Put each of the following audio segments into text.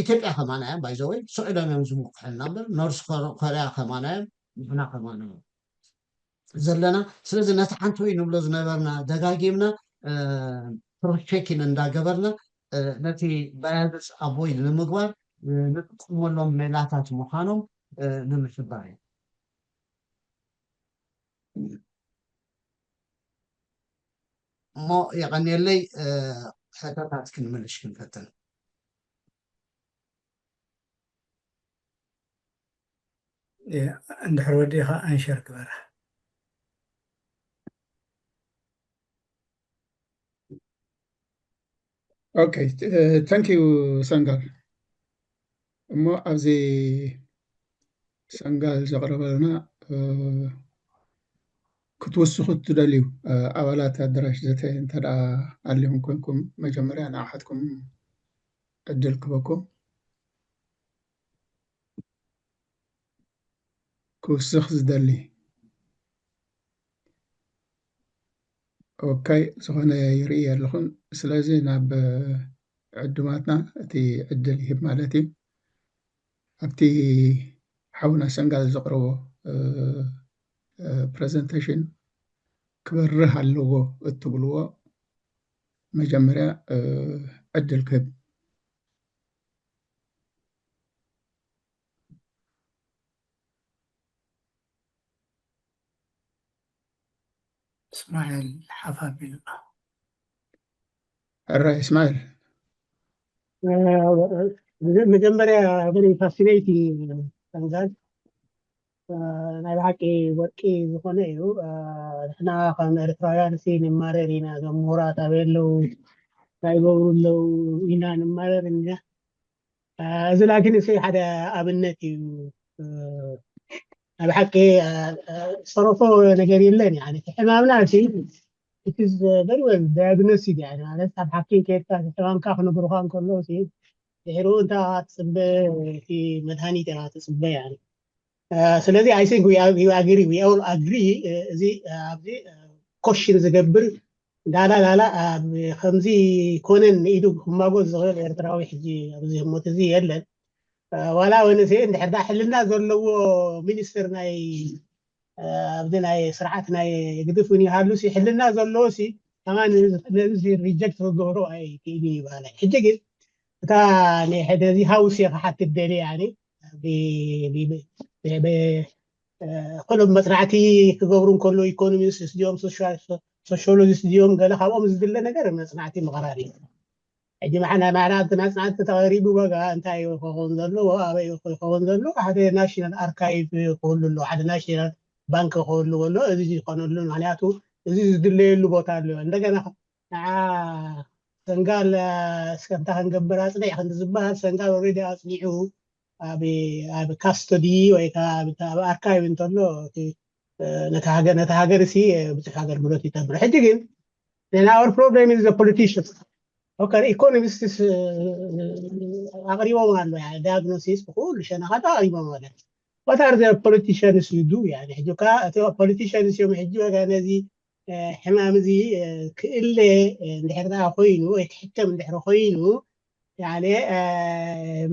ኢትዮጵያ ከማና እዮም ባይዘወይ ስዑዶም እዮም ዝምክሑልና እምበር ኖርስ ኮርያ ከማና እዮም ንሕና ከማና እዮም ዘለና። ስለዚ ነቲ ሓንቲ ወይ ንብሎ ዝነበርና ደጋጊምና ክሮስቸኪን እንዳገበርና ነቲ ባያዝስ ኣቮይድ ንምግባር ንጥቀመሎም ሜላታት ምዃኖም ንምሕባር እዩ። እሞ የቐንየለይ። ሕቶታት ክንምልሽ ክንፈትን። እንድሕር ወዲእኻ ኣንሸር ግበራ። ኦኬ፣ ታንክ ዩ ሰንጋል። እሞ ኣብዚ ሰንጋል ዘቕረበልና ክትውስኹ እትደልዩ ኣባላት ኣደራሽ ዘተ እንተ ደኣ ኣሊኹም ኮንኩም መጀመርያ ንኣሓትኩም ዕድል ክበኩም። ክውስኽ ዝደሊ። ኦካይ፣ ዝኾነ ይርኢ ኣለኹን። ስለዚ ናብ ዕዱማትና እቲ ዕድል ይህብ ማለት እዩ። ኣብቲ ሓውና ሰንጋል ዘቕረቦ ፕረዘንቴሽን ክበርህ ኣለዎ እትብልዎ መጀመርያ ዕድል ክህብ። እስማኤል ሓፋቢል ሕራይ እስማኤል መጀመርያ very fascinating ሰንጋል ናይ ብሓቂ ወርቂ ዝኾነ እዩ። ንሕና ከም ኤርትራውያን ሲ ንማረር ኢና። እዞም ምሁራት ኣበይ ኣለዉ እንታይ ይገብሩ ኣለዉ ኢና ንማረር ኢና። እዚ ላኪን እሱ ሓደ ኣብነት እዩ። ኣብ ሓቂ ዝተረፎ ነገር የለን። ሕማምና ሲ very well diagnosed ማለት ኣብ ሓኪም ከድካ ሕማምካ ክነግሩካ እንከለዉ ድሕሪኡ እንታይ ትፅበ እቲ መድሃኒት ኢኻ ትፅበ። ስለዚ I think we agree, we all agree እዚ ኣብዚ ኮሽን ዝገብር ዳላ ላላ ከምዚ ኮነን ኢዱ ክማጎት ዝኽእል ኤርትራዊ ሕጂ ኣብዚ ህሞት እዚ የለን። ዋላ ወንሴ እንድሕር ዳ ሕልና ዘለዎ ሚኒስትር ናይ ኣብዚ ናይ ስርዓት ናይ ግድፍ እውን ይሃሉ ሲ ሕልና ዘለዎ ሲ ከማን ነዚ ሪጀክት ክገብሮ ኣይክእልን ይባሃል። ሕጂ ግን እታ ነዚ ሃውስ እየ ክሓትት ደልየ ያኒ ኩሎም መፅናዕቲ ክገብሩ እንከሎ ኢኮኖሚስት ድዮም ሶሻሎጂስት ድዮም ገለ ካብኦም ዝድለ ነገር መፅናዕቲ ምቕራብ እዩ። ሕጂ ማዕና ማዕና ኣብቲ መፅናዕቲ ተቐሪቡ በጋ እንታይ ክኸውን ዘለዎ ኣበይ ክኸውን ዘለዎ ሓደ ናሽናል ኣርካይቭ ክህሉ ኣለዎ ሓደ ናሽናል ባንክ ክህሉ ከሎ እዚ ዝኾነሉ ምክንያቱ እዚ ዝድለየሉ ቦታ ኣለዎ እንደገና ንዓ ሰንጋል እስከ እንታይ ክንገብር ኣፅኒዕ ክንዲ ዝበሃል ሰንጋል ኦልሬዲ ኣፅኒዑ ኣብ ኣብ ካስተዲ ወይ ከዓ ኣብ ኣርካይቭ እንተሎ እቲ ነቲ ሃገር ነቲ ሃገር ሲ ብዙሕ ኣገልግሎት ይገብር ሕጂ ግን then our problem is the politicians okay economists ኣቕሪቦም ኣሎ diagnosis ብኩሉ ሸነኻት ኣቕሪቦም ኣሎ what are the politicians you do يعني ሕጂ ከዓ እቲ politicians እዮም ሕጂ ወጋ ነዚ ሕማም እዚ ክእለ እንድሕር ደኣ ኮይኑ ወይ ክሕከም እንድሕር ኮይኑ ያኔ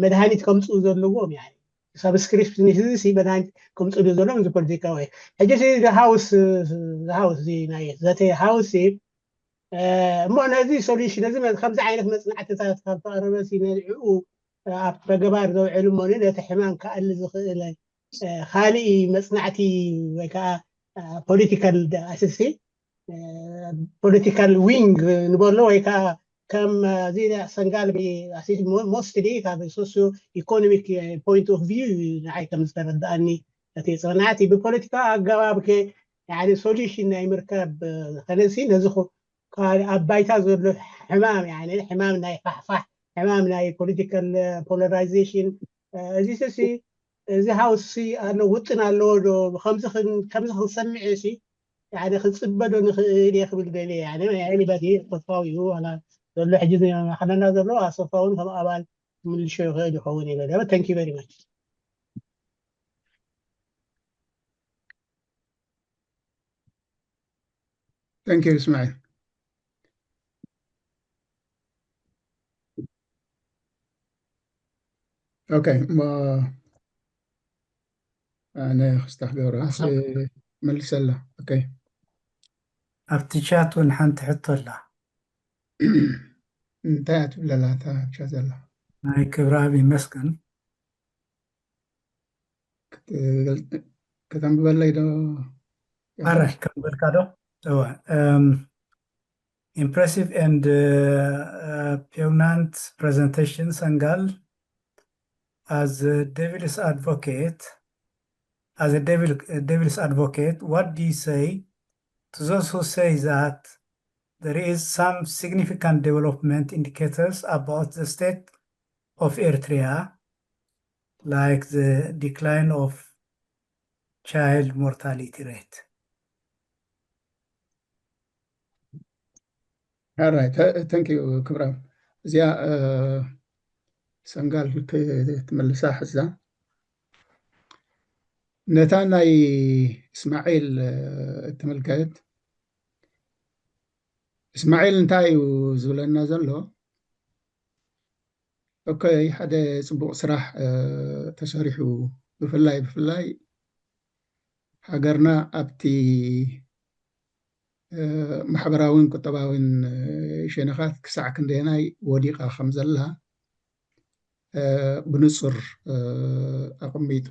መድሃኒት ከምፅኡ ዘለዎም ያኔ ሳብስክሪፕሽን ህዝቢ ሲ መድሃኒት ከምፅኡ ዶ ዘለዎም እዚ ፖለቲካ ወይ ሕጂ ሲ ሃውስ ሃውስ ናይ ዘተ ሃውስ እሞ ነዚ ሶሉሽን ነዚ ከምዚ ዓይነት መፅናዕትታት ካብ ተቐረበ ሲ ነድዕኡ ኣብ ተግባር ዘውዕል እሞ ነቲ ሕማም ክኣሊ ዝኽእል ካልእ መፅናዕቲ ወይ ከዓ ፖለቲካል ኣስሲ ፖለቲካል ዊንግ ንበሎ ወይ ከዓ ከም እዚ ሰንጋል ሞስትሊ ካብ ሶሲዮ ኢኮኖሚክ ፖይንት ኦፍ ቪው እዩ ንዓይ ከም ዝተረዳእኒ እቲ ፅንዓት ብፖለቲካ ኣገባብ ሶሉሽን ናይ ምርካብ ከነሲ ነዚ ኣብ ባይታ ዘሎ ሕማም ሕማም ናይ ፋሕፋሕ ሕማም ናይ ፖለቲካል ፖላራይዜሽን እዚ ሲ እዚ ሃውስ ኣሎ ውጥን ኣለዎ ዶ ከምዚ ክንሰምዕ ሲ ሓደ ክንፅበ ዶ ንኽእል እየ ክብል ደልየ ኣነ ናይ ኣኒባዲ ተስፋዊ እዩ ዋላ ዘሎ ሕጂ ዝመኻነና ዘሎ ኣሰፋ እውን ከም ኣባል ምልሾ ይኽእል ይኸውን እዩ ደለ thank you very much Thank you Ismail. ኦኬ፣ እሞ ኣነ ክስታሕ ገብረ መልሰላ። ኦኬ፣ ኣብቲ ቻት እውን ሓንቲ ሕቶ ኣላ። እንታይ እያ ትብለላ እታ ቻት ዘላ? ናይ ክብረኣብ ይመስገን። ክትገልጽ- ከተንብበለይ ዶ? ኣረ ከምበልካ ዶ? እወ። Um, impressive and uh, uh, poignant presentation, Sangal. As a devil's advocate, as a devil, a devil's advocate, what do you say to those who say that there is some significant development indicators about the state of Eritrea, like the decline of child mortality rate? All right, th- thank you ክብራም። እዚኣ እ፣ ሰንጋል ክትመልሳ ሕዛ ነታ ናይ እስማዒል እ፣ እትምልከት። እስማዒል እንታይ እዩ ዝብለና ዘሎ? ኦኬ፣ ሓደ ጽቡቕ ስራሕ እ፣ ተሰሪሑ፣ ብፍላይ ብፍላይ ሃገርና ኣብቲ እ፣ ማሕበራዊን ቁጠባዊን እ፣ ሸነኻት ክሳዕ ክንደየናይ ወዲቓ ከም ዘላ እ፣ ብንጹር እ፣ ኣቐሚጡ።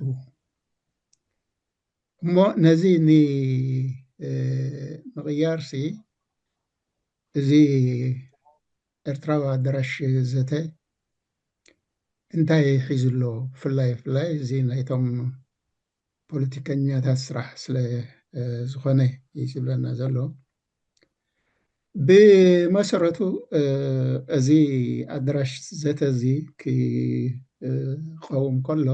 እሞ ነዚ ን እ፣ ምቕያርሲ እዚ ኤርትራዊ ኣዳራሽ ዘተ እንታይ ሒዙ ኣሎ? ብፍላይ ብፍላይ እዚ ናይቶም ፖለቲከኛታት ስራሕ ስለ እ፣ ዝኾነ እዩ ዝብለና ዘሎ። ብመሰረቱ እ፣ እዚ ኣዳራሽ ዘተ እዚ ክቐውም ከሎ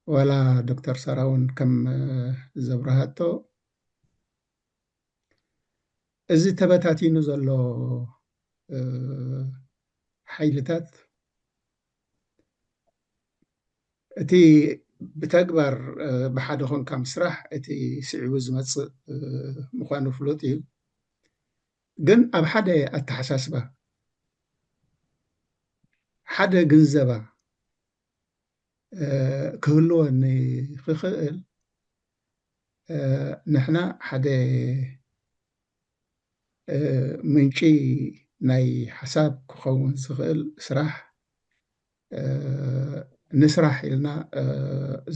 ዋላ ዶክተር ሳራ እውን ከም እ፣ ዘብረሃቶ እዚ ተበታቲኑ ዘሎ እ፣ ሓይልታት እቲ ብተግባር እ፣ ብሓደ ኮንካ ምስራሕ እቲ ስዒቡ ዝመጽእ እ፣ ምዃኑ ፍሉጥ እዩ። ግን ኣብ ሓደ ኣተሓሳስባ፣ ሓደ ግንዘባ እ፣ ክህልዎ ንክኽእል እ፣ ንሕና ሓደ እ፣ ምንጪ ናይ ሓሳብ ክኸውን ዝኽእል ስራሕ እ፣ ንስራሕ ኢልና እ፣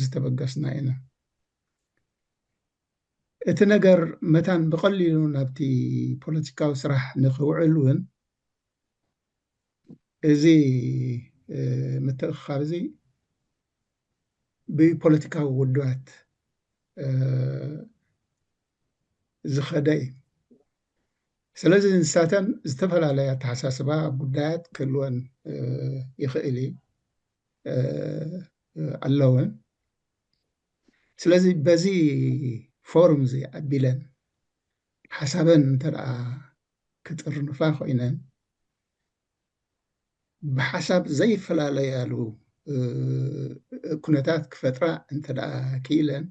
ዝተበገስና ኢና። እቲ ነገር መታን ብቐሊሉ ናብቲ ፖለቲካዊ ስራሕ ንክውዕል እውን እዚ እ፣ ምትእኽኻብ እዚ ብፖለቲካዊ ውድባት እ፣ ዝኸደ እዩ። ስለዚ ንሳተን ዝተፈላለየ ኣተሓሳስባ ኣብ ጉዳያት ክህልወን እ፣ ይኽእል እዩ እ፣ ኣለወን። ስለዚ በዚ ፎርም እዚ ኣቢለን ሓሳበን እንተ ደኣ ክጥርንፋ ኮይነን ብሓሳብ ዘይፈላለያሉ እ፣ ኩነታት ክፈጥራ እንተ ደኣ ክኢለን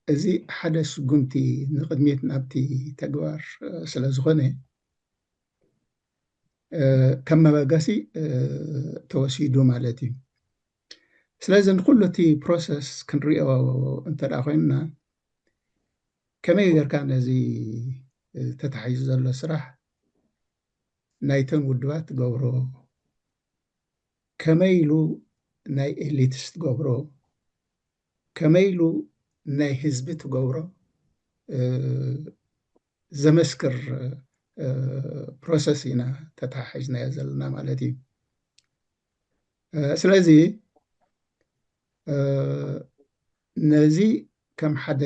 እዚ ሓደ ስጉምቲ ንቕድሚት ናብቲ ተግባር እ፣ ስለ ዝኾነ እ፣ ከም መበገሲ እ፣ ተወሲዱ ማለት እዩ። ስለዚ ንኩሉ እቲ ፕሮሰስ ክንሪኦ እንተ ደኣ ኮይንና ከመይ ጌርካ ነዚ እ፣ ተታሒዙ ዘሎ ስራሕ ናይተን ውድባት ትገብሮ፣ ከመይ ኢሉ ናይ ኤሊትስ ትገብሮ፣ ከመይ ኢሉ ናይ ህዝቢ ትገብሮ እ፣ ዘመስክር እ፣ ፕሮሰስ ኢና ተተሓሒዝናዮ ዘለና ማለት እዩ። እ፣ ስለዚ እ፣ ነዚ ከም ሓደ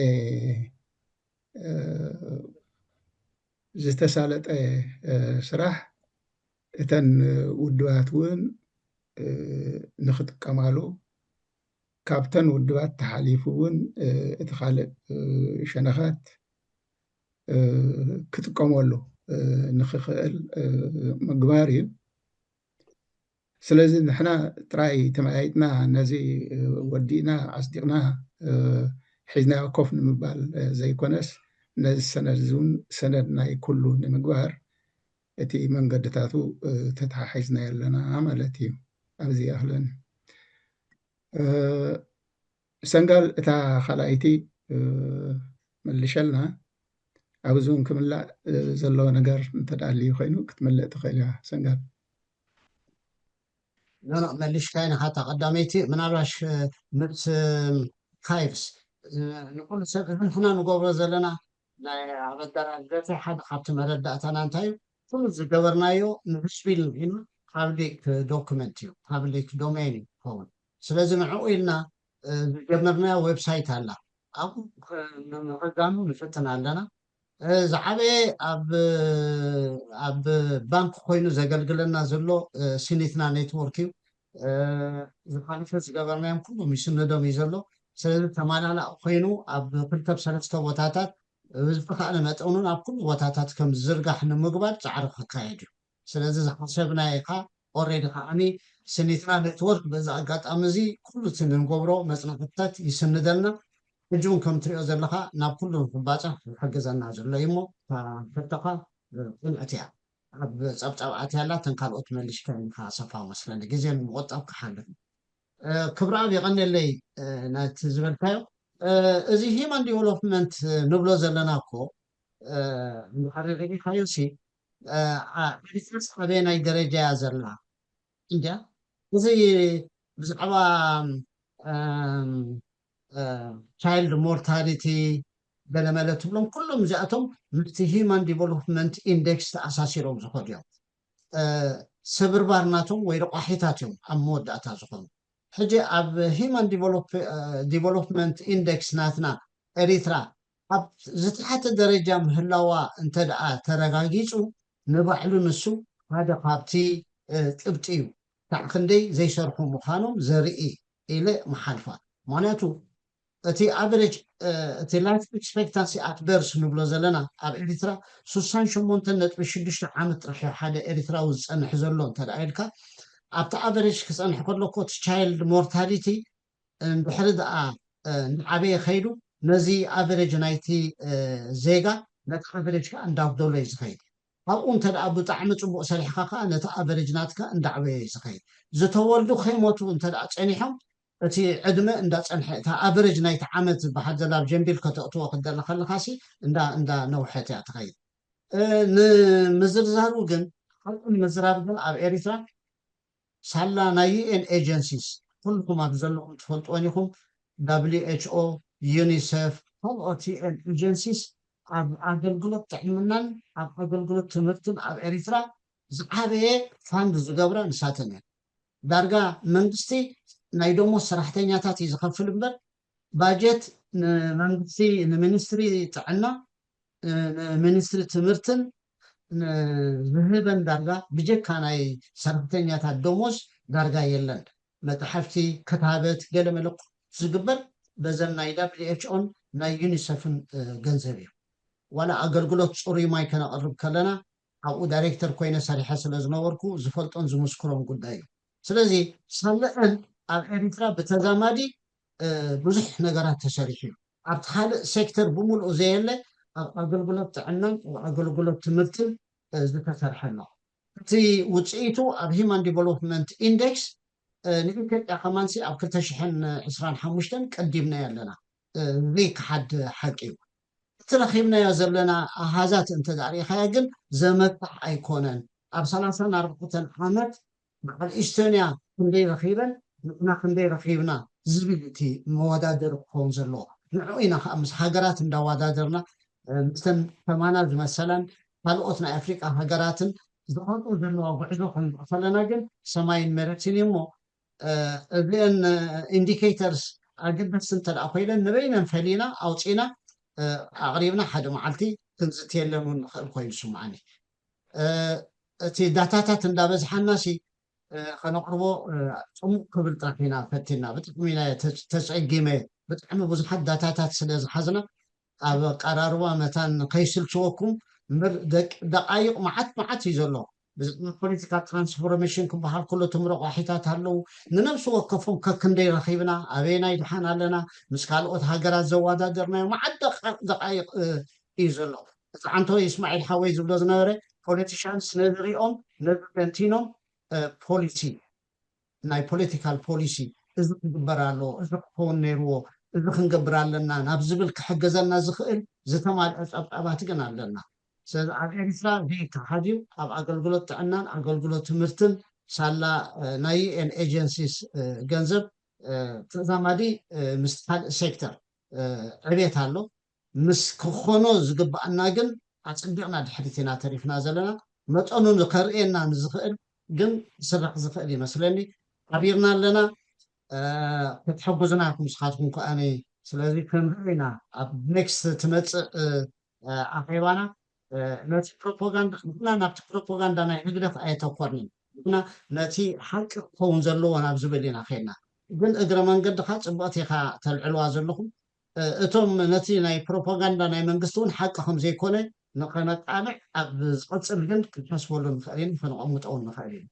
እ፣ ዝተሳለጠ እ፣ ስራሕ እተን ውድባት እውን እ፣ ንክጥቀማሉ ካብተን ውድባት ተሓሊፉ እውን እ፣ እቲ ካልእ እ፣ ሸነኻት እ፣ ክጥቀመሉ እ፣ ንክኽእል እ፣ ምግባር እዩ። ስለዚ ንሕና ጥራይ ተመያይጥና ነዚ እ፣ ወዲእና ኣጽዲቕና እ፣ ሒዝናዮ ኮፍ ንምባል እ፣ ዘይኮነስ ነዚ ሰነድ እዚ እውን ሰነድ ናይ ኩሉ ንምግባር እቲ መንገድታቱ ተተሓሒዝና ኣለና ማለት እዩ። ኣብዚ ይኣኽለኒ። ሰንጋል፣ እታ ካልኣይቲ መልሸልና። ኣብዚ እውን ክምላእ ዘለዎ ነገር እንተዳልዩ ኮይኑ ክትመልእ ትኽእል እያ ሰንጋል። ኖኖ፣ መልሽካይን ኢኻ። እታ ቀዳመይቲ ምናልባሽ ምስ ካይብስ ንኩሉ ሰብ እዚ ንሕና ንገብሮ ዘለና ናይ ኣበዳራገተ ሓደ ካብቲ መረዳእታና እንታይ እዩ፣ ኩሉ ዝገበርናዮ ንህዝቢ ኢልና ፓብሊክ ዶክመንት እዩ፣ ፓብሊክ ዶሜን እዩ ክኸውን። ስለዚ ንዕኡ ኢልና ዝጀመርናዮ ዌብሳይት ኣላ፣ ኣብኡ ንምቕዳሙ ንፍትን ኣለና። ዝዓበየ ኣብ ባንክ ኮይኑ ዘገልግለና ዘሎ ሲኒትና ኔትወርክ እዩ። ዝሓለፈ ዝገበርናዮም ኩሎም ይስነዶም እዩ ዘሎ። ስለዚ ተማላላእ ኮይኑ ኣብ ክልተ ሰለስተ ቦታታት ብዝተኻእለ መጠኑን ኣብ ኩሉ ቦታታት ከም ዝዝርጋሕ ንምግባር ፃዕሪ ክካየድ እዩ። ስለዚ ዝሓሰብናዮ ከዓ ኦሬዲ ከዓኒ ስኒትና ኔትወርክ በዚ ኣጋጣሚ እዚ ኩሉ እቲ ንገብሮ መፅናዕትታት ይስንደልና። ሕጂ እውን ከም ትሪኦ ዘለካ ናብ ኩሉ ንክባፃሕ ዝሕግዘና ዘሎ እዩ እሞ ሕቶኻ ቅንዕቲ እያ። ኣብ ፀብፃብ ኣትያላ ተን ካልኦት መሊሽካ ኢንካ ሰፋ መስለኒ ግዜ ንምቆጣብ ክሓልፍ ክብረኣብ የቐነለይ። ነቲ ዝበልካዮ እዚ ሂማን ዲቨሎፕመንት ንብሎ ዘለና እኮ እንድሕር ሪኢኻዮ ሲ ኤሪትራስ ኣበየናይ ደረጃ እያ ዘላ እንድያ። እዚ ብዛዕባ ቻይልድ ሞርታሊቲ ገለመለ ትብሎም ኩሎም እዚኣቶም ምስቲ ሂማን ዲቨሎፕመንት ኢንዴክስ ተኣሳሲሮም ዝኸዱ እዮም። ስብርባር ናቶም ወይ ረቋሒታት እዮም ኣብ መወዳእታ ዝኾኑ። ሕጂ ኣብ ሂማን ዲቨሎፕመንት ኢንዴክስ ናትና ኤሪትራ ኣብ ዝተሓተ ደረጃ ምህላዋ እንተ ደኣ ተረጋጊጹ ንባዕሉ ንሱ ሓደ ካብቲ ጭብጢ እዩ። ክሳዕ ክንደይ ዘይሰርሑ ምዃኖም ዘርኢ ኢለ ምሓልፋ። ምኽንያቱ እቲ ኣቨሬጅ እቲ ላይፍ ኤክስፔክታንሲ ኣት በርስ ንብሎ ዘለና ኣብ ኤሪትራ ሱሳን ሸሞንተን ነጥቢ ሽዱሽተ ዓመት ጥራሕ እዩ ሓደ ኤሪትራዊ ዝጸንሕ ዘሎ እንተ ደኣ ኢልካ ኣብቲ ኣቨሬጅ ክጸንሕ ከሎ እኮ እቲ ቻይልድ ሞርታሊቲ እንድሕሪ ደኣ እንዳዓበየ ከይዱ ነዚ ኣቨሬጅ ናይቲ ዜጋ ነቲ ኣቨሬጅ ከዓ እንዳጉደሎ እዩ ዝኸይድ። ካብኡ እንተ ደኣ ብጣዕሚ ፅቡቅ ሰሪሕካ ከዓ ነቲ ኣቨሬጅ ናትካ እንዳዓበየ እዩ ዝኸይድ። ዝተወልዱ ከይሞቱ እንተ ደኣ ፀኒሖም እቲ ዕድመ እንዳፀንሐ እታ ኣቨሬጅ ናይቲ ዓመት ዝበሃል ዘላ ኣብ ጀምቢል ከተእትዎ ክደሊ ከለካ ሲ እንዳ እንዳነውሐት እያ ትኸይድ። ንምዝርዛሩ ግን ሓቂ ንምዝራብ ግን ኣብ ኤሪትራ ሳላ ናይ ዩኤን ኤጀንሲስ ኩልኩም ኣብ ዘለኹም ትፈልጥወን ኢኹም። ደብሊው ኤች ኦ፣ ዩኒሰፍ፣ ካልኦት ዩኤን ኤጀንሲስ ኣብ ኣገልግሎት ጥዕናን ኣብ ኣገልግሎት ትምህርትን ኣብ ኤሪትራ ዝዓበየ ፋንድ ዝገብራ ንሳተን እየን። ዳርጋ መንግስቲ ናይ ደሞዝ ሰራሕተኛታት እዩ ዝኸፍል እምበር ባጀት ንመንግስቲ ንሚኒስትሪ ጥዕና ንሚኒስትሪ ትምህርትን ዝህበን ዳርጋ ብጀካ ናይ ሰራሕተኛታት ደሞዝ ዳርጋ የለን። መፅሓፍቲ፣ ክታበት፣ ገለመለ ዝግበር በዘን ናይ ደብሊው ኤች ኦን ናይ ዩኒሰፍን ገንዘብ እዩ። ዋላ ኣገልግሎት ፅሩይ ማይ ከነቕርብ ከለና ኣብኡ ዳይሬክተር ኮይነ ሰሪሐ ስለ ዝነበርኩ ዝፈልጦን ዝምስክሮን ጉዳይ እዩ። ስለዚ ሳለአን ኣብ ኤሪትራ ብተዛማዲ ብዙሕ ነገራት ተሰሪሑ እዩ። ኣብቲ ካልእ ሴክተር ብምልኡ ዘየለ ኣብ ኣገልግሎት ጥዕናን ኣብ ኣገልግሎት ትምህርትን ዝተሰርሐ ኣሎ። እቲ ውፅኢቱ ኣብ ሂማን ዲቨሎፕመንት ኢንዴክስ ንኢትዮጵያ ከማንሲ ኣብ ክልተ ሽሕን ዕስራን ሓሙሽተን ቀዲምናዮ ኣለና። ዘይከሓድ ሓቂ እዩ። እቲ ረኺብናዮ ዘለና ኣሃዛት እንተ ሪኢኻዮ ግን ዘመክሕ ኣይኮነን። ኣብ ሰላሳን ኣርባዕተን ዓመት በዓል ኢስቶንያ ክንደይ ረኺበን ንሕና ክንደይ ረኺብና ዝብል እቲ መወዳደሪ ክኸውን ዘለዎ። ንዕኡ ኢና ከዓ ምስ ሃገራት እንዳወዳደርና ምስተን ከማና ዝመሰላን ካልኦት ናይ ኣፍሪቃ ሃገራትን ዝኸድኦ ዘለዋ ጉዕዞ ክንርኢ ከለና ግን ሰማይን መሬትን እዩ እሞ እዚአን ኢንዲኬተርስ ኣገደስቲ እንተ ኮይነን ንበይነን ፈሊና ኣውፂና ኣቕሪብና ሓደ መዓልቲ ክንዝትየለን እውን ንኽእል ኮይኑ ይስምዓኒ። እቲ ዳታታት እንዳበዝሓና ሲ ከነቕርቦ ፅሙቕ ክብል ጥራሕ ኢና ፈቲና። ብጣዕሚ ኢና ተፀጊመ። ብጣዕሚ ብዙሓት ዳታታት ስለ ዝሓዝና ኣብ ኣቀራርባ መታን ከይስልችወኩም እምበር ደቃይቕ መዓት መዓት እዩ ዘሎ። ብዛዕባ ፖለቲካ ትራንስፎርሜሽን ክበሃል ከሎ እቶም ረቋሒታት ኣለዉ። ንነብሲ ወከፎም ከክንደይ ረኺብና፣ ኣበየናይ ድሓን ኣለና፣ ምስ ካልኦት ሃገራት ዘወዳደርናዮ መዓት ደቃይቕ እዩ ዘሎ። እቲ ዓንቶ ይስማዒል ሓወይ ዝብሎ ዝነበረ ፖለቲሻንስ ነዚ ሪኦም ነዚ ተንቲኖም ፖሊሲ ናይ ፖለቲካል ፖሊሲ እዚ ክግበር ኣለዎ፣ እዚ ክኸውን ነይርዎ፣ እዚ ክንገብር ኣለና ናብ ዝብል ክሕገዘና ዝኽእል ዝተማልአ ጸብጻባት ግን ኣለና። ስለዚ ኣብ ኤርትራ ዘይከሓድ እዩ። ኣብ ኣገልግሎት ጥዕናን ኣገልግሎት ትምህርትን ሳላ ናይ ዩኤን ኤጀንሲስ ገንዘብ ተዛማዲ ምስ ካልእ ሴክተር ዕቤት ኣሎ። ምስ ክኾኖ ዝግብኣና ግን ኣጸቢቕና ድሕሪት ኢና ተሪፍና ዘለና። መጠኑ ንኸርእየና ንዝኽእል ግን ክስራሕ ዝኽእል ይመስለኒ። ሓቢርና ኣለና። ክትሕግዙና ኢኹም ንስኻትኩም ከኣ። ስለዚ ክንርኢ ኢና ኣብ ኔክስት ትመጽእ ኣኼባና። ነቲ ፕሮፓጋንዳ ንሕና ናብቲ ፕሮፓጋንዳ ናይ ህግደፍ ኣየተኮርንን። ንሕና ነቲ ሓቂ ክኸውን ዘለዎ ናብ ዝብል ኢና ከድና። ግን እግረ መንገድኻ ጽቡቕቲ ኢኻ ተልዕልዋ ዘለኹም። እቶም ነቲ ናይ ፕሮፓጋንዳ ናይ መንግስቲ እውን ሓቂ ከም ዘይኮነ ንኸነቃልዕ ኣብ ዝቐጽል ግን ክንሓስበሉ ንኽእል ኢና፣ ከነቐምጦ እውን ንኽእል ኢና።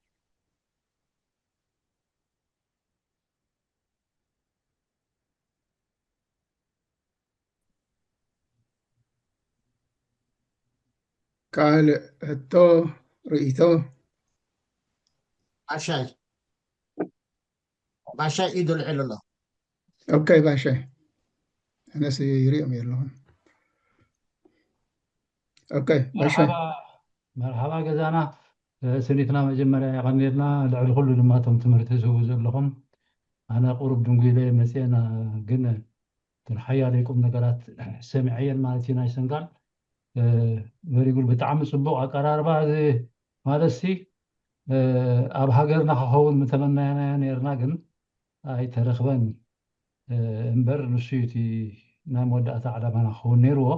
ካልእ ሕቶ፣ ርእይቶ? ባሻይ ባሻይ ኢዱ ልዕል ኣሎ። ኦኬ ባሻይ፣ ኣነስ ይሪኦም የለኹን። ኦኬ ባሻይ። መርሓባ ገዛና። ስኒትና መጀመርያ የቐንየልና፣ ልዕሊ ኩሉ ድማ እቶም ትምህርቲ ዝህቡ ዘለኹም። ኣነ ቁሩብ ድንጉይለ መፅኤና፣ ግን እተን ሓያለይ ቁም ነገራት ሰሚዐየን ማለት እዩ። ናይ ሰንጋል very good፣ ብጣዕሚ ፅቡቕ ኣቀራርባ። እዚ ማለት ሲ ኣብ ሃገርና ክኸውን ምተመናናዮ ነርና፣ ግን ኣይተረኽበን እምበር ንሱ እዩ እቲ ናይ መወዳእታ ዕላማና ክኸውን ነይርዎ።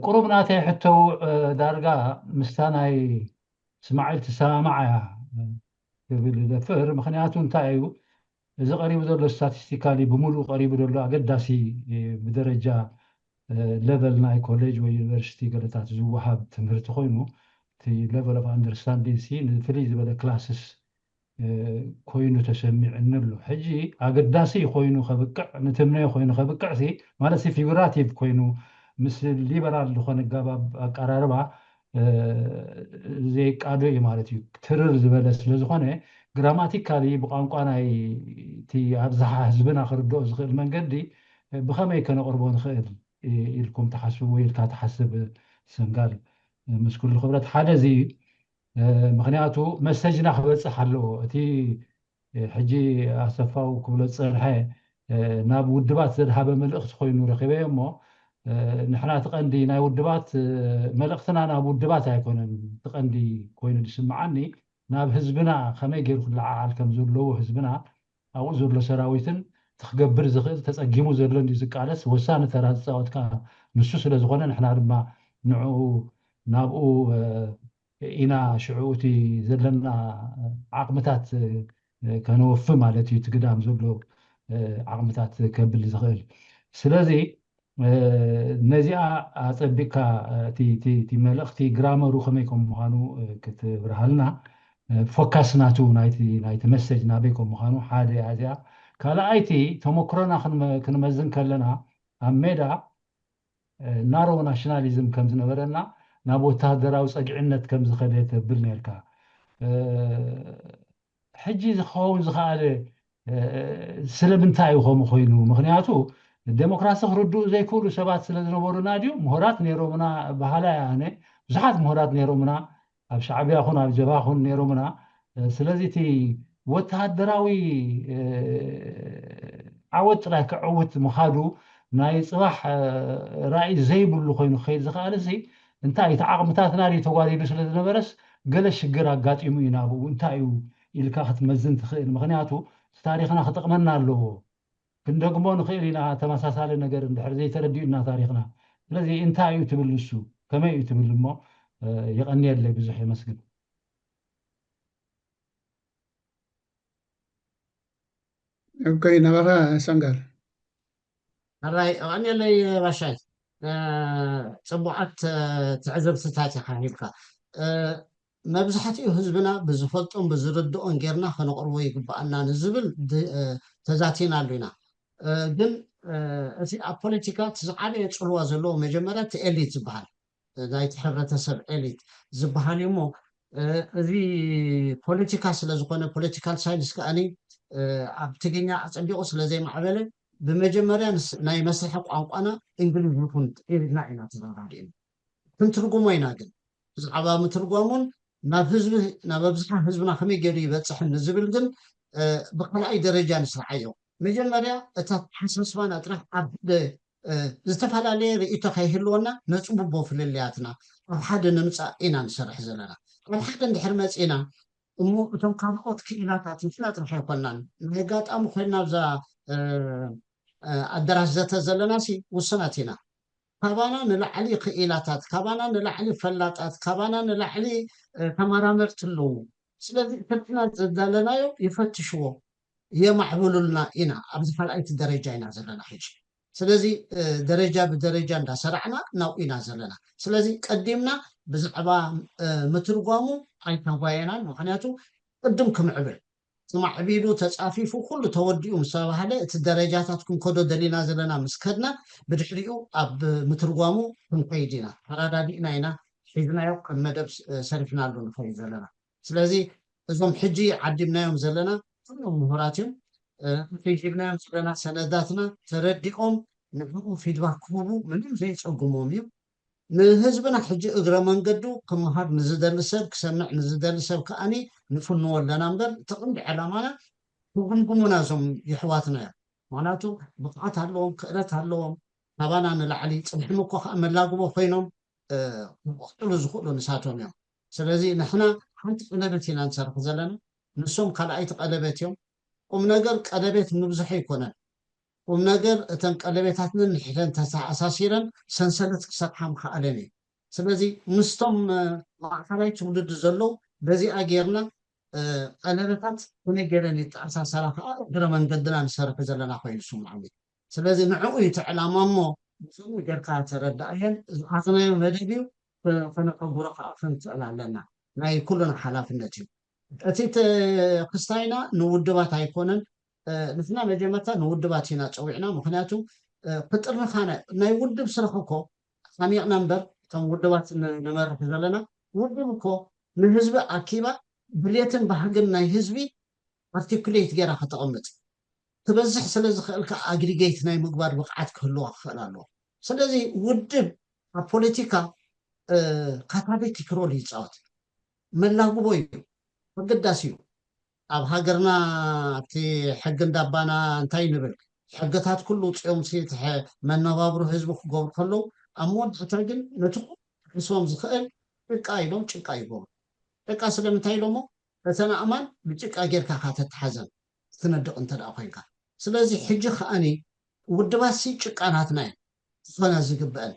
ቁሩብ ናተይ ሕቶ ዳርጋ ምስታ ናይ እስማዒል ትሰማማዕ እያ ክብል ይደፍር። ምኽንያቱ እንታይ እዩ፣ እዚ ቀሪቡ ዘሎ ስታቲስቲካሊ ብምሉእ ቀሪቡ ዘሎ ኣገዳሲ ብደረጃ ሌቨል ናይ ኮሌጅ ወይ ዩኒቨርሲቲ ገለታት ዝወሃብ ትምህርቲ ኮይኑ፣ እቲ ሌቨል ኦፍ ኣንደርስታንዲንግ ሲ ንፍልይ ዝበለ ክላስስ ኮይኑ ተሰሚዕኒ ኣሎ። ሕጂ ኣገዳሲ ኮይኑ ከብቅዕ፣ ንትምነዮ ኮይኑ ከብቅዕ ሲ ማለት ሲ ፊጉራቲቭ ኮይኑ ምስ ሊበራል ዝኾነ ኣገባብ ኣቀራርባ ዘይቃዶ እዩ ማለት እዩ። ትርር ዝበለ ስለ ዝኾነ ግራማቲካሊ ብቋንቋ ናይ እቲ ኣብዝሓ ህዝብና ክርድኦ ዝኽእል መንገዲ ብኸመይ ከነቕርቦ ንኽእል ኢልኩም ትሓስቡ ወይ ኢልካ ትሓስብ ሰንጋል? ምስ ኩሉ ክብረት ሓደ እዚ እዩ። ምኽንያቱ መሰጅና ክበፅሕ ኣለዎ። እቲ ሕጂ ኣሰፋው ክብሎ ዝፀንሐ ናብ ውድባት ዘድሃበ መልእኽቲ ኮይኑ ረኺበዮ እሞ ንሕና እቲ ቀንዲ ናይ ውድባት መልእኽትና ናብ ውድባት ኣይኮነን እቲ ቀንዲ ኮይኑ ዝስምዓኒ፣ ናብ ህዝብና ከመይ ገይሩ ክለዓዓል ከም ዘለዎ ህዝብና ኣብኡ ዘሎ ሰራዊትን እቲ ክገብር ዝኽእል ተፀጊሙ ዘሎ እንዲ ዝቃለስ ወሳኒ ተራ ዝፃወት ከዓ ንሱ ስለ ዝኾነ ንሕና ድማ ንዕኡ ናብኡ ኢና ሽዑ እቲ ዘለና ዓቕምታት ከነወፊ ማለት እዩ፣ እቲ ግዳም ዘሎ ዓቕምታት ከብል ዝኽእል። ስለዚ ነዚኣ ኣፀቢቕካ እቲ መልእኽቲ ግራመሩ ከመይ ከም ምዃኑ ክትብርሃልና፣ ፎካስ ናቱ ናይቲ መሰጅ ናበይ ከም ምዃኑ ሓደ እያ እዚኣ። ካልኣይቲ ተመክሮና ክንመዝን ከለና ኣብ ሜዳ ናሮ ናሽናሊዝም ከም ዝነበረና ናብ ወታደራዊ ፀግዕነት ከም ዝኸደ ተብል ነርካ። ሕጂ ዝኸውን ዝኸኣለ ስለምንታይ እዩ ከምኡ ኮይኑ? ምኽንያቱ ዴሞክራሲ ክርድኡ ዘይክእሉ ሰባት ስለ ዝነበሩና ድዩ? ምሁራት ነይሮምና በሃላይ ኣነ። ብዙሓት ምሁራት ነይሮምና ኣብ ሻዕብያ ኹን ኣብ ጀብሃ ኹን ነይሮምና። ስለዚ እቲ ወተሃደራዊ ዓወት ጥራይ ክዕውት ምኻዱ ናይ ፅባሕ ራእይ ዘይብሉ ኮይኑ ክኸይድ ዝኽኣል እዚ እንታይ እቲ ዓቕምታትና ድዩ ተጓዲሉ ስለ ዝነበረስ ገለ ሽግር ኣጋጢሙ እዩ ናብኡ እንታይ እዩ ኢልካ ክትመዝን ትኽእል። ምኽንያቱ እቲ ታሪኽና ክጠቕመና ኣለዎ። ክንደግሞ ንኽእል ኢና ተመሳሳሊ ነገር እንድሕር ዘይተረዲኡና ታሪኽና። ስለዚ እንታይ እዩ ትብል ንሱ ከመይ እዩ ትብል እሞ የቐንየለይ ብዙሕ የመስግን። ኦኬ ናባኻ ሰንጋል። ሕራይ ኣቐንየለይ ባሻይ። ፅቡዓት ትዕዝብትታት ኢኻ ሂብካ። መብዛሕትኡ ህዝብና ብዝፈልጦን ብዝርድኦን ጌርና ከነቕርቦ ይግብኣና ንዝብል ተዛቲናሉ ኢና። ግን እቲ ኣብ ፖለቲካ እቲ ዝዓበየ ፅልዋ ዘለዎ መጀመርያ እቲ ኤሊት ዝበሃል ናይቲ ሕብረተሰብ ኤሊት ዝበሃል እዩ እሞ፣ እዚ ፖለቲካ ስለ ዝኾነ፣ ፖለቲካል ሳይንስ ከኣኒ ኣብ ትግርኛ ኣጸቢቑ ስለ ዘይማዕበለ፣ ብመጀመርያ ናይ መስርሒ ቋንቋና እንግሊዝ ይኹን ኢልና ኢና ተዘራሪእና ክንትርጉሞ ኢና። ግን ብዛዕባ ምትርጓሙን ናብ ህዝቢ ናብ ኣብዝሓ ህዝብና ከመይ ገይሩ ይበፅሕን ንዝብል ግን ብካልኣይ ደረጃ ንስርዓዮ። መጀመርያ እታ ተሓሳስባና ጥራሕ ኣብ ሓደ ዝተፈላለየ ርእይቶ ከይህልወና ነፅብቦ ፍልልያትና ኣብ ሓደ ንምፃእ ኢና ንሰርሕ ዘለና። ኣብ ሓደ እንድሕር መፂና እሞ እቶም ካልኦት ክኢላታት ንሕና ጥራሕ ኣይኮናን። ናይ ኣጋጣሚ ኮይና ኣብዛ ኣዳራሽ ዘተ ዘለና ሲ ውሱናት ኢና። ካባና ንላዕሊ ክኢላታት፣ ካባና ንላዕሊ ፈላጣት፣ ካባና ንላዕሊ ተመራመርቲ ኣለዉ። ስለዚ እተትና ዘዳለናዮ ይፈትሽዎ፣ የማዕብሉልና ኢና። ኣብዚ ካልኣይቲ ደረጃ ኢና ዘለና ሕጂ። ስለዚ ደረጃ ብደረጃ እንዳሰራዕና ናብኡ ኢና ዘለና። ስለዚ ቀዲምና ብዛዕባ ምትርጓሙ ኣይተጓየናን። ምክንያቱ ቅድም ክምዕብል ተማዕቢሉ ተፃፊፉ ኩሉ ተወዲኡ ምስ ተባሃለ እቲ ደረጃታት ክንከዶ ደሊና ዘለና ምስ ከድና ብድሕሪኡ ኣብ ምትርጓሙ ክንከይድ ኢና። ተረዳዲእና ኢና ሒዝናዮ ከም መደብ ሰሪሕናሉ ንኸይድ ዘለና። ስለዚ እዞም ሕጂ ዓዲምናዮም ዘለና ኩሎም ምሁራት እዮም። እቲ ሒዝናዮም ዘለና ሰነዳትና ተረዲኦም ንዕኡ ፊድባክ ክህቡ ምንም ዘይፀግሞም እዩ። ንህዝብና ሕጂ እግረ መንገዱ ክመሃር ንዝደሊ ሰብ ክሰምዕ ንዝደሊ ሰብ ከኣኒ ንፍንዎ ኣለና እምበር እቲ ቀንዲ ዕላማና ክግምግሙና እዞም የሕዋትና እዮም። ምክንያቱ ብቕዓት ኣለዎም፣ ክእለት ኣለዎም፣ ካባና ንላዕሊ ፅንሕም እኮ ከዓ መላግቦ ኮይኖም ክቕፅሉ ዝኽእሉ ንሳቶም እዮም። ስለዚ ንሕና ሓንቲ ቀለበት ኢና ንሰርሕ ዘለና፣ ንሶም ካልኣይቲ ቀለበት እዮም። ቁም ነገር ቀለቤት ምብዝሑ ኣይኮነን። ቁም ነገር እተን ቀለቤታትንን ንሕደን ተተኣሳሲረን ሰንሰለት ክሰርሓ ምኽኣለን እዩ። ስለዚ ምስቶም ማእከላይ ትውልዲ ዘለዉ በዚኣ ጌርና ቀለበታት ከመይ ገይረን ይተኣሳሰራ ከዓ እግረ መንገድና ንሰርሑ ዘለና ኮይኑ ይስምዓኒ። ስለዚ ንዕኡ እዩ እቲ ዕላማ እሞ ብኸመይ ጌርካ ተረዳእየን ዝኣኽናዮ መደብ እዩ። ከነተግብሮ ከዓ ክንክእል ኣለና። ናይ ኩሉና ሓላፍነት እዩ። እቲ ክስታይና ንውድባት ኣይኮነን። ንሕና መጀመርታ ንውድባት ኢና ፀዊዕና። ምክንያቱ ክጥርንፋና ናይ ውድብ ስራሕ እኮ ሓሚቕና እምበር እቶም ውድባት ንመርሕ ዘለና ውድብ እኮ ንህዝቢ ኣኪባ ድሌትን ባህግን ናይ ህዝቢ ኣርቲኩሌት ገይራ ከተቐምጥ ክበዝሕ ስለ ዝኽእል ከዓ ኣግሪጌት ናይ ምግባር ብቕዓት ክህልዋ ክኽእል ኣለዎ። ስለዚ ውድብ ኣብ ፖለቲካ ካታሊቲክ ሮል ይፃወት። መላግቦ እዩ፣ ኣገዳሲ እዩ። ኣብ ሃገርና ኣብቲ ሕጊ እንዳባና እንታይ ንብል ሕግታት ኩሉ ውፅኦም መነባብሮ ህዝቢ ክገብሩ ከለዉ ኣብ መወዳእታ ግን ነቲ ክሕስቦም ዝኽእል ጭቃ ኢሎም ጭቃ ይገብሩ። ጭቃ ስለምንታይ ኢሎሞ እተን ኣእማን ብጭቃ ጌርካ ካተተሓዘን ትነድቕ እንተ ደኣ ኮይንካ። ስለዚ ሕጂ ከኣኒ ውድባትሲ ጭቃ ናትና እየን ክኾና ዝግበአን።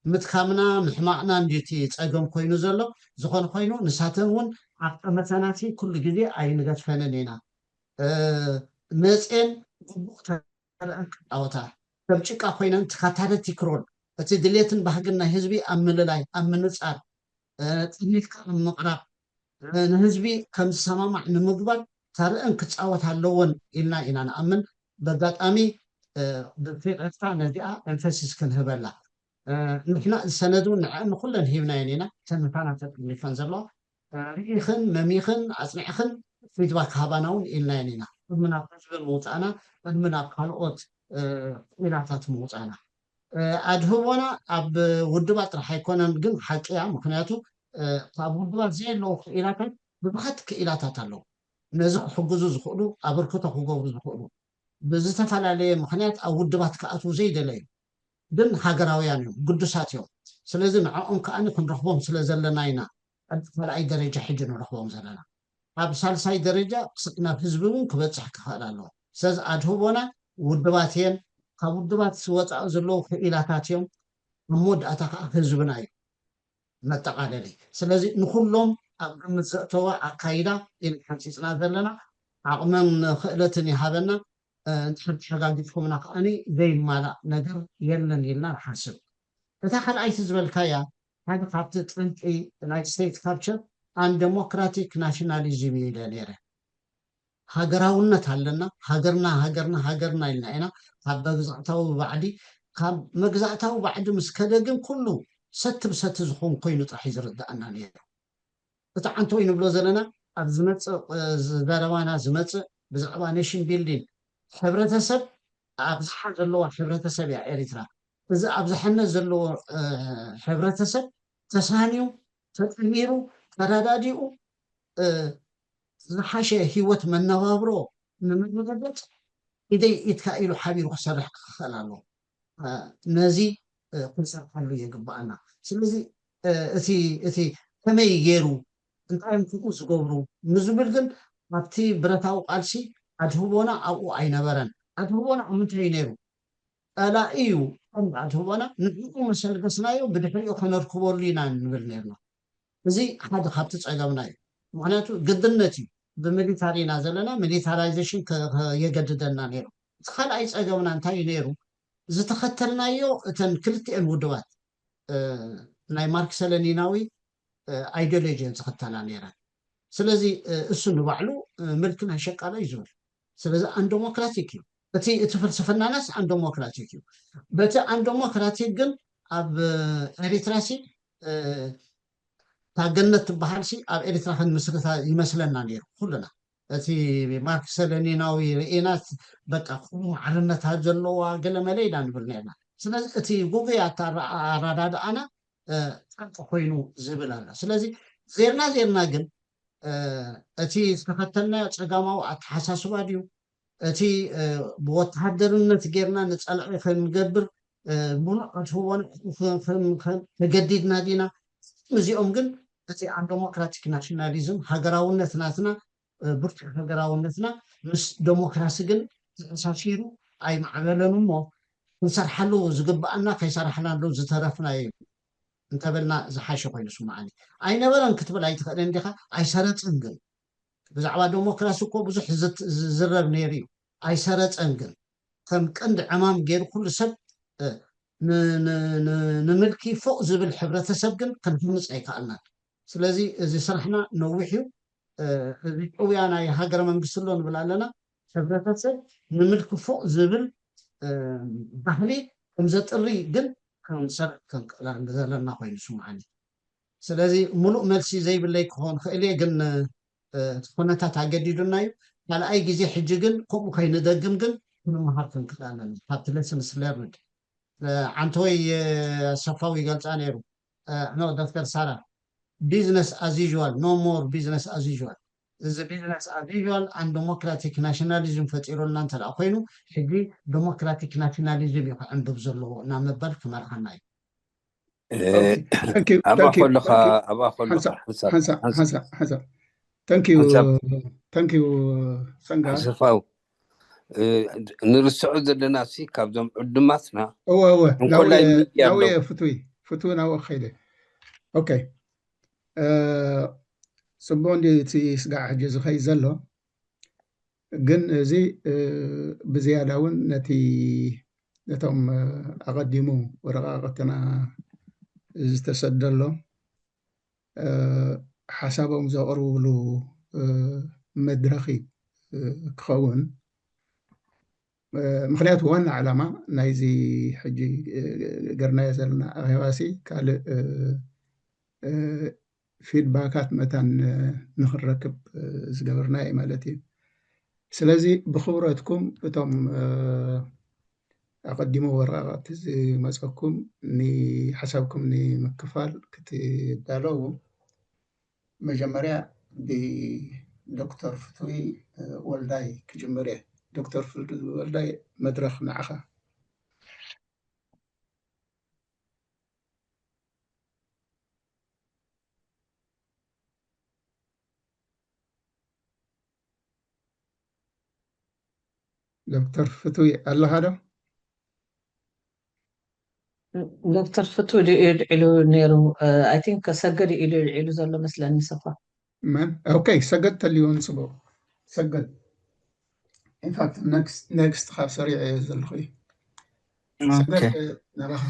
ምትካምና ምሕማቕና እንድዩ እቲ ጸገም ኮይኑ ዘሎ። ዝኾነ ኮይኑ ንሳተን እውን ኣብ ጠመተናቲ ኩሉ ግዜ ኣይንገድፈንን ኢና። መጽኤን ግቡእ ተረአን ክጻወታ ከም ጭቃ ኮይነን እቲ ካታለቲክ ሮል እቲ ድሌትን ባህግን ናይ ህዝቢ ኣብ ምልላይ ኣብ ምንጻር ጠሚትካ ኣብ ምቕራብ ንህዝቢ ከም ዝሰማማዕ ንምግባር ተረአን ክጻወት ኣለዎን ኢልና ኢና ንኣምን። በጋጣሚ ብፍቕርታ ነዚኣ ኤምፈሲስ ክንህበላ ንሕና ዝሰነዱ ንዐን ንኩለን ሂብናየን ኢና። እተን ምሳና ተጠሊፈን ዘለዋ ርኢኽን መሚኽን ኣፅኒዕኽን ፊድባክ ሃባና እውን ኢልናየን ኢና። ቅድሚ ናብ ህዝቢ ምውፃእና ቅድሚ ናብ ካልኦት ክኢላታት ምውፃእና ኣድህቦና ኣብ ውድባት ጥራሕ ኣይኮነን ግን ሓቂ እያ። ምክንያቱ ካብ ውድባት ዘየለዉ ክኢላታት ብዙሓት ክኢላታት ኣለዉ ነዚ ክሕግዙ ዝኽእሉ ኣበርክቶ ክገብሩ ዝኽእሉ ብዝተፈላለየ ምክንያት ኣብ ውድባት ክኣትዉ ዘይደለዩ ግን ሃገራውያን እዮም፣ ግዱሳት እዮም። ስለዚ ንዕኦም ከኣ ክንረኽቦም ስለ ዘለና ኢና ኣብ ካልኣይ ደረጃ ሕጂ ንረኽቦም ዘለና። ኣብ ሳልሳይ ደረጃ ክሳዕ ናብ ህዝቢ እውን ክበፅሕ ክኽእል ኣለዎ። ስለዚ ኣድህቦና ውድባት እየን፣ ካብ ውድባት ዝወፃኡ ዘለዉ ክኢላታት እዮም፣ ኣብ መወዳእታ ከዓ ህዝብና እዩ። መጠቓለሊ። ስለዚ ንኹሎም ኣብ ግምት ዘእተወ ኣካይዳ ኢና ሓንፂፅና ዘለና። ዓቕምን ክእለትን ይሃበና። እንድሕር ተሓጋጊዝኩምና ከዓኒ ዘይማላእ ነገር የለን ኢልና ንሓስብ። እታ ካልኣይቲ ዝበልካያ ሓደ ካብቲ ጠንቂ ናይ ስቴት ካፕቸር ኣን ደሞክራቲክ ናሽናሊዝም እዩ ኢለ ነይረ። ሃገራውነት ኣለና፣ ሃገርና ሃገርና ሃገርና ኢልና ኢና ካብ መግዛእታዊ ባዕዲ ካብ መግዛእታዊ ባዕዲ ምስ ከደ ግን ኩሉ ሰቲ ብሰቲ ዝኸውን ኮይኑ ጥራሕ እዩ ዝርዳእና ነይሩ። እቲ ዓንተወይ ንብሎ ዘለና ኣብ ዝመፅእ ዘረባና ዝመፅእ ብዛዕባ ኔሽን ቢልዲንግ ሕብረተሰብ ኣብዝሓ ዘለዋ ሕብረተሰብ እያ ኤሪትራ። እዚ ኣብዝሓነት ዘለዎ ሕብረተሰብ ተሳንዩ ተጠሚሩ ተረዳዲኡ ዝሓሸ ሂወት መነባብሮ ንምርግጋፅ ኢደይ ኢድካ ኢሉ ሓቢሩ ክሰርሕ ክኽእል ኣለዎ። ነዚ ክንሰርሓሉ የግባኣና። ስለዚ እቲ እቲ ከመይ ገይሩ እንታይ እዮም ከምኡ ዝገብሩ ንዝብል ግን ኣብቲ ብረታዊ ቃልሲ ኣድህቦና ኣብኡ ኣይነበረን። ኣድህቦና ኣብ ምንታይ እዩ ነይሩ? ጸላኢ እዩ ቀንዲ ኣድህቦና። ንዕኡ መሰልገስናዮ ብድሕሪኡ ከነርክበሉ ኢና ንብል ነርና። እዚ ሓደ ካብቲ ጸገምና እዩ። ምክንያቱ ግድነት እዩ። ብሚሊታሪ ኢና ዘለና፣ ሚሊታራይዜሽን የገድደና ነይሩ። እቲ ካልኣይ ጸገምና እንታይ እዩ ነይሩ? ዝተኸተልናዮ እተን ክልቲኤን ውድባት ናይ ማርክሰ ለኒናዊ ኣይዲዮሎጂ እየን ዝኽተላ ነይረን። ስለዚ እሱ ንባዕሉ ምልኪ ናይ ሸቃሎ እዩ ዝብል። ስለዚ ኣንደሞክራቲክ እዩ። እቲ እቲ ፍልስፍናናስ ኣንደሞክራቲክ እዩ። በቲ ኣንደሞክራቲክ ግን ኣብ ኤሪትራ ሲ እታ ገነት ትበሃል ሲ ኣብ ኤሪትራ ክንምስርታ ይመስለና ነይሩ ኩልና። እቲ ማርክሰ ለኒናዊ ርኢናት በቃ ኩሉ ማዕርነታት ዘለዋ ገለ መለ ኢና ንብል ነርና። ስለዚ እቲ ጉጉይ ኣታ ኣረዳድኣና ጠንቂ ኮይኑ ዝብል ኣሎ። ስለዚ ዜርና ዜርና ግን እቲ ዝተኸተልናዮ ጸጋማዊ ኣተሓሳስባ ድዩ እቲ ብወተሃደርነት ጌርና ንጸላኢ ክንገብር ሙሉእ ኣድህቦና ተገዲድና ዲና? እዚኦም ግን እቲ ኣን ዶሞክራቲክ ናሽናሊዝም ሃገራውነት ናትና ብርቱዕ ሃገራውነትና ምስ ደሞክራሲ ግን ተኣሳሲሩ ኣይማዕበለን እሞ ክንሰርሓሉ ዝግባኣና ከይሰራሕናሉ ዝተረፍናዮ እዩ እንተበልና ዝሓሸ ኮይኑ ስምዓኒ። ኣይነበረን ክትብል ኣይትኽእልን ዲኻ? ኣይሰረፅን ግን ብዛዕባ ደሞክራሲ እኮ ብዙሕ ዝዝረብ ነይሩ እዩ። ኣይሰረፀን ግን ከም ቀንዲ ዕማም ገይሩ ኩሉ ሰብ ንምልኪ ፎቕ ዝብል ሕብረተሰብ ግን ክንህንፅ ኣይከኣልናን። ስለዚ እዚ ስራሕና ነዊሕ እዩ። እዚ ጭውያ ናይ ሃገረ መንግስቲ ኣሎ ንብል ኣለና። ሕብረተሰብ ንምልኪ ፎቕ ዝብል ባህሊ ከም ዘጥሪ ግን ክንሰርሕ ክንክእል ዘለና ኮይኑ ስምዓኒ። ስለዚ ሙሉእ መልሲ ዘይብለይ ክኾን ክእል እየ፣ ግን እቲ ኩነታት ኣገዲዱና እዩ። ካልኣይ ግዜ ሕጂ ግን ከምኡ ከይንደግም ግን ክንመሃር ክንክእል ኣለና ካብቲ lessons learned። ዓንተወይ ኣሰፋው ይገልፃ ነይሩ። ኖ ዶክተር ሳራ business as usual, no more business as usual። እዚ business as usual ኣን ዶሞክራቲክ ናሽናሊዝም ፈጢሩልና እንተ ኮይኑ ሕጂ ዶሞክራቲክ ናሽናሊዝም እዩ ክዕንብብ ዘለዎ ናብ ምባል ክመርሓና እዩ። ኣብኣ ከለኻ ኣብኣ ከለኻ ሓንሳብ ሓንሳብ ሓንሳብ ሓንሳብ ተንኪዩ ተንኪዩ ሰንጋ ሓንሳብ ንርስዖ ዘለና ሲ ካብዞም ዕዱማትና እወ እወ እንኮላይ ሚድያ ናውየ ፍትዊ ፍትዊ ናውየ ከይደ ኦኬ ጽቡቅ እንዲ እቲ ስጋዕ ሕጂ ዝኸይ ዘሎ ግን እዚ ብዝያዳ እውን ነቲ ነቶም ኣቐዲሙ ወረቃቅትና ዝተሰደሎ ሓሳቦም ዘቕርብሉ መድረኺ ክኸውን ምክንያቱ ዋና ዓላማ ናይዚ ሕጂ ገርናዮ ዘለና ኣኼባሲ ካልእ ፊድባካት መታን ንኽንረክብ ዝገበርና እዩ ማለት እዩ። ስለዚ ብኽብረትኩም እቶም ኣቐዲሞ ወረቓቕቲ ዝመፀኩም ንሓሳብኩም ንምክፋል ክትዳለዉ መጀመርያ ብዶክተር ፍትዊ ወልዳይ ክጅምር እየ። ዶክተር ፍትዊ ወልዳይ መድረኽ ንዓኻ። ዶክተር ፍትዊ ኣለኻ ዶ? ዶክተር ፍትዊ ድዩ ልዒሉ ነይሩ? I think ሰገድ ኢሉ ልዒሉ ዘሎ መስለኒ ሰፋ። መን? ኦኬ ሰገድ ተልዩ ንስቦ ሰገድ ኢንፋክት ኔክስት ካብ ሰሪዐ እየ ዘለኹ እዩ። ሰገድ ናባኻ።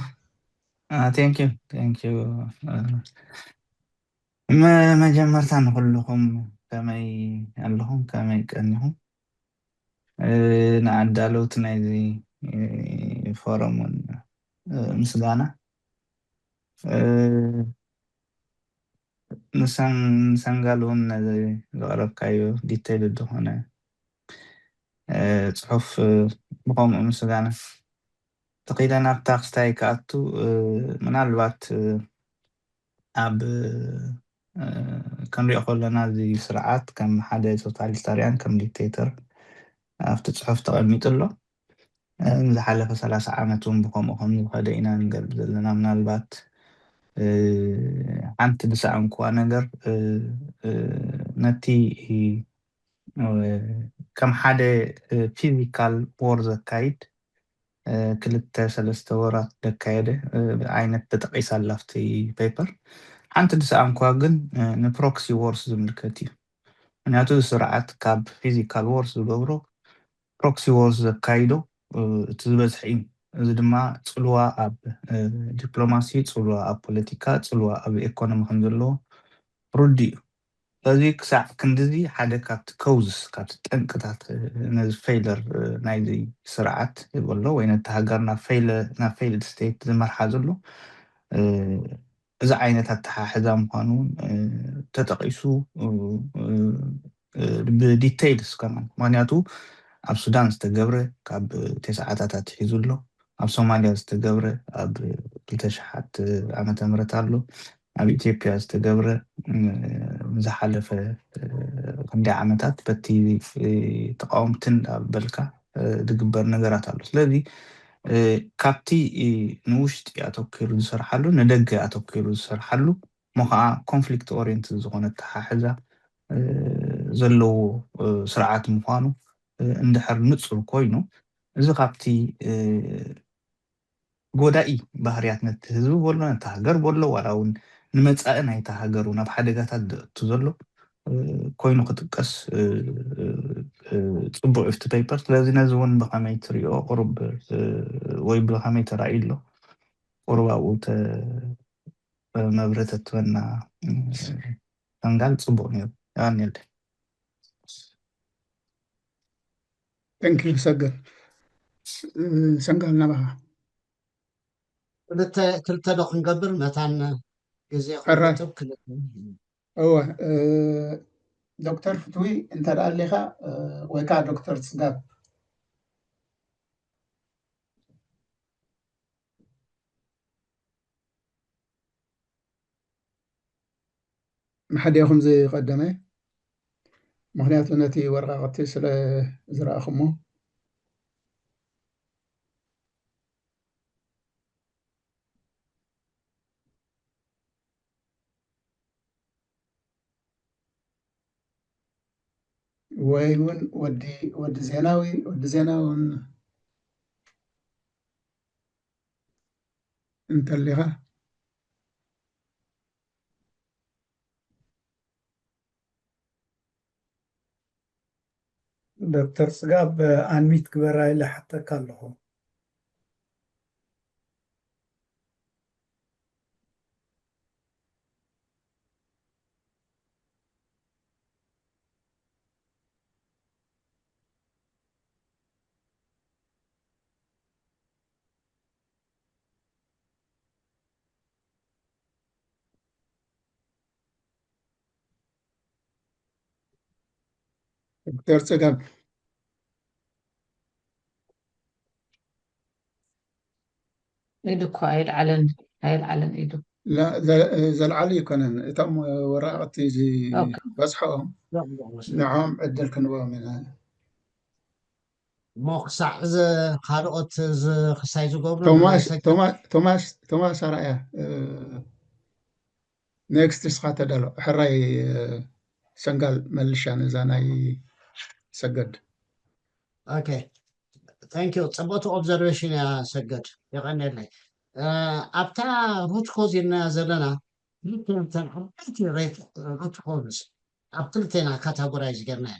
Thank you thank you። መጀመርታ ንኩልኹም ከመይ ኣለኹም ከመይ ቀኒኹም ንኣዳለውቲ ናይዚ ፎረም እውን ምስጋና ንሰንጋል እውን ነዚ ዘቕረብካዮ ዲቴይል ዝኾነ ጽሑፍ ብኸምኡ ምስጋና ተኺለ ናብታ ክስታይ ክኣቱ ምናልባት ኣብ ክንሪኦ ከለና እዚ ስርዓት ከም ሓደ ቶታሊታርያን ከም ዲክቴተር ኣብቲ ጽሑፍ ተቐሚጡ ኣሎ። ዝሓለፈ ሰላሳ ዓመት እውን ብከምኡ ከም ዝኸደ ኢና ንገልጽ ዘለና። ምናልባት ሓንቲ ዝሰኣንኩዋ ነገር ነቲ ከም ሓደ ፊዚካል ዎር ዘካይድ ክልተ ሰለስተ ወራት ዘካየደ ዓይነት ተጠቒሳ ኣላ ኣብቲ ፔፐር። ሓንቲ ዝሰኣንኩዋ ግን ንፕሮክሲ ዎርስ ዝምልከት እዩ። ምክንያቱ ስርዓት ካብ ፊዚካል ዎርስ ዝገብሮ ፕሮክሲ ዎርስ ዘካይዶ እቲ ዝበዝሐ እዩ። እዚ ድማ ጽልዋ ኣብ ዲፕሎማሲ፣ ጽልዋ ኣብ ፖለቲካ፣ ጽልዋ ኣብ ኢኮኖሚ ከም ዘለዎ ርዱእ እዩ። ስለዚ ክሳዕ ክንድዚ ሓደ ካብቲ ከውዝስ ካብቲ ጠንቅታት ነዚ ፌይለር ናይዚ ስርዓት ይበሎ ወይ ነቲ ሃገር ናብ ፌይልድ ስቴት ዝመርሓ ዘሎ እዚ ዓይነት ኣተሓሕዛ ምዃኑ እውን ተጠቒሱ ብዲቴይልስ ከማን ምክንያቱ ኣብ ሱዳን ዝተገብረ ካብ ተስዓታት ኣትሒዙ ኣሎ ኣብ ሶማልያ ዝተገብረ ኣብ ክልተ ሽሓት ዓመተ ምህረት ኣሎ ኣብ ኢትዮጵያ ዝተገብረ ዝሓለፈ ክንደይ ዓመታት በቲ ተቃወምትን በልካ ዝግበር ነገራት ኣሎ ስለዚ ካብቲ ንውሽጢ ኣተኪሩ ዝሰርሓሉ ንደገ ኣተኪሩ ዝሰርሓሉ እሞ ከዓ ኮንፍሊክት ኦሪንት ዝኾነ ኣተሓሕዛ ዘለዎ ስርዓት ምኳኑ እንድሕር ንፁር ኮይኑ እዚ ካብቲ ጎዳኢ ባህርያት ነቲ ህዝቢ በሎ ነቲ ሃገር በሎ ዋላ እውን ንመፃኢ ናይቲ ሃገር እውን ኣብ ሓደጋታት ዘእቱ ዘሎ ኮይኑ ክጥቀስ ፅቡቅ እዩ እቲ ፔፐር ስለዚ ነዚ እውን ብከመይ ትሪኦ ቁሩብ ወይ ብከመይ ተራእዩ ኣሎ ቁሩብ ኣብኡ መብረተትበና ሰንጋል ፅቡቅ ነይሩ የቀንየለይ Thank you ሰገድ ሰንጋል ናባኻ ክልተ ክልተ ዶ ክንገብር መታን ግዜ ሕራይ። ክልተ እወ ዶክተር ፍትዊ እንተ ደኣ ኣሊኻ ወይ ከዓ ዶክተር ፅጋብ መሓዲኹም ዝቐደመ ምኽንያቱ ነቲ ወረቓቕቲ ስለ ዝረኣኹሞ ወይ እውን ወዲ ወዲ ዜናዊ ወዲ ዜናውን እንተሊኻ ዶክተር ፅጋብ ኣንሚት ግበራ ኢለ ሓተካ ኣለኹ። ዶክተር ፀጋም ኢዱ እኮ ኣይልዓለን ኣይልዓለን ኢዱ ዘልዓሉ ይኮነን እቶም ወረቃቅቲ ዝበዝሖም ንዖም ዕድል ክንቦም ኢና እሞ ክሳዕ ካልኦት ክሳይ ዝገብሩ ቶማስ ኣርኣያ ኔክስት እስኻ ተዳሎ ሕራይ ሰንጋል መልሻ ነዛ ናይ ሰገድ okay thank you ፅቡቅ observation እያ ሰገድ የቀንየለይ ኣብታ root cause ኢልናያ ዘለና ክልተን ዓበይቲ root cause ኣብ ክልተ ኢና categorize ጌርናያ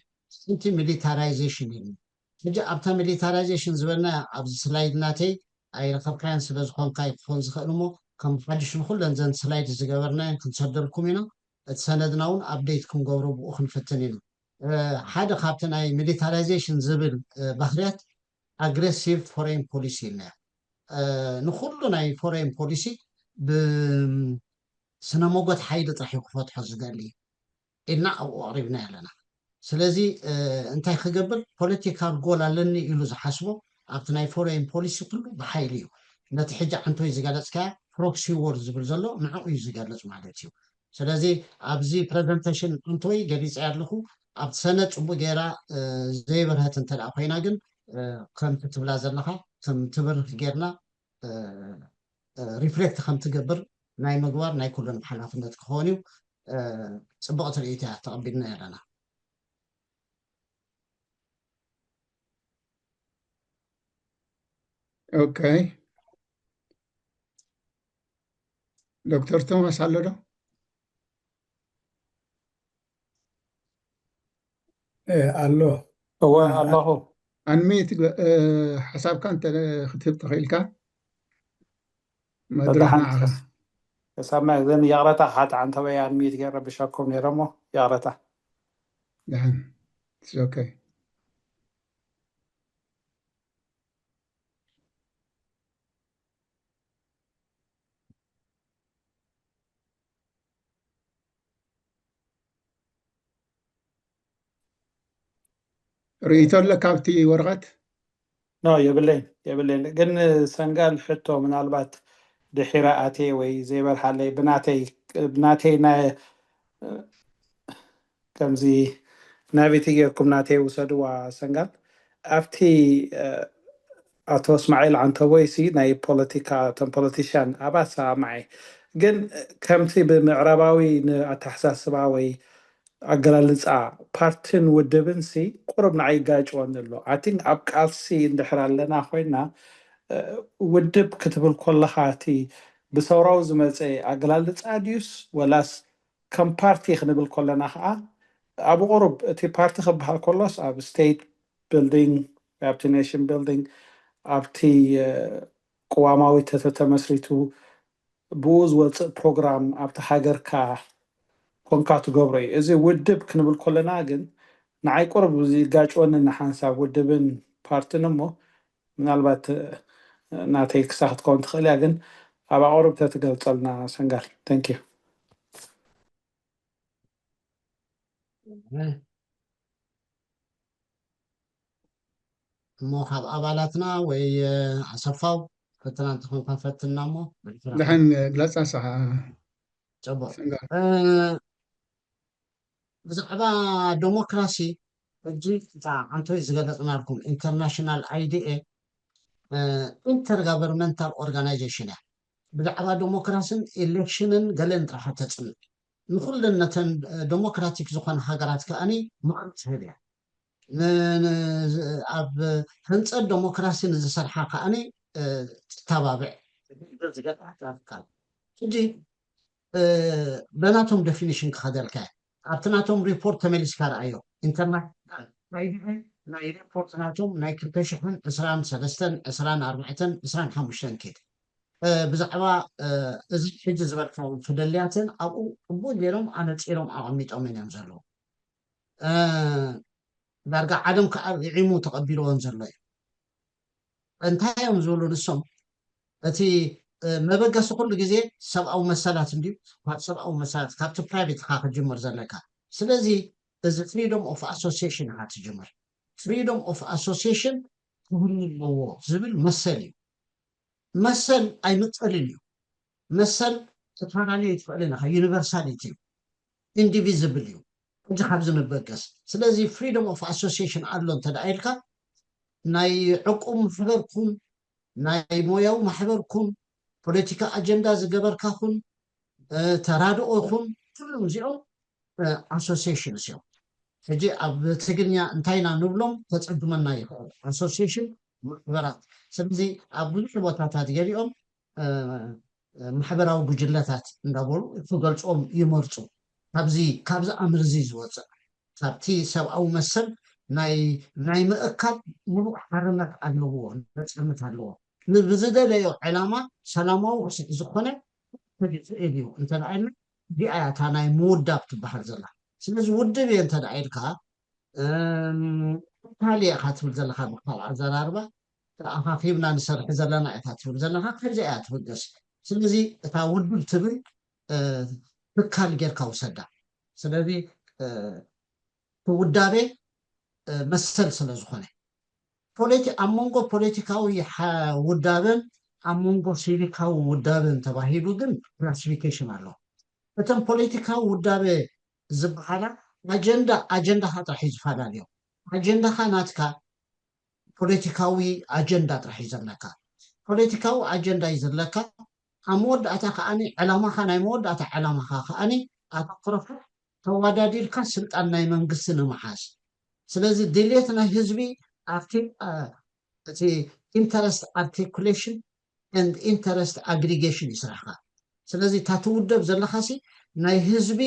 ሓንቲ militarization ኢልና ሕጂ ኣብታ militarization ዝበልናያ ኣብዚ slide ናተይ ኣይረኸብካያን ስለ ዝኾንካ ክኾን ዝኽእል እሞ ከም ሓድሽ ንኩለን ዘን slide ዝገበርናየን ክንሰደልኩም ኢና እቲ ሰነድና እውን update ክንገብሮ ብኡ ክንፍትን ኢና ሓደ ካብቲ ናይ militarization ዝብል ባህርያት aggressive foreign policy ኢልና ንኩሉ ናይ foreign policy ብስነ ሞጎት ሓይሊ ጥራሕ እዩ ክፈትሖ ዝደሊ ኢልና ኣብኡ ኣቕሪብና ኣለና። ስለዚ እንታይ ክገብር፣ ፖለቲካል ጎል ኣለኒ ኢሉ ዝሓስቦ ኣብቲ ናይ ፎሬን ፖሊሲ ኩሉ ብሓይሊ እዩ። ነቲ ሕጂ ዓንቶይ ዝገለፅካያ ፕሮክሲ ዎር ዝብል ዘሎ ንዕኡ እዩ ዝገልፅ ማለት እዩ። ስለዚ ኣብዚ ፕረዘንቴሽን ዓንቶይ ገሊፀ ኣለኹ። ኣብቲ ሰነድ ፅቡቅ ገይራ ዘይበርሀት እንተ ኮይና ግን ከምቲ ትብላ ዘለካ ከም ትብርህ ጌርና ሪፍሌክት ከም ትገብር ናይ ምግባር ናይ ኩሉን ሓላፍነት ክኸውን እዩ። ፅብቕቲ ርእይቶ እያ፣ ተቐቢልና ኣለና። ኦኬ፣ ዶክተር ቶማስ ኣሎ ዶ? ኣሎ። እወ ኣለኹ። ኣንሚት ሓሳብካ እንተ ክትህብ ተኽኢልካ መድረኽ ንዓኻ። ሰማይ ዘን ይቕረታ፣ ሓቲ ዓንተበይ ኣንሚት ገይረ ብሸኩም ነይረ እሞ ይቕረታ። ደሓን። It's okay። ርእይቶ ኣለካ ኣብቲ ወረቐት? ኖ፣ የብለይን፣ የብለይን። ግን ሰንጋል ሕቶ ምናልባት ድሒረ ኣትየ ወይ ዘይበርሃለይ ብናተይ፣ ብናተይ ናይ፣ ከምዚ ናቪቲ ጌርኩም ናተይ ውሰድዋ ሰንጋል። ኣብቲ ኣቶ እስማዒል ዓንተቦይ ሲ ናይ ፖለቲካ፣ እቶም ፖለቲሽያን ኣባት ሰማዒ። ግን ከምቲ ብምዕራባዊ ንኣተሓሳስባ ወይ ኣገላልፃ ፓርትን ውድብን ሲ ቁሩብ ንዓይ ይጋጭወኒ ኣሎ። I think ኣብ ቃልሲ እንድሕር ኣለና ኮይና ውድብ ክትብል ኮለኻ እቲ ብሰውራዊ ዝመፀ ኣገላልፃ ድዩስ ወላስ ከም ፓርቲ ክንብል ኮለና ከዓ ኣብ ቁሩብ እቲ ፓርቲ ክበሃል ኮሎስ ኣብ ስቴት ቢልዲንግ፣ ኣብቲ ኔሽን ቢልዲንግ፣ ኣብቲ ቅዋማዊ ተተመስሪቱ ብኡ ዝወፅእ ፕሮግራም ኣብቲ ሃገርካ ኮንካ ትገብሮ እዩ። እዚ ውድብ ክንብል ኮለና ግን ንዓይ ቁሩብ ዝጋጭወኒ ንሓንሳብ ውድብን ፓርትን እሞ ምናልባት ናተይ ክሳ ክትከውን ትኽእል እያ፣ ግን ኣብ ኣቑሩብ ተትገልፀልና ሰንጋል። Thank you። እሞ ካብ ኣባላትና ወይ ኣሰፋው ፈተና እንተኾንካ ፈትና እሞ ድሕን ግለፃ ንስኻ ፅቡቅ። ብዛዕባ ዴሞክራሲ ሕጂ እታ ዓንቶይ ዝገለፅናልኩም ኢንተርናሽናል ኣይዲኤ ኢንተርጋቨርንመንታል ኦርጋናይዜሽን እያ። ብዛዕባ ዴሞክራስን ኢሌክሽንን ገለን ጥራሕ ተፅንዕ፣ ንኩለን ነተን ዴሞክራቲክ ዝኾነ ሃገራት ከኣኒ ምኽሪ ትህብ እያ። ኣብ ህንፀት ዴሞክራሲ ንዝሰርሓ ከኣኒ ትተባብዕ። ሕጂ በናቶም ዴፊኒሽን ክኸደልካ እየ። ኣብቲ ናቶም ሪፖርት ተመሊስካ ረኣዮ። ኢንተርናሽናል ናይ ሪፖርት ናቶም ናይ ክልተ ሽሕን ዕስራን ሰለስተን፣ ዕስራን ኣርባዕተን፣ ዕስራን ሓሙሽተን ኪድ ብዛዕባ እዚ ሕጂ ዝበልካዮ ፍልልያትን ኣብኡ ጽቡቅ ገይሮም ኣነጺሮም ኣቐሚጦምን እዮም ዘለዉ። ዳርጋ ዓለም ከዓ ርዒሙ ተቐቢልዎን ዘሎ እዩ። እንታይ እዮም ዝብሉ ንሶም? እቲ መበገሲ ኩሉ ግዜ ሰብኣዊ መሰላት እንድዩ። ካብ ሰብኣዊ መሰላት ካብቲ ፕራይቬትካ ክጅምር ዘለካ። ስለዚ እዚ ፍሪዶም ኦፍ ኣሶሲሽን ኢኻ ትጅምር። ፍሪዶም ኦፍ ኣሶሲሽን ክህሉ ኣለዎ ዝብል መሰል እዩ። መሰል ኣይምቀልን እዩ። መሰል ክትፈላለዩ ኣይትኽእልን ኢኻ። ዩኒቨርሳሊቲ እዩ፣ ኢንዲቪዝብል እዩ። ሕጂ ካብዚ ንበገስ። ስለዚ ፍሪዶም ኦፍ ኣሶሲሽን ኣሎ እንተ ደኣ ኢልካ ናይ ዕቁብ ማሕበርኩም፣ ናይ ሞያዊ ማሕበርኩም፣ ፖለቲካ ኣጀንዳ ዝገበርካኹን፣ ተራድኦኹን፣ ኩሎም እዚኦም ኣሶሲሽንስ እዮም። ሕጂ ኣብ ትግርኛ እንታይ ኢና ንብሎም ከፀግመና ይኽእል። ኣሶሲሽን ማሕበራት። ስለዚ ኣብ ብዙሕ ቦታታት ገሊኦም ማሕበራዊ ጉጅለታት እንዳበሉ ክገልፅኦም ይመርፁ። ካብዚ ካብዚ ኣምርዚ ዝወፅእ ካብቲ ሰብኣዊ መሰል ናይ ናይ ምእካብ ሙሉእ ሓርነት ኣለዎ፣ ነፃነት ኣለዎ። ብዝደለዮ ዕላማ ሰላማዊ ክስዕ ዝኾነ ክኽእል እዩ እንተ ደኣ ኢልና እዚኣ እያ እታ ናይ ምውዳብ ትበሃል ዘላ። ስለዚ ውድብ እየ እንተ ደኣ ኢልካ እም፣ ትካል እየ ኢኻ ትብል ዘለኻ ብካልእ ኣዘራርባ ተኣኻኺብና ንሰርሒ ዘለና ኢኻ ትብል ዘለኻ ከምዚ እያ ትብገስ። ስለዚ እታ ውድብ ትብል ትካል ጌርካ ውሰዳ። ስለዚ እቲ ውዳቤ መሰል ስለ ዝኾነ ኣብ መንጎ ፖለቲካዊ ውዳበን ኣብ መንጎ ሲቪካዊ ውዳበን ተባሂሉ ግን ክላሲፊኬሽን ኣሎ። እተን ፖለቲካዊ ውዳበ ዝበሃላ ኣጀንዳ ኣጀንዳኻ ጥራሕ እዩ ዝፈላለዮ። ኣጀንዳኻ ናትካ ፖለቲካዊ ኣጀንዳ ጥራሕ እዩ ዘለካ። ፖለቲካዊ ኣጀንዳ እዩ ዘለካ። ኣብ መወዳእታ ከዓኒ ዕላማኻ ናይ መወዳእታ ዕላማኻ ከዓኒ ኣተኩረኻ ተዋዳዲርካ ስልጣን ናይ መንግስቲ ንምሓዝ። ስለዚ ድሌት ናይ ህዝቢ ኣብቲ እቲ interest articulation and interest aggregation ይስራሕካ። ስለዚ እታ ትውደብ ዘለኻሲ ናይ ህዝቢ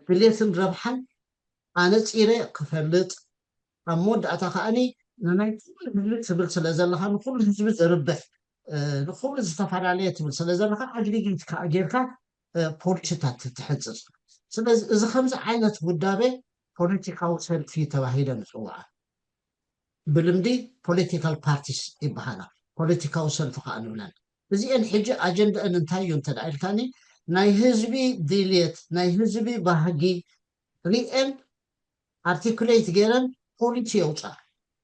ድሌትን ረብሓን ኣነፂረ ክፈልጥ ኣብ መወዳእታ ከዓኒ ንናይ ኩሉ ህዝቢ ትብል ስለ ዘለኻ ንኩሉ ህዝቢ ዘርብሕ ንኩሉ ዝተፈላለየ ትብል ስለ ዘለኻ ኣግሪጌት ከዓ ጌርካ ፖሊሲታት ትሕፅፅ። ስለዚ እዚ ከምዚ ዓይነት ውዳቤ ፖለቲካዊ ሰልፊ ተባሂለ ንፅውዓ። ብልምዲ ፖለቲካል ፓርቲስ ይበሃላ፣ ፖለቲካዊ ሰልፊ ከዓ ንብለን። እዚአን ሕጂ ኣጀንዳአን እንታይ እዩ እንተ ኢልካኒ ናይ ህዝቢ ድልየት ናይ ህዝቢ ባህጊ ሪኤን ኣርቲኩሌት ገይረን ፖሊሲ የውፅኣ።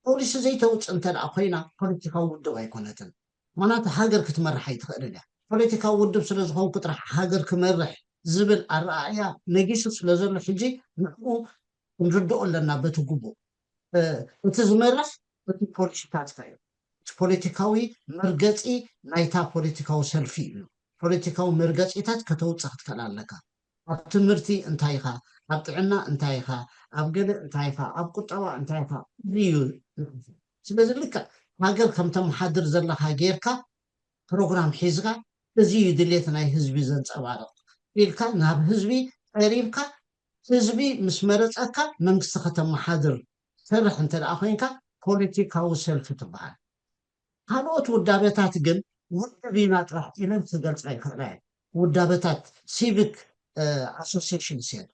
ፖሊሲ ዘይተውፅእ እንተ ኮይና ፖለቲካዊ ውድብ ኣይኮነትን። ምክንያቱ ሃገር ክትመርሕ ኣይትኽእልን እያ። ፖለቲካዊ ውድብ ስለ ዝኾንኩ ጥራሕ ሃገር ክመርሕ ዝብል ኣረኣእያ ነጊሱ ስለ ዘሎ ሕጂ ንዕኡ ክንርድኦ ኣለና በቲ ግቡእ። እቲ ዝመርሕ እቲ ፖሊሲታትካ እዩ። እቲ ፖለቲካዊ መርገፂ ናይታ ፖለቲካዊ ሰልፊ እዩ። ፖለቲካዊ መርገፂታት ከተውፅእ ክትክእል ኣለካ። ኣብ ትምህርቲ እንታይ ኢኻ፣ ኣብ ጥዕና እንታይ ኢኻ፣ ኣብ ገለ እንታይ ኢኻ፣ ኣብ ቁጠባ እንታይ ኢኻ እዩ። ስለዚ ልክዕ ሃገር ከም ተመሓድር ዘለኻ ጌርካ ፕሮግራም ሒዝካ እዚ እዩ ድሌት ናይ ህዝቢ ዘንፀባርቕ ኢልካ ናብ ህዝቢ ቀሪብካ ህዝቢ ምስ መረፀካ መንግስቲ ከተመሓድር ትሰርሕ እንተ ደኣ ኮይንካ ፖለቲካዊ ሰልፊ ትበሃል። ካልኦት ውዳበታት ግን ውድብ ኢና ጥራሕ ኢለን ክገልፃ ይኽእላ እየን። ውዳበታት ሲቪክ ኣሶሲሽንስ እየን።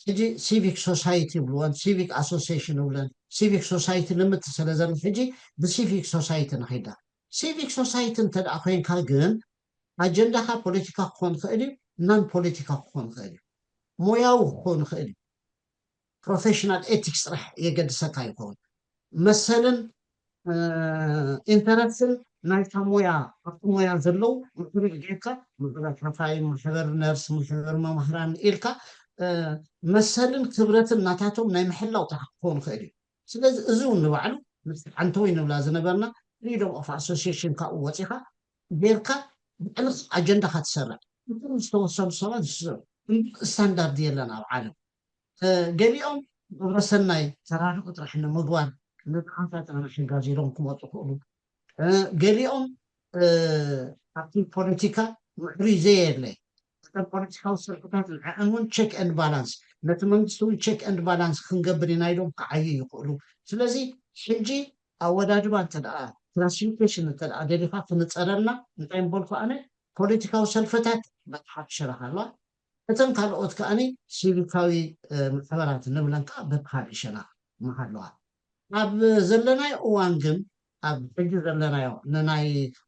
ሕጂ ሲቪክ ሶሳይቲ ይብልወን፣ ሲቪክ ኣሶሲሽን ይብለን። ሲቪክ ሶሳይቲ ልምት ስለ ዘሎ ሕጂ ብሲቪክ ሶሳይቲ ንኺዳ። ሲቪክ ሶሳይቲ እንተ ደኣ ኮይንካ ግን ኣጀንዳኻ ፖለቲካ ክኾን ይኽእል እዩ፣ ናን ፖለቲካ ክኾን ይኽእል እዩ፣ ሞያዊ ክኾን ይኽእል እዩ። ፕሮፌሽናል ኤቲክስ ጥራሕ የገድሰካ ይኸውን። መሰልን ኢንተረስትን ናይታ ሞያ ኣብቲ ሞያ ዘለዉ ምሕብር ጌርካ ማሕበር ሓፋይ፣ ማሕበር ነርስ፣ ማሕበር መማህራን ኢልካ መሰልን ክብረትን ናታቶም ናይ ምሕላው ጥራሕ ክኸውን ይኽእል እዩ። ስለዚ እዚ እውን ንባዕሉ ምስ ዓንተወይ ንብላ ዝነበርና ፍሪደም ኦፍ ኣሶሲሽን ካብኡ ወፂኻ ጌርካ ብዕልኽ ኣጀንዳኻ ትሰርዕ። እቶም ዝተወሰኑ ሰባት ዝስርዑ ስታንዳርድ የለን ኣብ ዓለም። ገሊኦም ግብረሰናይ ተራድኦ ጥራሕ ንምግባር ንድኻታት ንምሕጋዝ ኢሎም ክመፁ ክእሉ። ገሊኦም ኣብቲ ፖለቲካ ምዕሩይ ዘየለ እተን ፖለቲካዊ ሰልፍታት ንዐአን እውን ቸክ ኤንድ ባላንስ ነቲ መንግስቲ እውን ቸክ ኤንድ ባላንስ ክንገብር ኢና ኢሎም ክዓዩ ይኽእሉ። ስለዚ ሕጂ ኣወዳድባ እንተ ደኣ ክላሲፊኬሽን እንተ ደኣ ደሊኻ ክንፀረልና እንታይ ምበልኩ ኣነ ፖለቲካዊ ሰልፍታት በተሓት ሸነኽ ኣለዋ። እተን ካልኦት ከኣኒ ሲቪካዊ ማሕበራት ንብለን ከዓ በተሓት ሸነኽ ምሃለዋ። ኣብ ዘለናዮ እዋን ግን ኣብ ሕጂ ዘለናዮ ንናይ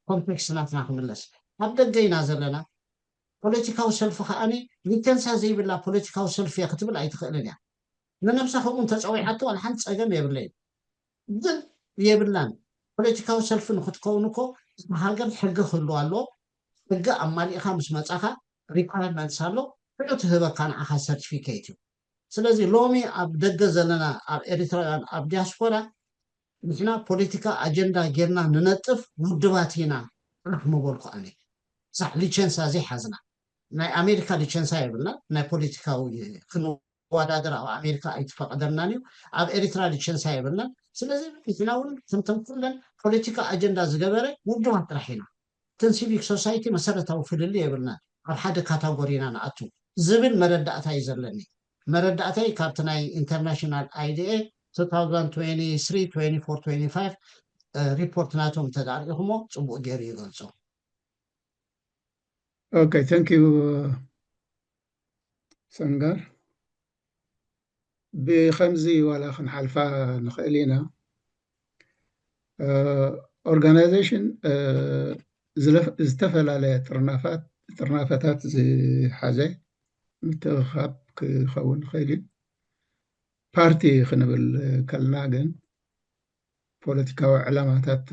ኮንቴክስት ናትና ክምለስ ኣብ ደገ ኢና ዘለና። ፖለቲካዊ ሰልፊ ከዓኒ ሊተንሳ ዘይብላ ፖለቲካዊ ሰልፊ እያ ክትብል ኣይትኽእልን እያ። ንነብሳ ከምኡ እንተፀዊዓቶ ዋላ ሓንቲ ፀገም የብለይን። ግን የብላን። ፖለቲካዊ ሰልፊ ንክትከውን እኮ እቲ ሃገር ሕጊ ክህልዋ ኣለዎ። ሕጊ ኣማሊእኻ ምስ መፃኻ ሪኳየርመንትስ ኣሎ። ሽዑ ትህበካ ንዓኻ ሰርቲፊኬት እዩ። ስለዚ ሎሚ ኣብ ደገ ዘለና ኣብ ኤሪትራውያን ኣብ ዲያስፖራ ንሕና ፖለቲካ ኣጀንዳ ጌርና ንነጥፍ ውድባት ኢና ጥራሕ ምበልኩ ኣነ። ሳሕ ሊቸንሳ ዘይሓዝና ናይ ኣሜሪካ ሊቸንሳ የብልና ናይ ፖለቲካዊ ክንወዳደር ኣብ ኣሜሪካ ኣይትፈቀደልናን እዩ። ኣብ ኤሪትራ ሊቸንሳ የብልናን። ስለዚ ንሕና እውን ከምተን ኩለን ፖለቲካ ኣጀንዳ ዝገበረ ውድባት ጥራሕ ኢና። እተን ሲቪክ ሶሳይቲ መሰረታዊ ፍልልይ የብልናን። ኣብ ሓደ ካታጎሪ ኢና ንኣቱ ዝብል መረዳእታ እዩ ዘለኒ። መረዳእታይ ካብቲ ናይ ኢንተርናሽናል ኣይዲኤ two thousand twenty-three twenty-four twenty-five ሪፖርት ናቶም እንተዳርኢኹሞ ፅቡቅ ገይሩ ይገልፆ። Okay, thank you ሰንጋር። ብከምዚ ዋላ ክንሓልፋ ንኽእል ኢና። ኦርጋናይዜሽን ዝለፍ- ዝተፈላለየ ጥርናፋት ጥርናፈታት ዝሓዘ ምትእኻብ ክኸውን ይኽእል እዩ። ፓርቲ ክንብል ከለና ግን ፖለቲካዊ ዕላማታት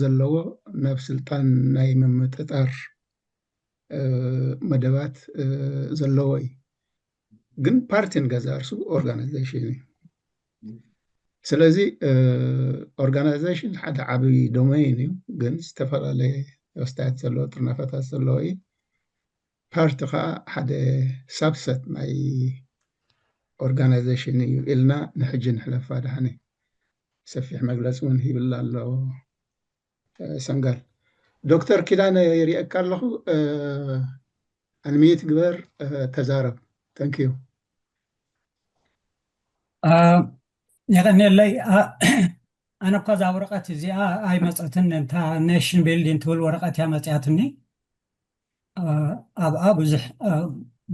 ዘለዎ ናብ ስልጣን ናይ ምምጥጣር መደባት ዘለዎ እዩ። ግን ፓርቲን ገዛ እርሱ ኦርጋናይዜሽን እዩ። ስለዚ ኦርጋናይዜሽን ሓደ ዓብይ ዶሜይን እዩ፣ ግን ዝተፈላለየ ኣስተያየት ዘለዎ ጥርናፈታት ዘለዎ እዩ። ፓርቲ ከዓ ሓደ ሳብሰት ናይ ኦርጋናይዜሽን እዩ ኢልና ንሕጂ ንሕለፋ ደሓነ። ሰፊሕ መግለፂ እውን ሂብላ ኣሎ ሰንጋል። ዶክተር ኪዳነ ይሪእካ ኣለኹ። ኣንሚት ግበር፣ ተዛረብ። ተንክዩ። የቀንየለይ። ኣነ እኳ እዛ ወረቀት እዚኣ ኣይመፀትን፣ እታ ኔሽን ቢልዲንግ ትብል ወረቀት እያ መፅያትኒ። ኣብኣ ብዙሕ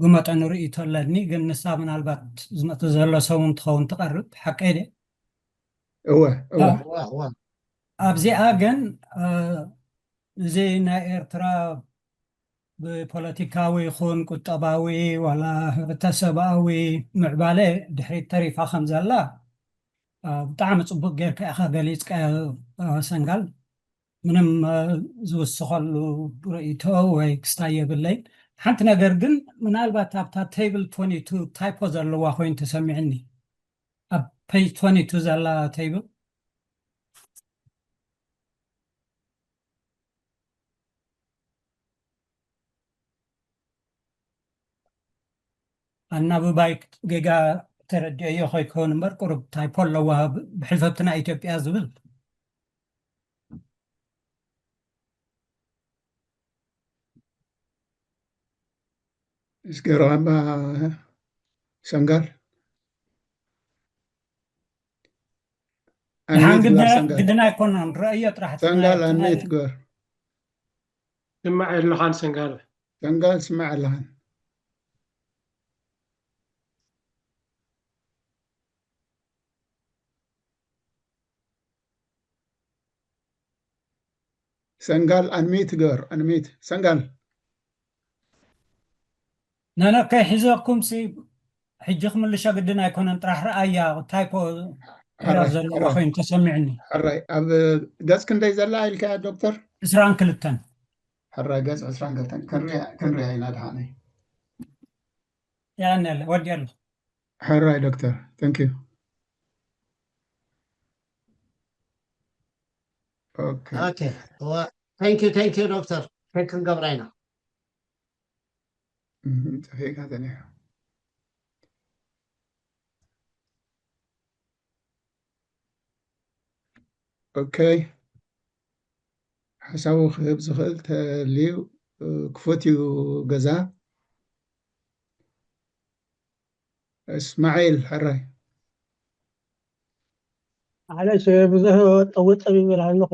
ብመጠኑ ርእይቶ ኣለኒ፣ ግን ንሳ ምናልባት ዝመፅእ ዘሎ ሰሙን ትኸውን ትቐርብ። ሓቀይ ድየ? እወ ኣብዚኣ ግን እዚ ናይ ኤርትራ ብፖለቲካዊ ይኹን ቁጠባዊ ዋላ ሕብረተሰብኣዊ ምዕባለ ድሕሪት ተሪፋ ከም ዘላ ብጣዕሚ ፅቡቅ ጌርካ ኢኻ ገሊፅካዮ ሰንጋል። ምንም ዝውስኸሉ ርእይቶ ወይ ክስታይ የብለይ። ሓንቲ ነገር ግን ምናልባት ኣብታ ቴብል ትወንቲ ቱ ታይፖ ዘለዋ ኮይኑ ተሰሚዕኒ። ኣብ ፔጅ ትወንቲ ቱ ዘላ ቴብል ኣናብባይ ጌጋ ተረዲኦዮ ከይከውን እምበር ቁሩብ ታይፖ ኣለዋ ብሕልፈብቲ ናይ ኢትዮጵያ ዝብል። እስገረማ ሰንጋል ድሓን ግድና ኣይኮነን፣ ረእዮ ጥራሕ። ሰንጋል ኣንሜት ግበር። ስማዕ ኣለኻን ሰንጋል ሰንጋል ስማዕ ኣለኻን። ሰንጋል ኣንሚት ግበር፣ ኣንሚት ሰንጋል። ነነ ከይሕዘኩም ሲ ሕጂ ክምልሾ ግድን ኣይኮነን፣ ጥራሕ ረኣያ ታይፖ ኤረር ዘለዋ ኮይኑ ተሰሚዕኒ። ሕራይ ኣብ ገጽ ክንደይ ዘላ ኢልካ ዶክተር? ዕስራን ክልተን። ሕራይ ገጽ ዕስራን ክልተን ክንሪኣ ኢና ድሓነይ። ያነለ ወዲ ኣሎ። ሕራይ ዶክተር፣ thank you። Okay. Okay. Well, thank you, thank you, ዶክተር። ክንገብራ ኢና። ጠፊእካ ተኒሑ። ኦኬ፣ ሓሳቡ ክህብ ዝኽእል ተልዩ ክፉት እዩ ገዛ። እስማዒል ሕራይ። ማዕለሽ ብዙሕ ጠውጠብ ይብል ኣለኹ።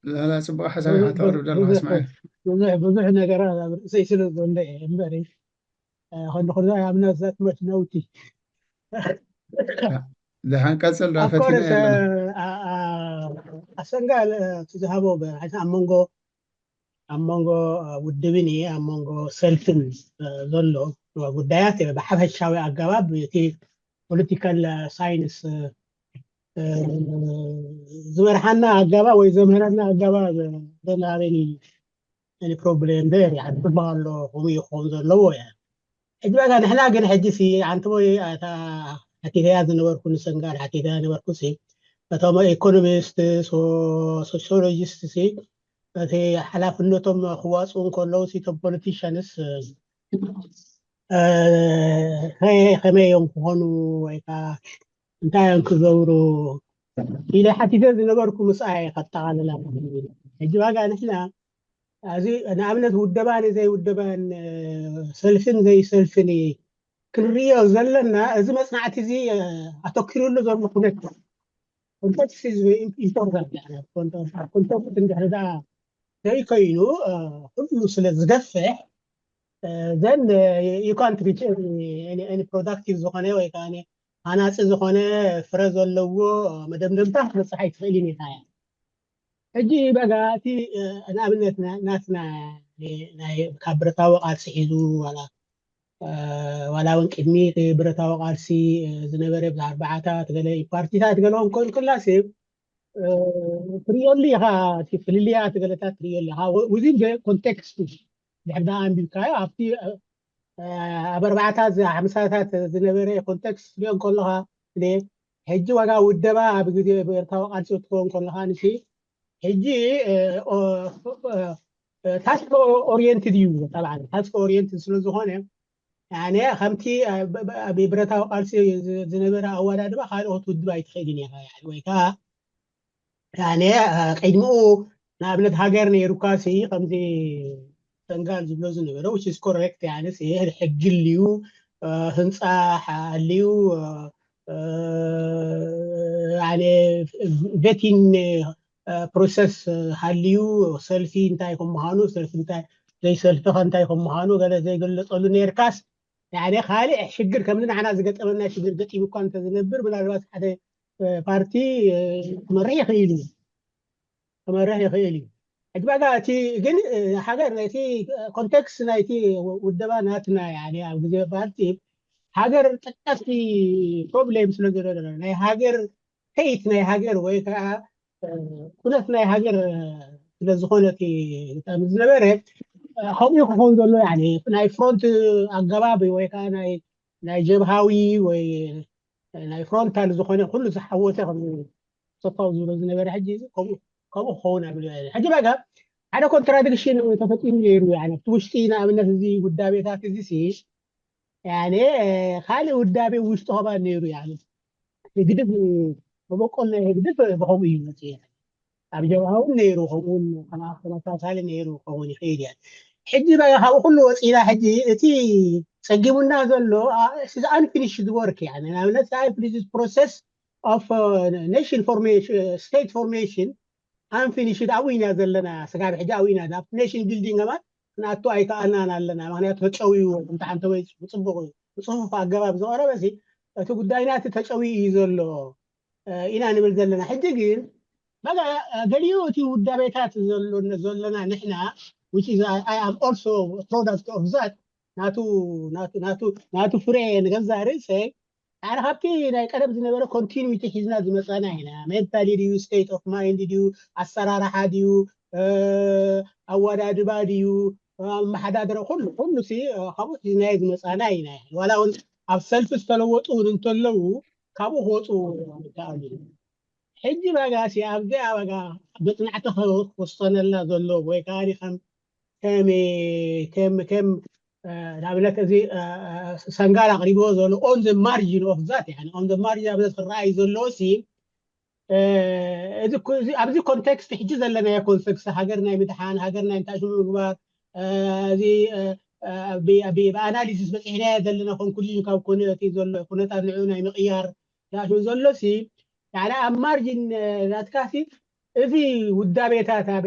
ላላ ፅቡቅ ሓሳብ ኢኻ ተቕርብ ዘለኻ እስማዒል። ብዙሕ ብዙሕ ነገራት ኣብ ርእሰይ ስለ ዘሎ እየ እምበሪ ከንዲ ኩሉ ኣብነት ዘጥመት ነውቲ ደሓን ቀፅል ዳፈቲና ኣለና። ኣሰንጋ እቲ ዝሃቦ ኣብ መንጎ ኣብ መንጎ ውድብን ኣብ መንጎ ሰልፍን ዘሎ ጉዳያት ብሓፈሻዊ ኣገባብ እቲ ፖለቲካል ሳይንስ ዝመርሓና ኣገባብ ወይ ዘምህረና ኣገባብ ደናበኒ ፕሮብሌም ደር ጽባቅ ኣሎ ከምኡ ይኸውን ዘለዎ እያ። ሕጂ በቃ ንሕና ግን ሕጂ ሲ ኣንቲ ወይ ኣታ ሓቲተያ ዝነበርኩ ንሰንጋል ሓቲተያ ነበርኩ ሲ እቶም ኢኮኖሚስት ሶሲዮሎጂስት ሲ እቲ ሓላፍነቶም ክዋፅኡ እንከለዉ ሲ እቶም ፖለቲሽንስ ከመይ እዮም ክኾኑ ወይ ከዓ እንታይ እዮም ክገብሩ ኢለ ሓቲተ ዝነበርኩ ምስኣ እየ ከጠቓልላ። ሕጂ ዋጋ ንሕና እዚ ንኣብነት ውደባን ዘይውደባን ሰልፍን ዘይሰልፍን ክንርእዮ ዘለና እዚ መፅናዕቲ እዚ ኣተኪሩሉ ዘሎ ኩነት ኮንተክስት ኢዝ ኢምፖርታንት። ኮንተክስት እንድሕር ደኣ ዘይኮይኑ ኩሉ ስለ ዝገፍሕ then you can't reach any productive ዝኾነ ወይ ከዓ ሃናፂ ዝኾነ ፍረ ዘለዎ መደምደምታ ክትበፅሕ ኣይትኽእልን ኢኻ እያ። ሕጂ በጋ እቲ ንኣብነት ናትና ካብ ብረታዊ ቃልሲ ሒዙ ዋላ ዋላ እውን ቅድሚ ብረታዊ ቃልሲ ዝነበረ ብዛ ኣርባዓታት ገለ ፓርቲታት ገለዎም ክእል ክላሲ ትሪኦሉ ኢኻ። ፍልልያት ገለታት ትሪኦሉ ኢኻ። ውዚን ኮንቴክስት ድሕር ዳ ኣንቢብካዮ ኣብቲ ኣብ ኣርባዓታት ሓምሳታት ዝነበረ ኮንቴክስት ትሪኦ ከለኻ ሕጂ ዋጋ ውደባ ኣብ ግዜ ብረታዊ ቃልሲ ትኸውን ከለኻ ንሲ ሕጂ ታስክ ኦሪየንትድ እዩ። ጠብዓ ታስክ ኦሪየንትድ ስለ ዝኾነ ከምቲ ኣብ ብረታዊ ቃልሲ ዝነበረ ኣዋዳድባ ካልኦት ውድብ ኣይትኽእልን ኢኻ ወይ ከዓ ቅድሚኡ ንኣብነት ሃገር ነይሩካ ሲ ከምዚ ሰንጋል ዝብሎ ዝነበረ which is correct። ሕጊ ልዩ ህንፃ ኣልዩ vetting process ሃልዩ ሰልፊ እንታይ ከም ምዃኑ ሰልፊ ዘይሰልፊ ከ እንታይ ከም ምዃኑ ገለ ዘይገለፀሉ ነርካስ ካልእ ሽግር ከምዚ ንዓና ዝገጠመና ሽግር ገጢሙ እኳ እንተዝነብር ምናልባት ሓደ ፓርቲ ክመርሕ ይኽእል እዩ ክመርሕ ይኽእል እዩ። ሕጂ በጋ እቲ ግን ሃገር ናይቲ ኮንቴክስት ናይቲ ውደባ ናትና ኣብ ግዜ ፓርቲ ሃገር ጠቀስቲ ፕሮብሌም ስለ ዘሎ ናይ ሃገር ፌት ናይ ሃገር ወይ ከዓ ኩነት ናይ ሃገር ስለ ዝኾነ ዝነበረ ከምኡ ክኸውን ዘሎ ናይ ፍሮንት ኣገባብ ወይ ከዓ ናይ ጀብሃዊ ወይ ናይ ፍሮንታል ዝኾነ ኩሉ ዝሓወሰ ከም ሰፋው ዝብሎ ዝነበረ ሕጂ ከምኡ ክኸውን ኣብ ሕጂ በጋ ሓደ ኮንትራዲክሽን ተፈጢሩ ነይሩ። ኣብቲ ውሽጢ ንኣብነት እዚ ውዳቤታት እዚ ሲ ካልእ ውዳቤ ውሽጡ ከባ ነይሩ። ህግድፍ መበቆል ናይ ህግድፍ ብኸምኡ እዩ መፅኡ። ኣብ ጀብሃ እውን ነይሩ ከምኡውን ተመሳሳሊ ነይሩ ክኸውን ይኽእል እያ። ሕጂ በ ካብኡ ኩሉ ወፂና ሕጂ እቲ ፀጊሙና ዘሎ unfinished work ንኣብነት unfinished process of nation formation state formation unfinished ኣብኡ ኢና ዘለና። ስጋብ ሕጂ ኣብኡ ኢና ናብ nation building ማ ክንኣቱ ኣይከኣልናን ኣለና። ምክንያቱ ተጨውዩ እንተሓንተ ወይ ብፅቡቅ ብፅፉፍ ኣገባብ ዝቀረበ እቲ ጉዳይና እቲ ተጨውዩ እዩ ዘሎ ኢና ንብል ዘለና። ሕጂ ግን በቃ ገሊኡ እቲ ውዳቤታት ዘሎና ንሕና which is I am also product of that ናቱ ናቱ ናቱ ፍሬ ንገዛ ርእሰይ ኣነ ካብቲ ናይ ቀደም ዝነበረ continuity ሒዝና ዝመፃና ኢና። ሜንታሊ ድዩ state of mind ድዩ ኣሰራርሓ ድዩ ኣወዳድባ ድዩ ኣመሓዳድረ ኩሉ ኩሉ ሲ ካብኡ ሒዝናዮ ዝመፃና ኢና። ዋላ እውን ኣብ ሰልፊ ዝተለወጡ እውን እንተለዉ ካብኡ ክወፁ ይከኣሉ። ሕጂ በጋ ሲ ኣብዚኣ በጋ መፅናዕቲ ክወሰነላ ዘሎ ወይ ከዓ ከም ከም ከም ከም ንኣብነት እዚ ሰንጋል ኣቅሪብዎ ዘሎ on the margin of that on the margin ኣብ ክረኣይ ዘለዎ ሲ ኣብዚ ኮንቴክስት ሕጂ ዘለናዮ ኮንቴክስት ሃገር ናይ ምድሓን ሃገር ናይ ምታሽሙ ምግባር እዚ ብኣናሊሲስ በፂሕናዮ ዘለና ኮንክሉዥን ካብ ኮነ እቲ ዘሎ ኩነታት ንዕኡ ናይ ምቅያር ያቱ ዘሎ ሲ ኣብ ማርጂን ናትካ ሲ እዚ ውዳቤታት ኣብ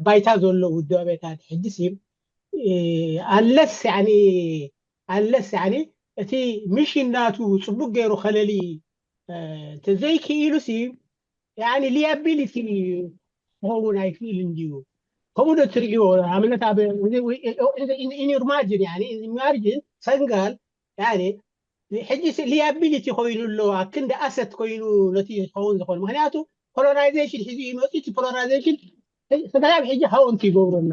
ባይታ ዘሎ ውዳቤታት ሕጂ ሲ ኣንለስ ያኒ ኣንለስ ያኒ እቲ ሚሽን ናቱ ፅቡቅ ገይሩ ከለሊ እንተዘይክኢሉ ሲ ያኒ ሊያቢሊቲ ክኸውን ኣይክእልን ድዩ? ከምኡ ዶ ትርእዮ? ኣብነት ኣብ ኢን ዩር ማርጂን ያኒ ማርጂን ሰንጋል ያኒ ሕጂ ሊያቢሊቲ ኮይኑ ኣሎ ኣብ ክንዲ ኣሰት ኮይኑ ነቲ ዝኸውን ዝኾነ ምክንያቱ ኮሎናይዜሽን ሒዙ ይመፁ እቲ ኮሎናይዜሽን ስጋብ ሕጂ ሃው እንት ይገብረና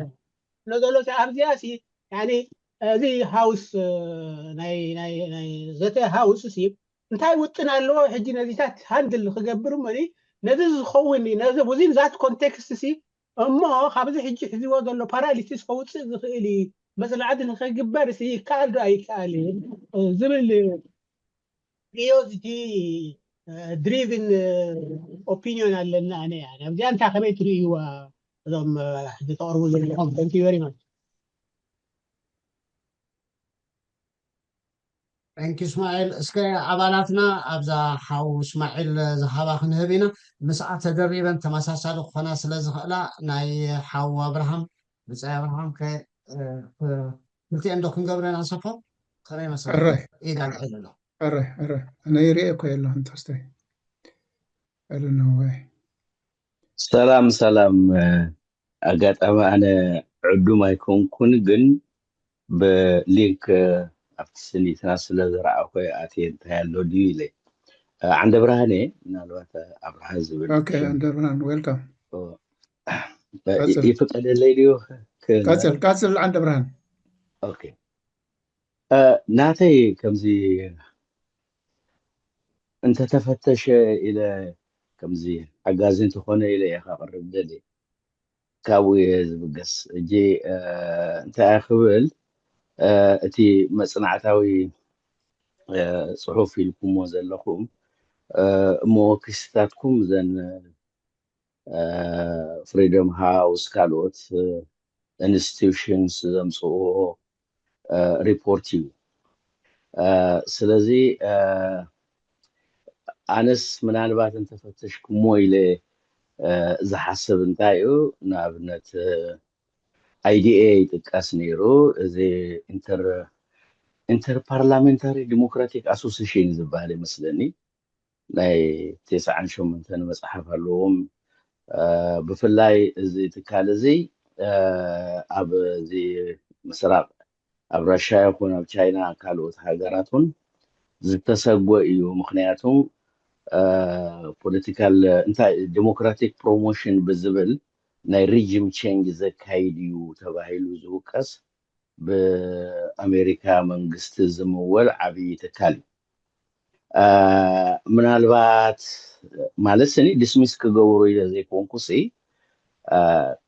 ስለዘሎ ኣብዚኣ ሲ ያኒ እዚ ሃውስ ናይ ናይ ናይ ዘተ ሃውስ ሲ እንታይ ውጥን ኣለዎ ሕጂ ነዚታት ሃንድል ክገብር እሞ ነዚ ዝኸውን ነዚ within that context ሲ እሞ ካብዚ ሕጂ ሒዝዎ ዘሎ ፓራሊሲስ ከውፅእ ዝኽእል እዩ መፅናዕቲ ንክግበር ሲ ይከኣል ዶ ኣይከኣል ዝብል curiosity driven opinion ኣለና ኣነ ኣብዚኣ እንታይ ከመይ ትርእይዋ እዞም ሕጂ ተቕርቡ ዘለኹም thank you very much Thank you እስማኤል እስከ ኣባላትና ኣብዛ ሓው እስማኤል ዝሃባ ክንህብ ኢና ምስኣ ተደሪበን ተመሳሳሊ ክኾና ስለ ዝኽእላ ናይ ሓው ኣብርሃም ብፃይ ኣብርሃም ክልቲአን ዶ ክንገብረን ኣሰፋ ከመይ መሰለ ኢዳ ልዕል ኣሎ ኣነ ይርኤ እኮ የለኹም ተስተይ I don't know why ሰላም ሰላም። ኣጋጣሚ ኣነ ዕዱም ኣይኮንኩን፣ ግን ብሊንክ ኣብቲ ስኒትና ስለ ዝረኣኹ ኣትየ እንታይ ኣሎ ድዩ ኢለ። ዓንደ ብርሃን እየ፣ ምናልባት ኣብርሃ ዝብል ኦኬ። ዓንደ ብርሃን፣ ዌልካም። ይፍቀደለይ ድዩ? ቀፅል ቀፅል፣ ዓንደ ብርሃን። ኦኬ። ናተይ ከምዚ እንተተፈተሸ ኢለ፣ ከምዚ ሓጋዚ እንተኾነ ኢለ እየ ከቕርብ ደሊ። ካብኡ እየ ዝብገስ። እጂ እንታይ ክብል፣ እቲ መፅናዕታዊ ፅሑፍ ኢልኩሞ ዘለኹም፣ እሞ ክስታትኩም ዘን ፍሪደም ሃውስ፣ ካልኦት ኢንስቲቱሽንስ ዘምፅእዎ ሪፖርት እዩ። ስለዚ ኣነስ ምናልባት እንተፈተሽኩሞ ኢለ ዝሓስብ እንታይ እዩ፣ ንኣብነት ኣይዲኤ ይጥቀስ ነይሩ። እዚ ኢንተር ኢንተርፓርላሜንታሪ ዲሞክራቲክ ኣሶሲሽን ዝበሃል ይመስለኒ። ናይ ተስዓን ሸሞንተን መፅሓፍ ኣለዎም። ብፍላይ እዚ ትካል እዚ ኣብ እዚ ምስራቕ፣ ኣብ ራሻ ይኹን ኣብ ቻይና፣ ካልኦት ሃገራት እውን ዝተሰጎ እዩ። ምክንያቱም ፖለቲካል እንታይ ዲሞክራቲክ ፕሮሞሽን ብዝብል ናይ ሪጅም ቼንጅ ዘካይድ እዩ ተባሂሉ ዝውቀስ ብኣሜሪካ መንግስቲ ዝምወል ዓብዪ ትካል እዩ። ምናልባት ማለት ስኒ ዲስሚስ ክገብሩ ኢለ ዘይኮንኩ ሲ፣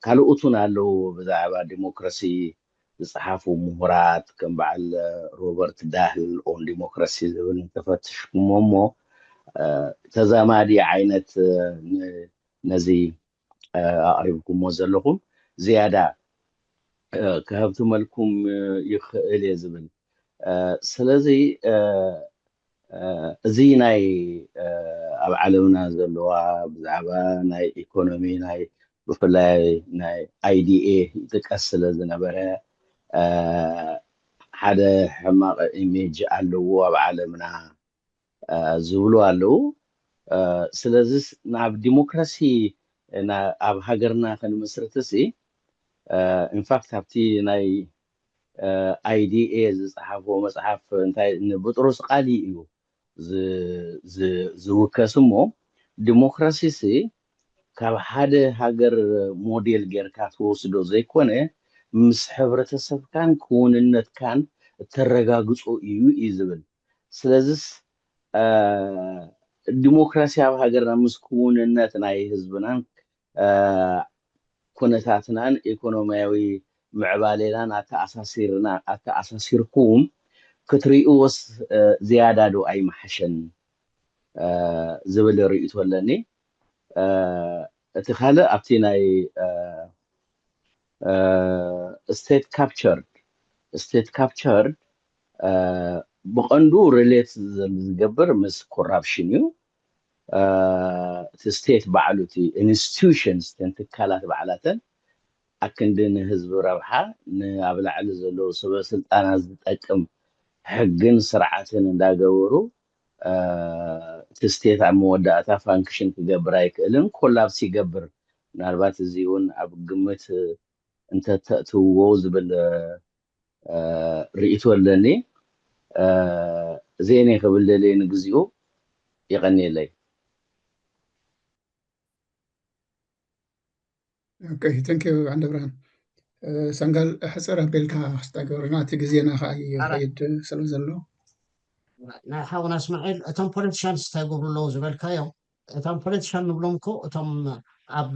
ካልኦት እውን ኣለዉ ብዛዕባ ዲሞክራሲ ዝፀሓፉ ምሁራት፣ ከም በዓል ሮበርት ዳህል ኦን ዲሞክራሲ ዝብል እንተፈትሽኩሞ እሞ ተዛማዲ ዓይነት ነዚ ኣቕሪብኩሞ ዘለኹም ዝያዳ ክሀብትመልኩም ይኽእል እየ ዝብል። ስለዚ እዚ ናይ ኣብ ዓለምና ዘለዋ ብዛዕባ ናይ ኢኮኖሚ ናይ ብፍላይ ናይ ኣይዲኤ ይጥቀስ ስለ ዝነበረ ሓደ ሕማቕ ኢሜጅ ኣለዎ ኣብ ዓለምና ዝብሉ ኣለዉ። ስለዚ ናብ ዲሞክራሲ ኣብ ሃገርና ክንምስርት ሲ፣ ኢንፋክት ኣብቲ ናይ ኣይዲኤ ዝፀሓፎ መፅሓፍ እንታይ ብጥሩስ ቃሊ እዩ ዝውከስ እሞ፣ ዲሞክራሲ ሲ ካብ ሓደ ሃገር ሞዴል ጌርካ ትወስዶ ዘይኮነ ምስ ሕብረተሰብካን ክውንነትካን እተረጋግፆ እዩ እዩ ዝብል። ስለዚስ ዲሞክራሲ ኣብ ሃገርና ምስ ክውንነት ናይ ህዝብናን ኩነታትናን ኢኮኖሚያዊ ምዕባሌናን ኣተኣሳሲርና ኣተኣሳሲርኩም ክትሪእዎስ ዝያዳ ዶ ኣይመሓሸን ዝብል ርእይቶ ኣለኒ። እቲ ካልእ ኣብቲ ናይ ስቴት ካፕቸርድ ስቴት ካፕቸርድ ብቐንዱ ሪሌት ዝገብር ምስ ኮራፕሽን እዩ። እቲ ስቴት ባዕሉ እቲ ኢንስቲቱሽንስ እተን ትካላት ባዕላተን ኣክንዲ ንህዝቢ ረብሓ ንኣብ ላዕሊ ዘለዉ ሰበ ስልጣናት ዝጠቅም ሕግን ስርዓትን እንዳገበሩ እቲ ስቴት ኣብ መወዳእታ ፋንክሽን ክገብር ኣይክእልን፣ ኮላፕስ ይገብር። ምናልባት እዚ እውን ኣብ ግምት እንተተእትውዎ ዝብል ርእይቶ ኣለኒ። እዚአን ክብል ደልየ ንግዚኡ። የቐንየለይ። ኦኬ፣ ተንክ ዩ ዓንደ ብርሃን። ሰንጋል ሕፅር ኣቢልካ ክስታ ግበረና፣ እቲ ግዜና ከዓ ይኸይድ ስለ ዘሎ። ናይ ሓውና እስማዒል እቶም ፖለቲሻንስ እንታይ ይገብሩ ኣለዉ ዝበልካዮም፣ እቶም ፖለቲሻን ንብሎም እኮ እቶም ኣብ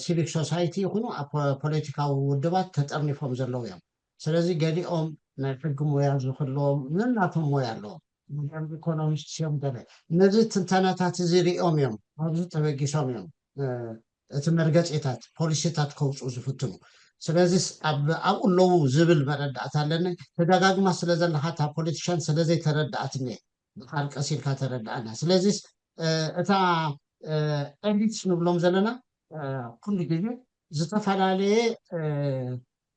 ሲቪክ ሶሳይቲ ይኹኑ ኣብ ፖለቲካዊ ውድባት ተጠርኒፎም ዘለዉ እዮም። ስለዚ ገሊኦም ናይ ሕጊ ሞያ ዝኽልዎም ነናቶም ሞያ ኣለዎም። ኢኮኖሚስት እዮም ገለ ነዚ ትንተናታት እዚ ሪኦም እዮም ኣብዚ ተበጊሶም እዮም እቲ መርገፂታት ፖሊሲታት ከውፅኡ ዝፍትኑ። ስለዚ ኣብኡ ኣለዉ ዝብል መረዳእታ ኣለኒ። ተደጋግማ ስለ ዘለካ እታ ፖለቲሻን ስለዘይተረዳኣትኒ ብቃል ቀስ ኢልካ ተረዳኣና። ስለዚ እታ ኤሊትስ ንብሎም ዘለና ኩሉ ግዜ ዝተፈላለየ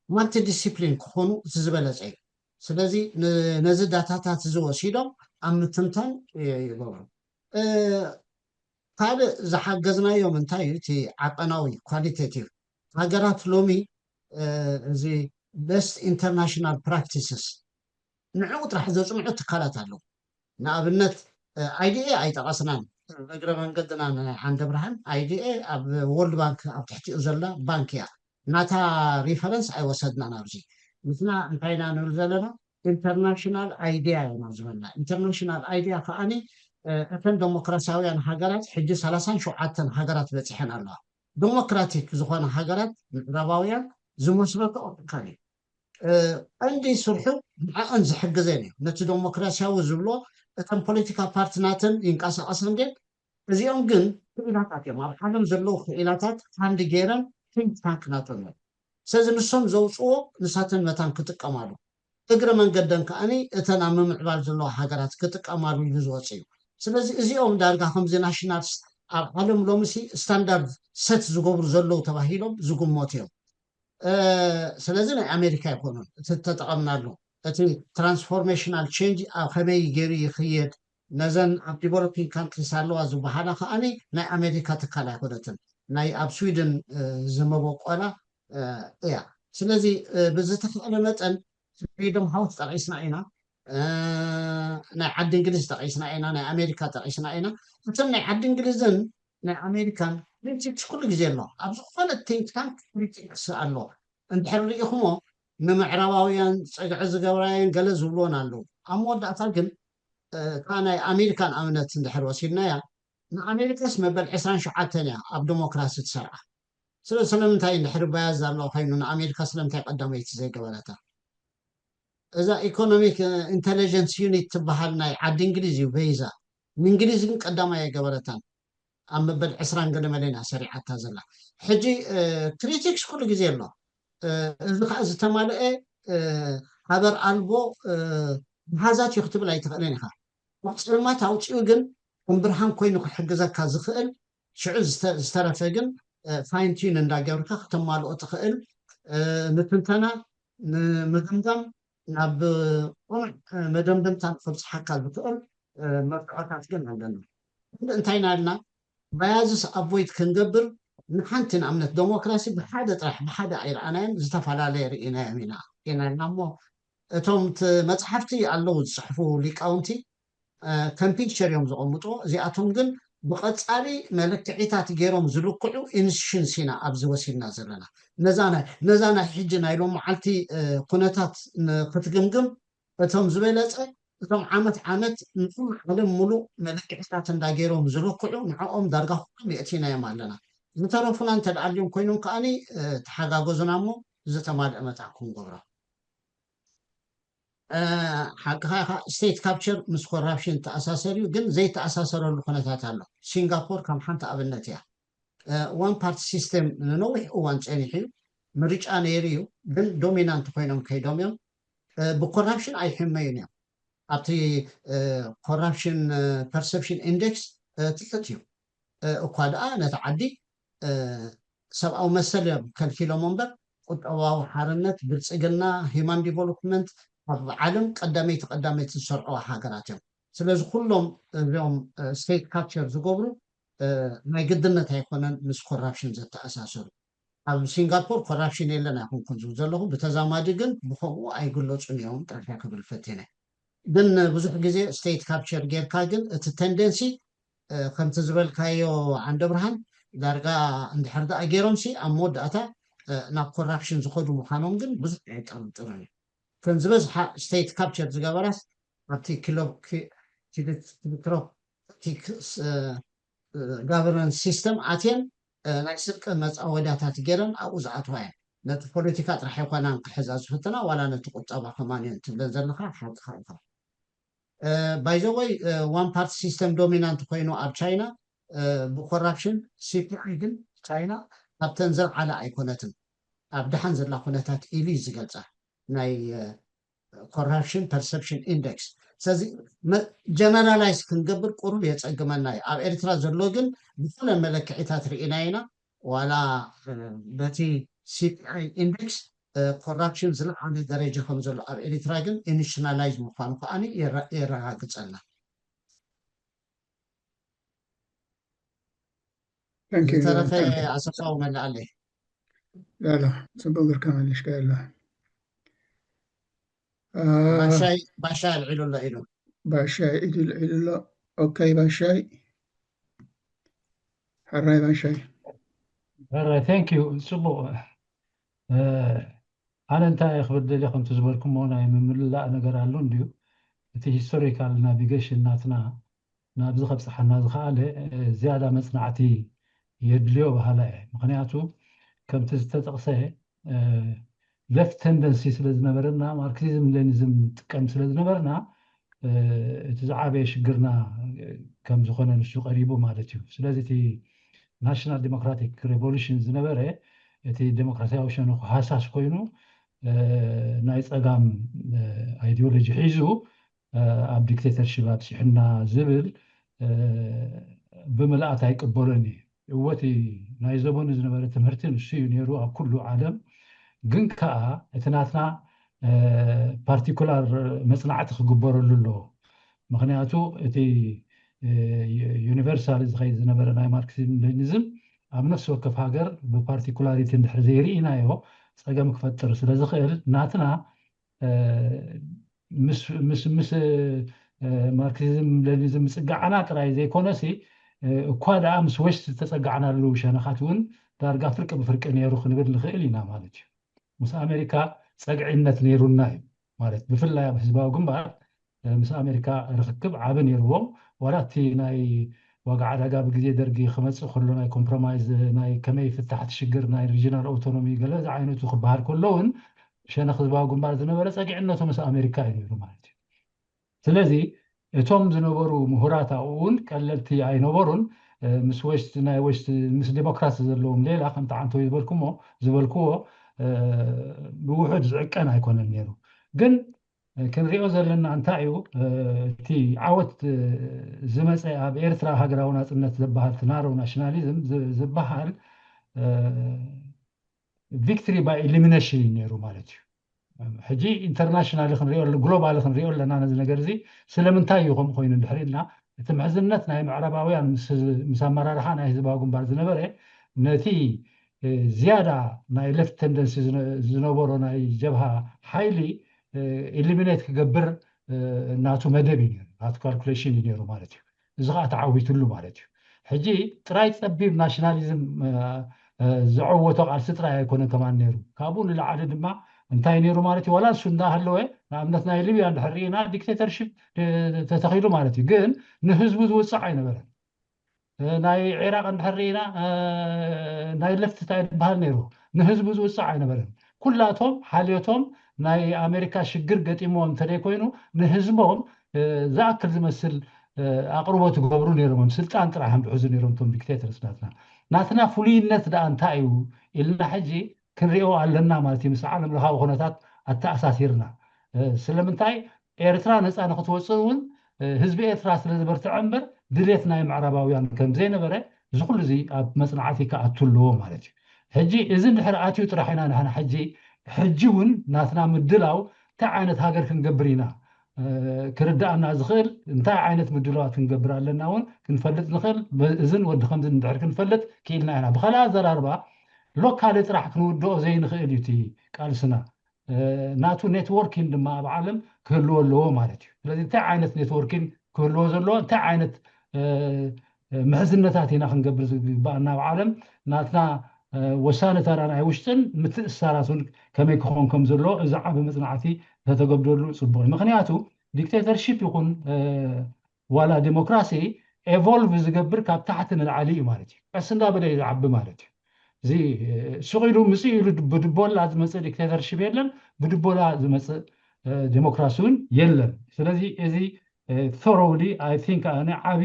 ማልቲ ዲሲፕሊን ክኾኑ እቲ ዝበለፀ እዩ። ስለዚ ነዚ ዳታታት እዚ ወሲዶም ኣብ ምትንታን ይገብሩ። ካልእ ዝሓገዝናዮም እንታይ እዩ? እቲ ዓቐናዊ ኳሊቴቲቭ ሃገራት ሎሚ እዚ best international practices ንዕኡ ጥራሕ ዘፅንዑ ትካላት ኣለዉ። ንኣብነት IDA ኣይጠቐስናን። እግረ መንገድና ንሓንደ ብርሃን IDA ኣብ ወርልድ ባንክ ኣብ ትሕቲኡ ዘላ ባንክ እያ። ናታ ሪፈረንስ ኣይወሰድናን ኣብዚ። ንሕና እንታይ ኢና ንብል ዘለና? ኢንተርናሽናል ኣይዲያ ኢና ዝበልና። ኢንተርናሽናል ኣይዲያ ከዓኒ እተን ዴሞክራሲያውያን ሃገራት ሕጂ ሰላሳን ሸውዓተን ሃገራት በፂሐን ኣለዋ። ዴሞክራቲክ ዝኾነ ሃገራት ምዕራባውያን ዝመስረቶ ትካል እዩ። ቀንዲ ስርሑ ንዕኣን ዝሕግዘን እዩ። ነቲ ዴሞክራሲያዊ ዝብሎ እተን ፖለቲካ ፓርትናተን ይንቀሳቐሰን ግን እዚኦም ግን ክኢላታት እዮም። ኣብ ዓለም ዘለዉ ክኢላታት ሃንድ ገይረን ቲንክ ታንክ ናቶም እዮም። ስለዚ ንሶም ዘውፅዎ ንሳተን መታን ክጥቀማሉ፣ እግረ መንገደን ከዓኒ እተን ኣብ ምምዕባል ዘለዋ ሃገራት ክጥቀማሉ ኢሉ ዝወፅ እዩ። ስለዚ እዚኦም ዳርጋ ከምዚ ናሽናልስ ኣብ ዓለም ሎምሲ ስታንዳርድ ሰት ዝገብሩ ዘለዉ ተባሂሎም ዝግመቱ እዮም። ስለዚ ናይ ኣሜሪካ ኣይኮኑን እቲ ተጠቐምናሉ። እቲ ትራንስፎርሜሽናል ቼንጅ ኣብ ከመይ ገይሩ ይኽየድ፣ ነዘን ኣብ ዲቨሎፒንግ ካንትሪስ ኣለዋ ዝበሃላ ከዓኒ ናይ ኣሜሪካ ትካል ኣይኮነትን። ናይ ኣብ ስዊድን ዝመበቆላ እያ። ስለዚ ብዝተኽእለ መጠን ፍሪደም ሃውስ ጠቒስና ኢና፣ ናይ ዓዲ እንግሊዝ ጠቒስና ኢና፣ ናይ ኣሜሪካ ጠቒስና ኢና። እተን ናይ ዓዲ እንግሊዝን ናይ ኣሜሪካን ክሪቲክስ ኩሉ ግዜ ኣሎ። ኣብ ዝኾነ ቲንክ ታንክ ክሪቲክስ ኣሎ። እንድሕር ርኢኹሞ ንምዕራባውያን ፀግዒ ዝገብራየን ገለ ዝብልዎን ኣለዉ። ኣብ መወዳእታ ግን እታ ናይ ኣሜሪካን ኣብነት እንድሕር ወሲድናያ ንኣሜሪካስ መበል ዕስራን ሸውዓተን እያ ኣብ ዴሞክራሲ ትሰርዓ። ስለ ስለምንታይ እንድሕር ባያዝ ኣለዋ ኮይኑ ንኣሜሪካ ስለምንታይ ቀዳመይቲ ዘይገበረታ? እዛ ኢኮኖሚክ ኢንቴሊጀንስ ዩኒት ትበሃል ናይ ዓዲ እንግሊዝ እዩ በይዛ። ንእንግሊዝ ግን ቀዳማይ ኣይገበረታን። ኣብ መበል ዕስራን ገለ መለና ሰሪዓታ ዘላ። ሕጂ ክሪቲክስ ኩሉ ግዜ ኣሎ። እዚ ከዓ ዝተማልአ ሃበር ኣልቦ ብሃዛት እዩ ክትብል ኣይትኽእልን ኢኻ። ጸልማት ኣውፂኡ ግን ከም ብርሃን ኮይኑ ክሕግዘካ ዝኽእል ሽዑ ዝተረፈ ግን ፋይንቲን እንዳገብርካ ክተማልኦ ትኽእል ንትንተና ንምግምጋም ናብ ቁኑዕ መደምደምታ ክብፅሓካ ዝኽእል መርትዖታት ግን ኣለና። እንታይ ናልና ባያዝስ ኣቮይድ ክንገብር ንሓንቲ ንኣብነት ዴሞክራሲ ብሓደ ጥራሕ ብሓደ ኣይረኣናዮም ዝተፈላለየ ርኢናዮም ኢና ኢና ኢልና እሞ እቶም መፅሓፍቲ ኣለዉ ዝፅሕፉ ሊቃውንቲ ከም ፒክቸር እዮም ዘቐምጥዎ። እዚኣቶም ግን ብቐፃሊ መለክዒታት ገይሮም ዝልክዑ ኢንስቲቱሽንስ ኢና ኣብዚ ወሲድና ዘለና። ነዛ ናይ ሕጂ ናይ ሎም መዓልቲ ኩነታት ክትግምግም እቶም ዝበለፀ እቶም ዓመት ዓመት ንኹሉ ዓለም ሙሉእ መለክዕታት እንዳ ገይሮም ዝልክዑ ንዕኦም ዳርጋ ኩሎም የእቲናዮም ኣለና። ዝተረፉና እንተ ደኣ ኣልዮም ኮይኖም ከዓኒ ተሓጋገዙና እሞ ዝተማልአ መታን ክንገብሮ። ሓቅኻ ኢኻ። ስቴት ካፕቸር ምስ ኮራፕሽን ተኣሳሰር እዩ፣ ግን ዘይተኣሳሰረሉ ኩነታት ኣሎ። ሲንጋፖር ከም ሓንቲ ኣብነት እያ። ዋን ፓርቲ ሲስተም ንነዊሕ እዋን ፀኒሑ እዩ። ምርጫ ነይሩ እዩ፣ ግን ዶሚናንት ኮይኖም ከይዶም እዮም። ብኮራፕሽን ኣይሕመዩን እዮም። ኣብቲ ኮራፕሽን ፐርሰፕሽን ኢንዴክስ ትሑት እዩ። እኳ ደኣ ነቲ ዓዲ ሰብኣዊ መሰል እዮም ከልኪሎም እምበር ቁጠባዊ ሓርነት፣ ብልፅግና፣ ሂማን ዲቨሎፕመንት ኣብ ዓለም ቀዳመይቲ ቀዳመይቲ ዝሰርዕዋ ሃገራት እዮም። ስለዚ ኩሎም እዚኦም ስቴት ካፕቸር ዝገብሩ ናይ ግድነት ኣይኮነን ምስ ኮራፕሽን ዘተኣሳሰሩ። ኣብ ሲንጋፖር ኮራፕሽን የለን ኣይኮንኩን ዝብል ዘለኹ፣ ብተዛማዲ ግን ብከምኡ ኣይግለፁን እዮም ጥራሕ ክብል ፈቲነ። ግን ብዙሕ ግዜ ስቴት ካፕቸር ጌርካ ግን እቲ ተንደንሲ ከምቲ ዝበልካዮ ዓንደ ብርሃን ዳርጋ እንድሕር ደኣ ገይሮምሲ ኣብ መወዳእታ ናብ ኮራፕሽን ዝኸዱ ምዃኖም ግን ብዙሕ ኣይጠርጥርን እዩ። ከም ዝበዝሓ ስቴት ካፕቸር ዝገበራስ ኣብቲ ክሎክራቲክ ጋቨርናንስ ሲስተም ኣትየን ናይ ስርቂ መፃወዳታት ገይረን ኣብኡ ዝኣትዋ እየን። ነቲ ፖለቲካ ጥራሕ ኣይኮናን ክሕዛ ዝፍትና ዋላ ነቲ ቁጠባ ከማን እየን ትብለን ዘለካ ሓቅኻ ኢኻ። ባይዘወይ ዋን ፓርቲ ሲስተም ዶሚናንት ኮይኑ ኣብ ቻይና ብኮራፕሽን ሲፒኣይ ግን ቻይና ኣብተን ዝለዓለ ኣይኮነትን። ኣብ ደሓን ዘላ ኩነታት ኢሉ እዩ ዝገልፃ ናይ ኮራፕሽን ፐርሰፕሽን ኢንደክስ። ስለዚ ጀነራላይዝ ክንገብር ቁሩብ የፀግመና እዩ። ኣብ ኤርትራ ዘሎ ግን ብኩለን መለክዒታት ርኢና ኢና። ዋላ በቲ ሲፒኣይ ኢንደክስ ኮራፕሽን ዝለዓለ ደረጃ ከም ዘሎ ኣብ ኤርትራ ግን ኢንሽናላይዝ ምኳኑ ከዓ የረጋግፀልና። Thank you. ዝተረፈ Thank you. ኣሰፋው መላኣለይ። لا لا، ጽቡቕ ጌርካ መሊስካ ኣሎ። አ፣ ባሻይ ባሻይ ኣልዒሉ ኣሎ ኢሉ። ባሻይ ኢዱ ኣልዒሉ ኣሎ። ኦኬ ባሻይ፣ ሕራይ ባሻይ። ሕራይ፣ thank you። ጽቡቕ። እ፣ ኣነ እንታይ ክብል ደልየ፣ ከምቲ ዝበልኩሞ ናይ ምምልላእ ነገር ኣሎ እንድዩ። እቲ ሂስቶሪካል ናቪጌሽን ናትና ናብዚ ከብጽሓና ዝኸኣለ፣ እ፣ ዝያዳ መጽናዕቲ የድልዮ በሃላ እየ። ምኽንያቱ ከምቲ ዝተጠቕሰ፣ እ፣ ሌፍት ቴንደንሲ ስለ ዝነበረና፣ ማርክሲዝም ሌኒዝም ጥቀም ስለ ዝነበርና፣ እ፣ እቲ ዝዓበየ ሽግርና፣ እ፣ ከም ዝኾነ ንሱ ቀሪቡ ማለት እዩ። ስለዚ እቲ ናሽናል ዴሞክራቲክ ሬቮሉሽን ዝነበረ፣ እቲ ዴሞክራሲያዊ ሸነኹ ሃሳስ ኮይኑ፣ እ፣ ናይ ጸጋም፣ እ፣ ኣይዲዮሎጂ ሒዙ፣ እ፣ ኣብ ዲክቴተርሺፕ ኣብጺሑና ዝብል፣ እ፣ ብምልኣት ኣይቅበሎን እዩ። እወ እቲ ናይ ዘመኑ ዝነበረ ትምህርቲ ንሱ እዩ ነይሩ ኣብ ኩሉ ዓለም። ግን ከኣ እቲ ናትና፣ እ፣ ፓርቲኩላር መጽናዕቲ ክግበረሉ ኣለዎ። ምኽንያቱ እቲ፣ እ፣ ዩ-፣ ዩኒቨርሳል ዝኸይድ ዝነበረ ናይ ማርክሲዝም ሌኒዝም ኣብ ነፍሲ ወከፍ ሃገር ብፓርቲኩላሪቲ እንድሕር ዘይርኢናዮ ጸገም ክፈጥር ስለ ዝኽእል፣ ናትና፣ እ፣ ምስ ምስ ምስ እ፣ ማርክሲዝም ሌኒዝም ምጽጋዕና ጥራይ ዘይኮነሲ፣ እ፣ እኳ ደኣ ምስ ወስት ዝተጸጋዕናሉ ሸነኻት እውን ዳርጋ ፍርቂ ብፍርቂ ነይሩ ክንብል ንኽእል ኢና ማለት እዩ። ምስ ኣሜሪካ ጸግዒነት ነይሩና እዩ ማለት፣ ብፍላይ ኣብ ህዝባዊ ግንባር፣ እ፣ ምስ ኣሜሪካ ርኽክብ ዓቢ ነይርዎም። ዋላ እቲ ናይ ዋጋ ዕዳጋ ብግዜ ደርጊ ክመጽእ ከሎ ናይ ኮምፕሮማይዝ፣ ናይ ከመይ ፍታሕ እቲ ሽግር ናይ ሪጂናል ኦቶኖሚ ገለ ዝዓይነቱ ክበሃል ከሎ እውን ሸነኽ ህዝባዊ ግንባር ዝነበረ ጸግዕነቱ ምስ ኣሜሪካ እዩ ነይሩ ማለት እዩ። ስለዚ እቶም ዝነበሩ ምሁራት ኣብኡ እውን ቀለልቲ ኣይነበሩን። እ፣ ምስ ወስት፣ ናይ ወስት፣ ምስ ዴሞክራሲ ዘለዎም ሌላ ከምቲ ዓንተው ዝበልኩሞ፣ ዝበልክዎ፣ እ፣ ብውሑድ ዝዕቀን ኣይኮነን ነይሩ። ግን፣ እ፣ ክንሪኦ ዘለና እንታይ እዩ? እ፣ እቲ ዓወት፣ እ፣ ዝመጸ ኣብ ኤርትራ ሃገራዊ ናጽነት ዝበሃል፣ እቲ ናሮ ናሽናሊዝም ዝ-፣ ዝበሃል፣ እ፣ ቪክትሪ ባይ ኤሊሚኔሽን እዩ ነይሩ ማለት እዩ። ሕጂ ኢንተርናሽናሊ ክንሪኦ ኣለ-፣ ግሎባሊ ክንሪኦ ኣለና ነዚ ነገር እዚ። ስለምንታይ እዩ ከምኡ ኮይኑ እንድሕር ኢልና፣ እቲ ምሕዝነት ናይ ምዕራባውያን ምስ ህዝ-፣ ምስ ኣመራርሓ ናይ ህዝባዊ ግንባር ዝነበረ፣ ነቲ፣ እ፣ ዝያዳ ናይ ሌፍት ቴንደንሲ ዝነ-፣ ዝነበሮ ናይ ጀብሃ ሓይሊ፣ እ፣ ኤሊሚኔት ክገብር፣ እ፣ ናቱ መደብ እዩ ነይሩ፣ ናቱ ካልኩሌሽን እዩ ነይሩ ማለት እዩ። እዚ ኸዓ ተዓዊትሉ ማለት እዩ። ሕጂ ጥራይ ጸቢብ ናሽናሊዝም፣ እ፣ እ፣ ዘዐወቶ ቃልሲ ጥራይ ኣይኮነን ከማን ነይሩ። ካብኡ ንላዕሊ ድማ እንታይ ነይሩ ማለት እዩ? ዋላ እሱ እንዳሃለወ፣ ንኣብነት ናይ ሊብያ እንድሕር ርኢና ዲክቴተርሺፕ፣ እ፣ ተተኺሉ ማለት እዩ። ግን ንህዝቡ ዝውጻዕ ኣይነበረን። እ፣ ናይ ዒራቕ እንድሕር ርኢና፣ እ፣ ናይ ለፍቲ እንታይ ዝበሃል ነይሩ? ንህዝቡ ዝውጻዕ ኣይነበረን። ኩላቶም ሓልዮቶም ናይ ኣሜሪካ ሽግር ገጢምዎም እንተደይኮይኑ፣ ንህዝቦም፣ እ፣ ዝኣክል ዝመስል፣ እ፣ ኣቕርቦት ይገብሩ ነይሮም። ስልጣን ጥራሕ እዮም ዝሕዙ ነይሮም እቶም ዲክቴተርስ ናትና። ናትና ፍሉይነት ደኣ እንታይ እዩ ኢልና ሕጂ ክንሪኦ ኣለና ማለት እዩ፣ ምስ ዓለም ለኻዊ ኩነታት ኣተኣሳሲርና። እ፣ ስለምንታይ ኤርትራ ነጻ ንክትወጽእ እውን፣ እ፣ ህዝቢ ኤርትራ ስለ ዝበርትዐ እምበር ድሌት ናይ ምዕራባውያን ከም ዘይነበረ እዚ ኩሉ እዚ ኣብ መጽናዕቲ ክኣቱ ኣለዎ ማለት እዩ። ሕጂ እዚ እንድሕር ኣትዩ ጥራሕ ኢና ንሕና ሕጂ፣ ሕጂ እውን ናትና ምድላው እንታይ ዓይነት ሃገር ክንገብር ኢና፣ እ፣ ክርድኣና ዝኽእል፣ እንታይ ዓይነት ምድላዋት ክንገብር ኣለና እውን ክንፈልጥ ንኽእል። በ-፣ እዝን ወዲ ከምዝን እንድሕር ክንፈልጥ ክኢልና ኢና። ብኻልእ ኣዘራርባ ሎካሊ ጥራሕ ክንውድኦ ዘይንኽእል እዩ እቲ ቃልስና። እ፣ ናቱ ኔትወርኪን ድማ ኣብ ዓለም ክህልዎ ኣለዎ ማለት እዩ። ስለዚ እንታይ ዓይነት ኔትወርኪን ክህልዎ ዘለዎ፣ እንታይ ዓይነት፣ እ፣ እ፣ ምሕዝነታት ኢና ክንገብር ዝግባኣና ኣብ ዓለም፣ ናትና፣ እ፣ ወሳነ ተራ ናይ ውሽጥን ምትእስሳራት እውን ከመይ ክኸውን ከም ዘለዎ እዚ ዓቢ መጽናዕቲ ተተገብደሉ ጽቡቕ እዩ። ምኽንያቱ ዲክቴተርሺፕ ይኹን፣ እ፣ ዋላ ዲሞክራሲ ኤቮልቭ ዝገብር ካብ ታሕቲ ንላዕሊ እዩ ማለት እዩ። ቀስ እንዳበለ እዩ ዝዓቢ ማለት እዩ። እዚ፣ እ፣ ሱቕ ኢሉ ምጽእ ኢሉ ድ-፣ ብድቦላ ዝመጽእ ዲክቴተርሺፕ የለን፣ ብድቦላ ዝመጽእ፣ እ፣ ዲሞክራሲ እውን የለን። ስለዚ እዚ፣ እ፣ ቶሮውሊ፣ ኣይ ቲንክ፣ ኣነ ዓቢ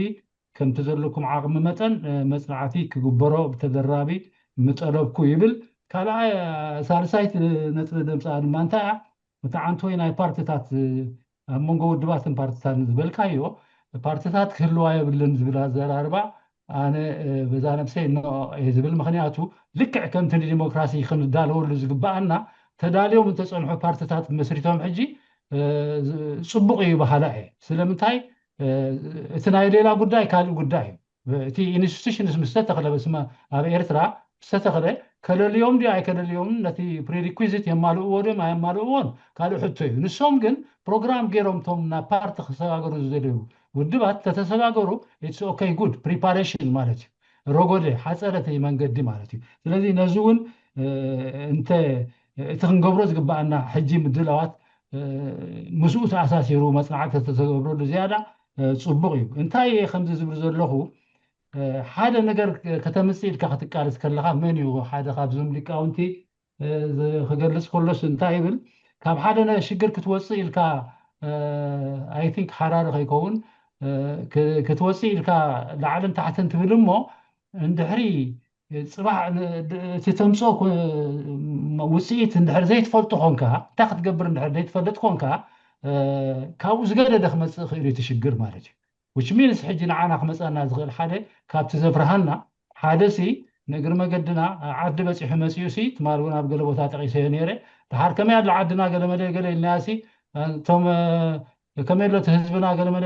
ከምቲ ዘለኩም ዓቕሚ መጠን፣ እ፣ መጽናዕቲ ክግበሮ ብተደራቢ ምጠለብኩ ይብል። ካልኣይ፣ እ፣ ሳልሳይቲ ነጥቢ ደምጻ ድማ እንታይ እያ? እቲ ዓንቶይ ናይ ፓርቲታት፣ እ፣ ኣብ መንጎ ውድባትን ፓርቲታትን ዝበልካዮ፣ ፓርቲታት ክህልዋ የብልን ዝብል ኣዘራርባ፣ ኣነ፣ እ፣ በዛ ነብሰይ ኖ እየ ዝብል። ምኽንያቱ ልክዕ ከምቲ ንዲሞክራሲ ክንዳለወሉ ዝግባኣና፣ ተዳልዮም እንተጸንሑ ፓርቲታት መስሪቶም ሕጂ፣ እ፣ ዝ-፣ ጽቡቕ እዩ በሃላ እየ። ስለምንታይ? እ፣ እቲ ናይ ሌላ ጉዳይ ካልእ ጉዳይ እዩ። እቲ ኢንስቲቱሽንስ ምስ ተተኽለ በስመ ኣብ ኤርትራ ዝተተኽለ ከለልዮም ድዩ ኣይከለልዮምን ነቲ ፕሪሪኩዚት የማልእዎ ድዮም ኣየማልእዎን ካልእ ሕቶ እዩ። ንሶም ግን ፕሮግራም ገይሮም እቶም ናብ ፓርቲ ክሰጋገሩ ዝደልዩ ውድባት ተተሰጋገሩ it's okay good preparation ማለት እዩ። ረጎደ ሓፀረ እቲ መንገዲ ማለት እዩ። ስለዚ ነዚ እውን እንተ እቲ ክንገብሮ ዝግባኣና ሕጂ ምድላዋት ምስኡ ተኣሳሲሩ መፅናዕቲ ተተገብረሉ ዝያዳ ፅቡቕ እዩ። እንታይ እየ ከምዚ ዝብል ዘለኹ ሓደ ነገር ከተምፅእ ኢልካ ክትቃለስ ከለኻ መን እዩ ሓደ ካብዞም ሊቃውንቲ ክገልፅ ከሎስ እንታይ ይብል? ካብ ሓደ ሽግር ክትወፅእ ኢልካ I think ሓራሪ ከይከውን ክትወፅእ ኢልካ ላዕልን ታሕትን ትብል እሞ እንድሕሪ ፅባሕ እቲ ተምፅኦ ውፅኢት እንድሕር ዘይትፈልጡ ኮንካ እንታይ ክትገብር እንድሕር ዘይትፈልጥ ኮንካ ካብኡ ዝገደደ ክመፅእ ክእል እዩ እቲ ሽግር ማለት እዩ። Which means ሕጂ ንዓና ክመፀና ዝኽእል ሓደ ካብቲ ዘፍርሃና ሓደ ሲ ንእግሪ መገድና ዓዲ በፂሑ መፂኡ ሲ ትማል እውን ኣብ ገለ ቦታ ጠቂሰዮ ነይረ። ድሓር ከመይ ኣላ ዓድና ገለመለ ገለ ኢልናያ ሲ እቶም ከመይ ኣሎ እቲ ህዝብና ገለመለ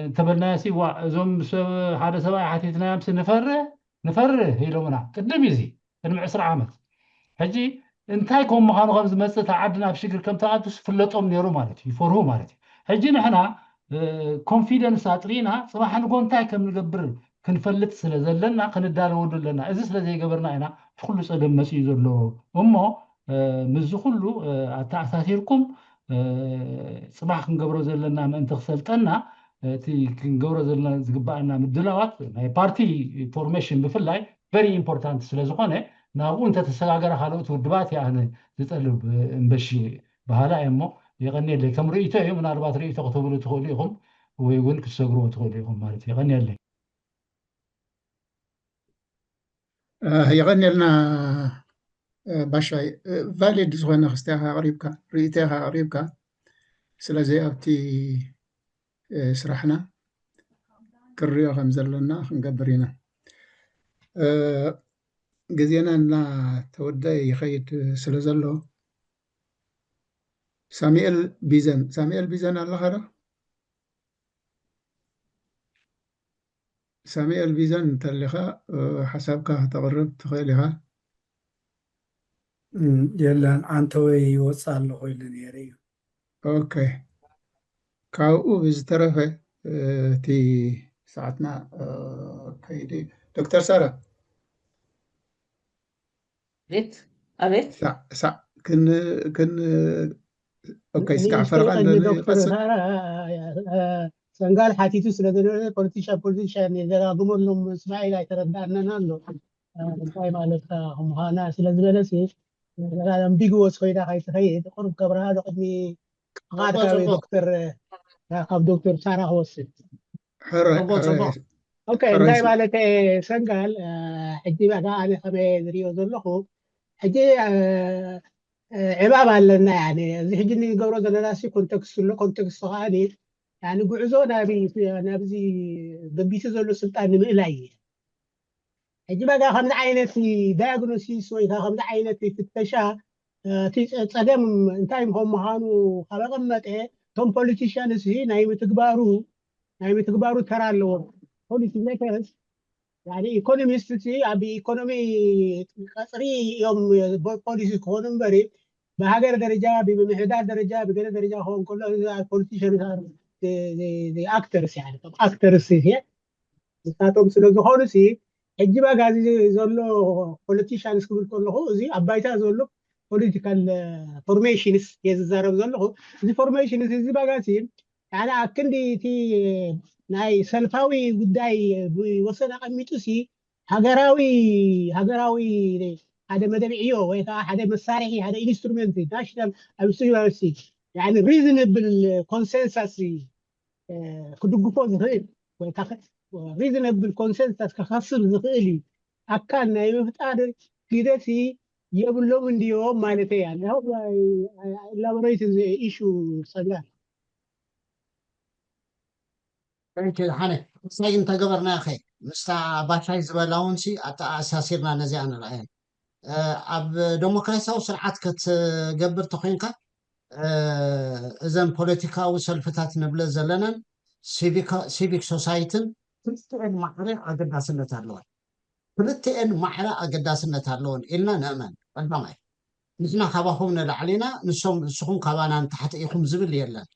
እንተበልናዮ ሲ ዋ እዞም ሰብ ሓደ ሰብኣይ ሓቲትናዮም ሲ ንፈርህ ንፈርህ ኢሎምና ቅድም እዩ እዚ ቅድሚ ዕስራ ዓመት። ሕጂ እንታይ ከም ምዃኑ ከም ዝመፅእ እታ ዓዲ ናብ ሽግር ከም ተኣቱ ዝፍለጦም ነይሩ ማለት እዩ ይፈርሁ ማለት እዩ። ሕጂ ንሕና ኮንፊደንስ ኣጥሪና ፅባሕ ንጎ እንታይ ከም ንገብር ክንፈልጥ ስለ ዘለና ክንዳለወሉ ኣለና። እዚ ስለ ዘይገበርና ኢና እቲ ኩሉ ፀገም መፅኡ ዘሎ። እሞ ምስዚ ኩሉ ኣተኣሳሲርኩም ፅባሕ ክንገብሮ ዘለና ምእንቲ ክሰልጠና እቲ ክንገብሮ ዘለና ዝግባኣና ምድላዋት ናይ ፓርቲ ፎርሜሽን ብፍላይ very important ስለ ዝኾነ ናብኡ እንተተሰጋገረ ካልኦት ውድባት እየ ኣነ ዝጠልብ እምበሺ በሃላ እየ እሞ የቐንየለይ። ከም ርእይቶ እዩ። ምናልባት ርእይቶ ክትህብሉ ትኽእሉ ኢኹም ወይ እውን ክትሰግርዎ ትኽእሉ ኢኹም ማለት እዩ። የቐንየለይ። የቐንየልና ባሻይ። ቫሊድ ዝኾነ ክስቲያኻ ኣቕሪብካ ርእይቶኻ ኣቕሪብካ ስለዚ ኣብቲ ስራሕና ክንሪኦ ከም ዘለና ክንገብር ኢና። ግዜና እናተወደአ ይኸይድ ስለ ዘሎ ሳሙኤል ቢዘን ሳሙኤል ቢዘን ኣለኻ ዶ? ሳሙኤል ቢዘን እንተሊኻ ሓሳብካ ከተቕርብ ትኽእል ኢኻ። የለን ዓንተወይ ይወፅእ ኣለኹ ኢለ ነይረ እዩ። ኦኬ ካብኡ ብዝተረፈ እቲ ሰዓትና ከይደ ዶክተር ሳራ ቤት ኣቤት ሳዕ ክን ክን ኦኬ እስካዕ ፈረቓ ዶክተር ሳራ ሰንጋል ሓቲቱ ስለ ዝነበረ ፖለቲሻን ፖለቲሻን የደጋግመሎም እስማኤል ኣይተረዳእናን ኣሎ እንታይ ማለትካ ምዃና ስለ ዝበለሲ ኣምቢግወስ ኮይና ከይትኸይድ ቁሩብ ከብርሃ ዶ ቅድሚ ቃድካዊ ዶክተር ካብ ዶክተር ሳራ ክወስድ ኦኬ እንታይ ማለት ሰንጋል ሕጂ በቃ ኣነ ከመይ ዝሪኦ ዘለኹ ሕጂ ዕባብ ኣለና ያኔ እዚ ሕጂ ንገብሮ ዘለና ሲ ኮንቴክስት ኣሎ ኮንቴክስት ከዓኒ ያኒ ጉዕዞ ናብዚ ገቢቱ ዘሎ ስልጣን ንምእላይ እዩ ሕጂ በቃ ከምዚ ዓይነት ዳያግኖሲስ ወይ ከዓ ከምዚ ዓይነት ፍተሻ እቲ ፀገም እንታይ ከም ምዃኑ ካብ ኣቐመጠ እቶም ፖለቲሽያንስ ናይ ምትግባሩ ናይ ምትግባሩ ተራ ኣለዎም ፖሊሲ ሜከርስ ኢኮኖሚስት ኣብ ኢኮኖሚ ቀፅሪ እዮም ፖሊሲ ክኾኑ እምበሪ ብሃገር ደረጃ ብምምሕዳር ደረጃ ብገለ ደረጃ ክኸውን ከሎ ፖለቲሽን ኣክተርስ ኣክተርስ ንሳቶም ስለ ዝኾኑ ሲ ሕጂ ባጋ እዚ ዘሎ ፖለቲሽንስ ክብል ከለኹ እዚ ኣብ ባይታ ዘሎ ፖለቲካል ፎርሜሽንስ እየ ዝዛረብ ዘለኹ እዚ ፎርሜሽንስ እዚ ባጋ ሲ ያኒ ኣብ ክንዲ እቲ ናይ ሰልፋዊ ጉዳይ ወሰን ኣቐሚጡ ሲ ሃገራዊ ሃገራዊ ሓደ መደብ ዕዮ ወይ ከዓ ሓደ መሳርሒ ሓደ ኢንስትሩመንት ናሽናል ኣብ ዩኒቨርሲቲ ያኒ ሪዝነብል ኮንሰንሳስ ክድግፎ ዝኽእል ወይ ሪዝነብል ኮንሰንሳስ ክኸስብ ዝኽእል እዩ ኣካል ናይ ምፍጣር ግደሲ የብሎም እንድዮም ማለት እያ ኢላቦሬት ኢሹ ሰጋር ዳሓነ ሳይ እንተገበርና ኸ ምስታ ባሻይ ዝበላ እውን ሲ ኣተኣሳሲርና ነዚኣ ንርኣየን ኣብ ዴሞክራሲያዊ ስርዓት ክትገብር ተኮይንካ እዘን ፖለቲካዊ ሰልፍታት ንብለ ዘለናን ሲቪክ ሶሳይትን ክልቲኤን ማዕረ ኣገዳስነት ኣለወን። ክልቲኤን ማዕረ ኣገዳስነት ኣለወን ኢልና ንእመን። ቀዳማይ፣ ንሕና ካባኹም ንላዕሊ ኢና፣ ንሶም፣ ንስኹም ካባና ንታሕቲ ኢኹም ዝብል የለን።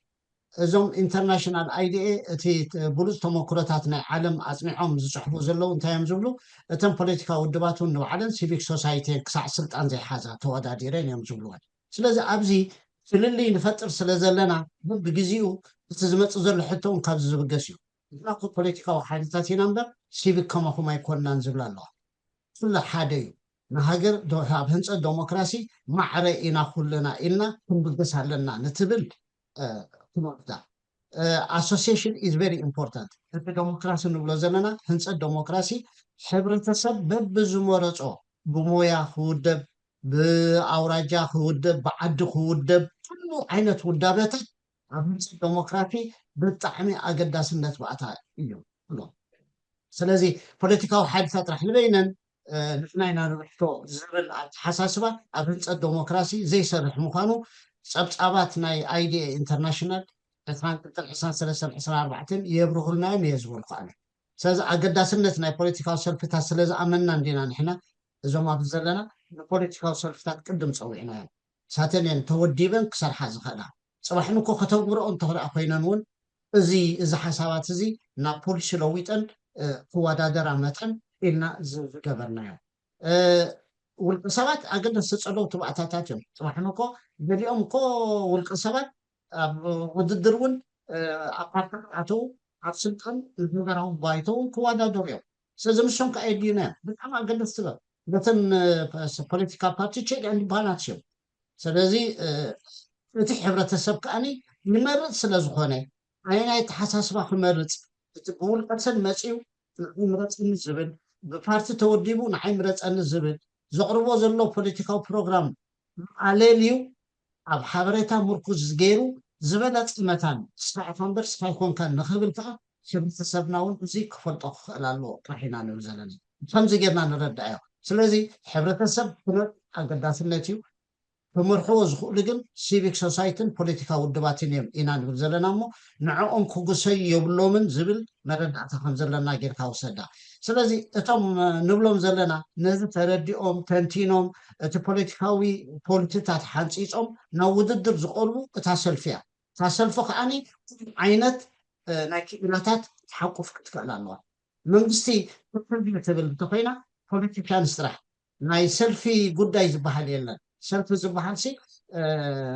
እዞም ኢንተርናሽናል ኣይዲኤ እቲ ት-፣ ብሉፅ ተመክሮታት ናይ ዓለም ኣፅኒዖም ዝፅሕፉ ዘለዉ እንታይ እዮም ዝብሉ? እተን ፖለቲካዊ ውድባት እውን ንባዕለን ሲቪክ ሶሳይቲ ክሳዕ ስልጣን ዘይሓዛ ተወዳዲረን እዮም ዝብልወን። ስለዚ ኣብዚ ፍልልይ ንፈጥር ስለ ዘለና በብግዜኡ እቲ ዝመፅእ ዘሎ ሕቶ እውን ካብዚ ዝብገስ እዩ። ንሕና እኮ ፖለቲካዊ ሓይልታት ኢና እምበር ሲቪክ ከማኹም ኣይኮንናን ዝብላ ኣለዋ። ኩሉ ሓደ እዩ። ንሃገር ዶ-፣ ኣብ ህንፀት ዴሞክራሲ ማዕረ ኢና ኩልና ኢልና ክንብገስ ኣለና ንትብል፣ እ፣ ክንወስዳ። ኣሶሲሽን ኢዝ ቨሪ ኢምፖርታንት። እቲ ዴሞክራሲ ንብሎ ዘለና ህንፀት ዴሞክራሲ ሕብረተሰብ በብዝመረፆ ብሞያ ክውደብ፣ ብኣውራጃ ክውደብ፣ ብዓዲ ክውደብ፣ ኩሉ ዓይነት ውዳበታት ኣብ ህንፀት ዴሞክራሲ ብጣዕሚ ኣገዳስነት ባእታ እዩ ብሎ። ስለዚ ፖለቲካዊ ሓይልታት ጥራሕ ንበይነን፣ እ፣ ንሕና ኢና ንብሕቶ ዝብል ኣተሓሳስባ ኣብ ህንፀት ዴሞክራሲ ዘይሰርሕ ምዃኑ ጸብጻባት ናይ ኣይዲኤ ኢንተርናሽናል ዕስራን ክልተን፣ ዕስራን ሰለስተን፣ ዕስራን ኣርባዕተን የብርሁልና እዮም እየ ዝበልኩ ኣነ። ስለዚ ኣገዳስነት ናይ ፖለቲካዊ ሰልፍታት ስለ ዝኣመንና እንዲና ንሕና እዞም ኣብዚ ዘለና ንፖለቲካዊ ሰልፍታት ቅድም ጸዊዕናዮም። ሳተን እየን ተወዲበን ክሰርሓ ዝኽእላ። ጽባሕ ንኮ ከተግብረኦ እንተኽልኣ ኮይነን እውን እዚ፣ እዚ ሓሳባት እዚ ናብ ፖሊሲ ለዊጠን፣ እ፣ ክወዳደራ መጠን ኢልና ዝ-፣ ዝገበርናዮ። እ፣ ውልቀ ሰባት ኣገደስቲ ጸለውቲ ባእታታት እዮም። ጽባሕ ንኮ ገሊኦም እኮ ውልቀ ሰባት ኣብ ውድድር እውን፣ እ፣ ኣብ ፓርቲ ክኣተዉ፣ ኣብ ስልጣን ንሃገራዊ ባይቶ እውን ክወዳደሩ እዮም። ስለዚ ንሶም ከኣ የድልዩና እዮም። ብጣዕሚ ኣገደስቲ እዮም። ነተን፣ እ፣ ፖ-፣ ፖለቲካ ፓርቲ ቼክ ኤንድ ባላንስ እዮም። ስለዚ፣ እ፣ እቲ ሕብረተሰብ ከኣኒ ይመርጽ ስለ ዝኾነ፣ ኣየናይ ኣተሓሳስባ ክመርጽ፣ እቲ ብውልቀ ሰብ መጺኡ ንዓይ ምረጸኒ ዝብል፣ ብፓርቲ ተወዲቡ ንዓይ ምረጸኒ ዝብል፣ ዘቕርቦ ዘሎ ፖለቲካዊ ፕሮግራም ኣለልዩ ኣብ ሓበሬታ ምርኩዝ ገይሩ ዝበለጸ መታን ንስኻ ኢኻ እምበር ንስኻ ኣይኮንካን ንኽብል ከኣ ሕብረተሰብና እውን እዚ ክፈልጦ ክኽእል ኣለዎ ጥራሕ ኢና ንብል ዘለና። ከምዚ ጌርና ንረዳእዮ። ስለዚ ሕብረተሰብ ኩነት ኣገዳስነት እዩ። ክመርሕዎ ዝኽእሉ ግን ሲቪክ ሶሳይትን ፖለቲካዊ ውድባትን እዮም ኢና ንብል ዘለና እሞ ንዕኦም ክጉሰዩ የብሎምን ዝብል መረዳእታ ከም ዘለና ጌርካ ውሰዳ። ስለዚ እቶም፣ እ፣ ንብሎም ዘለና ነዚ ተረዲኦም ተንቲኖም እቲ ፖለቲካዊ ፖሊሲታት ሓንፂፆም ናብ ውድድር ዝቐርቡ እታ ሰልፊ እያ። እታ ሰልፊ ከዓኒ ኩሉ ዓይነት፣ እ፣ ናይ ክኢላታት ክትሓቁፍ ክትክእል ኣለዋ። መንግስቲ ክትብል እንተኮይና ፖለቲካንስ ጥራሕ ናይ ሰልፊ ጉዳይ ዝበሃል የለን። ሰልፊ ዝበሃል ሲ፣ እ፣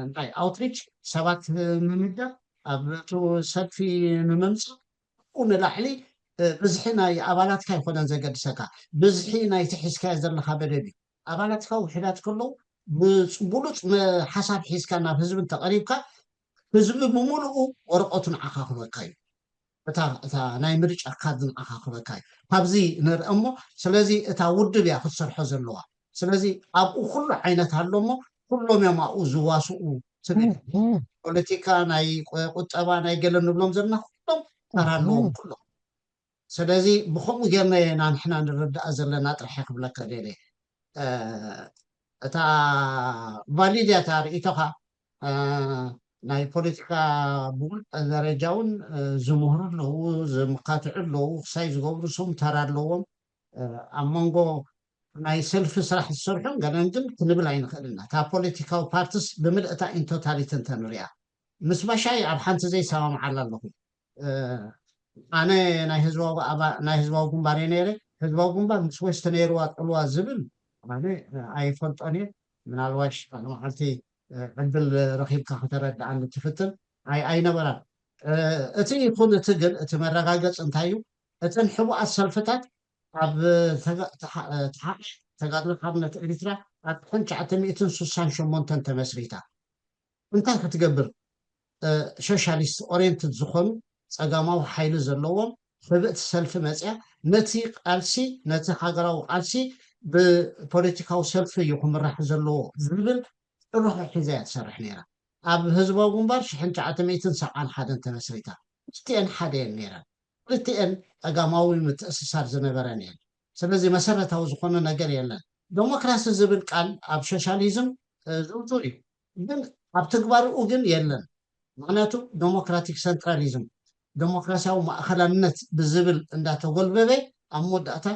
እንታይ ኣውትሪች ሰባት ምምዳብ ኣብ እቲ ሰልፊ ንምምፃእ ንላዕሊ፣ እ፣ ብዝሒ ናይ ኣባላትካ ኣይኮነን ዘገድሰካ፣ ብዝሒ ናይቲ ሒዝካዮ ዘለካ መደብ እዩ። ኣባላትካ ውሕዳት ከለዉ ብሉፅ መ-፣ ሓሳብ ሒዝካ ናብ ህዝቢ እንተቐሪብካ ህዝቢ ብምሉኡ ወረቐቱ ንዓኻ ክበካ እዩ። እታ፣ እታ ናይ ምርጫ ካርድ ንዓኻ ክበካ እዩ። ካብዚ ንርኢ እሞ፣ ስለዚ እታ ውድብ እያ ክትሰርሖ ዘለዋ። ስለዚ ኣብኡ ኩሉ ዓይነት ኣሎ እሞ፣ ኩሎም እዮም ኣብኡ ዝዋስኡ ትብል። ፖለቲካ፣ ናይ ቁ-፣ ቁጠባ፣ ናይ ገለ ንብሎም ዘለና ኩሎም ተራ ኣለዎም ኩሎም። ስለዚ ብኸምኡ ጌርና ኢና ንሕና ንረዳኣ ዘለና ጥራሕ እየ ክብለካ ደልየ። እ፣ እታ ቫሊድ እያ እታ ርእይቶኻ። እ፣ ናይ ፖለቲካ ብውልቀ ደረጃ እውን፣ እ፣ ዝምህሩ ኣለዉ፣ ዝምካትዑ ኣለዉ፣ ክሳይ ዝገብሩ ስም ተራ ኣለዎም። እ፣ ኣብ መንጎ ናይ ሰልፊ ስራሕ ዝሰርሑን ገለን ግን ክንብል ኣይንኽእልን ኢና። እታ ፖለቲካዊ ፓርቲስ ብምልእታ ኢንቶታሊቲ እንተንሪኣ ምስ ባሻይ ኣብ ሓንቲ ዘይሰማምዓላ ኣለኹ። እ፣ ኣነ ናይ ህዝባዊ ኣባ-፣ ናይ ህዝባዊ ግንባር እየ ነይረ። ህዝባዊ ግንባር ምስ ወስቲ ነይርዋ ጥልዋ ዝብል ኣነ ኣይፈልጦን እየ። ምናልባሽ ሓደ መዓልቲ፣ እ፣ ዕድል ረኺብካ ከተረድኣኒ ትፍትን። ኣይ-፣ ኣይነበራን። እ፣ እቲ ይኹን እቲ ግን እቲ መረጋገፂ እንታይ እዩ? እተን ሕቡኣት ሰልፍታት ኣብ ተጋ-፣ ተሓ-፣ ተሓ-፣ ተጋድሎ ሓርነት ኤሪትራ ኣብ ሽሕን ትሽዓተ ሚእትን ስሳን ሸሞንተን ተመስሪታ። እንታይ ክትገብር? እ፣ ሶሻሊስት ኦሪየንትድ ዝኾኑ ጸጋማዊ ሓይሊ ዘለዎም ሕብእቲ ሰልፊ መጽያ ነቲ ቃልሲ፣ ነቲ ሃገራዊ ቃልሲ ብፖለቲካዊ ሰልፊ እዩ ክምራሕ ዘለዎ ዝብል ጭርሖ ሒዛ እያ ትሰርሕ ነይራ። ኣብ ህዝባዊ ግንባር ሽሕን ትሽዓተ ሚእትን ሰብዓን ሓደን ተመስሪታ። ክልቲኤን ሓደ እየን ነይረን። ክልቲኤን ጸጋማዊ ምትእስሳር ዝነበረን እየን። ስለዚ መሰረታዊ ዝኾነ ነገር የለን። ዴሞክራሲ ዝብል ቃል ኣብ ሶሻሊዝም፣ እ፣ ዝውቱር እዩ፣ ግን ኣብ ትግባርኡ ግን የለን። ምኽንያቱ ዴሞክራቲክ ሰንትራሊዝም ደሞክራሲያዊ ማእኸላነት ብዝብል እንዳተጎልበበ ኣብ መወዳእታ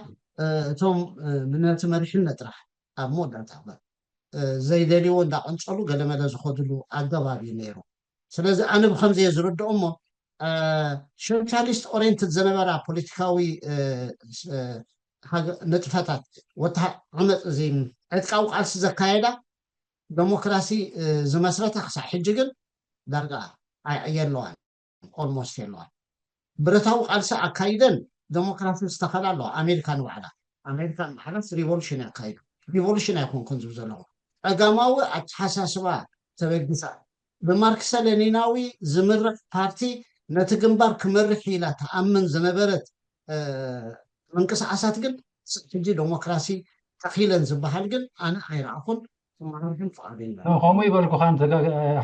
እቶም ነቲ መሪሕነት ጥራሕ ኣብ መወዳእታ ዘይደልይዎ እንዳቐንፀሉ ገለመለ ዝኸድሉ ኣገባብ እዩ ነይሩ። ስለዚ ኣነ ብከምዚ እየ ዝርድኦ እሞ ሶሻሊስት ኦሬንትድ ዝነበራ ፖለቲካዊ ንጥፈታት ወታ ዓመፅ እዚ ዕጥቃዊ ቃልሲ ዘካየዳ ደሞክራሲ ዝመስረታ ክሳብ ሕጂ ግን ዳርጋ የለዋን፣ ኦልሞስት የለዋን። ብረታዊ ቃልሲ ኣካይደን ደሞክራሲ ዝተኸላ ኣለዋ። ኣሜሪካ ንባዕላ ኣሜሪካ ንባዕላስ ሪቮሉሽን ኣካይዱ። ሪቮሉሽን ኣይኮንኩን ዝብ ዘለኹ፣ ጸጋማዊ ኣተሓሳስባ ተበጊሳ ብማርክሰ ሌኒናዊ ዝምራሕ ፓርቲ ነቲ ግንባር ክመርሕ ኢላ ተኣምን ዝነበረት ምንቅስቃሳት ግን ሕጂ ደሞክራሲ ተኺለን ዝበሃል ግን ኣነ ኣይረኣኹን። ክመሃር ግን ፍቓደኛ ከምኡ ይበልኩኻን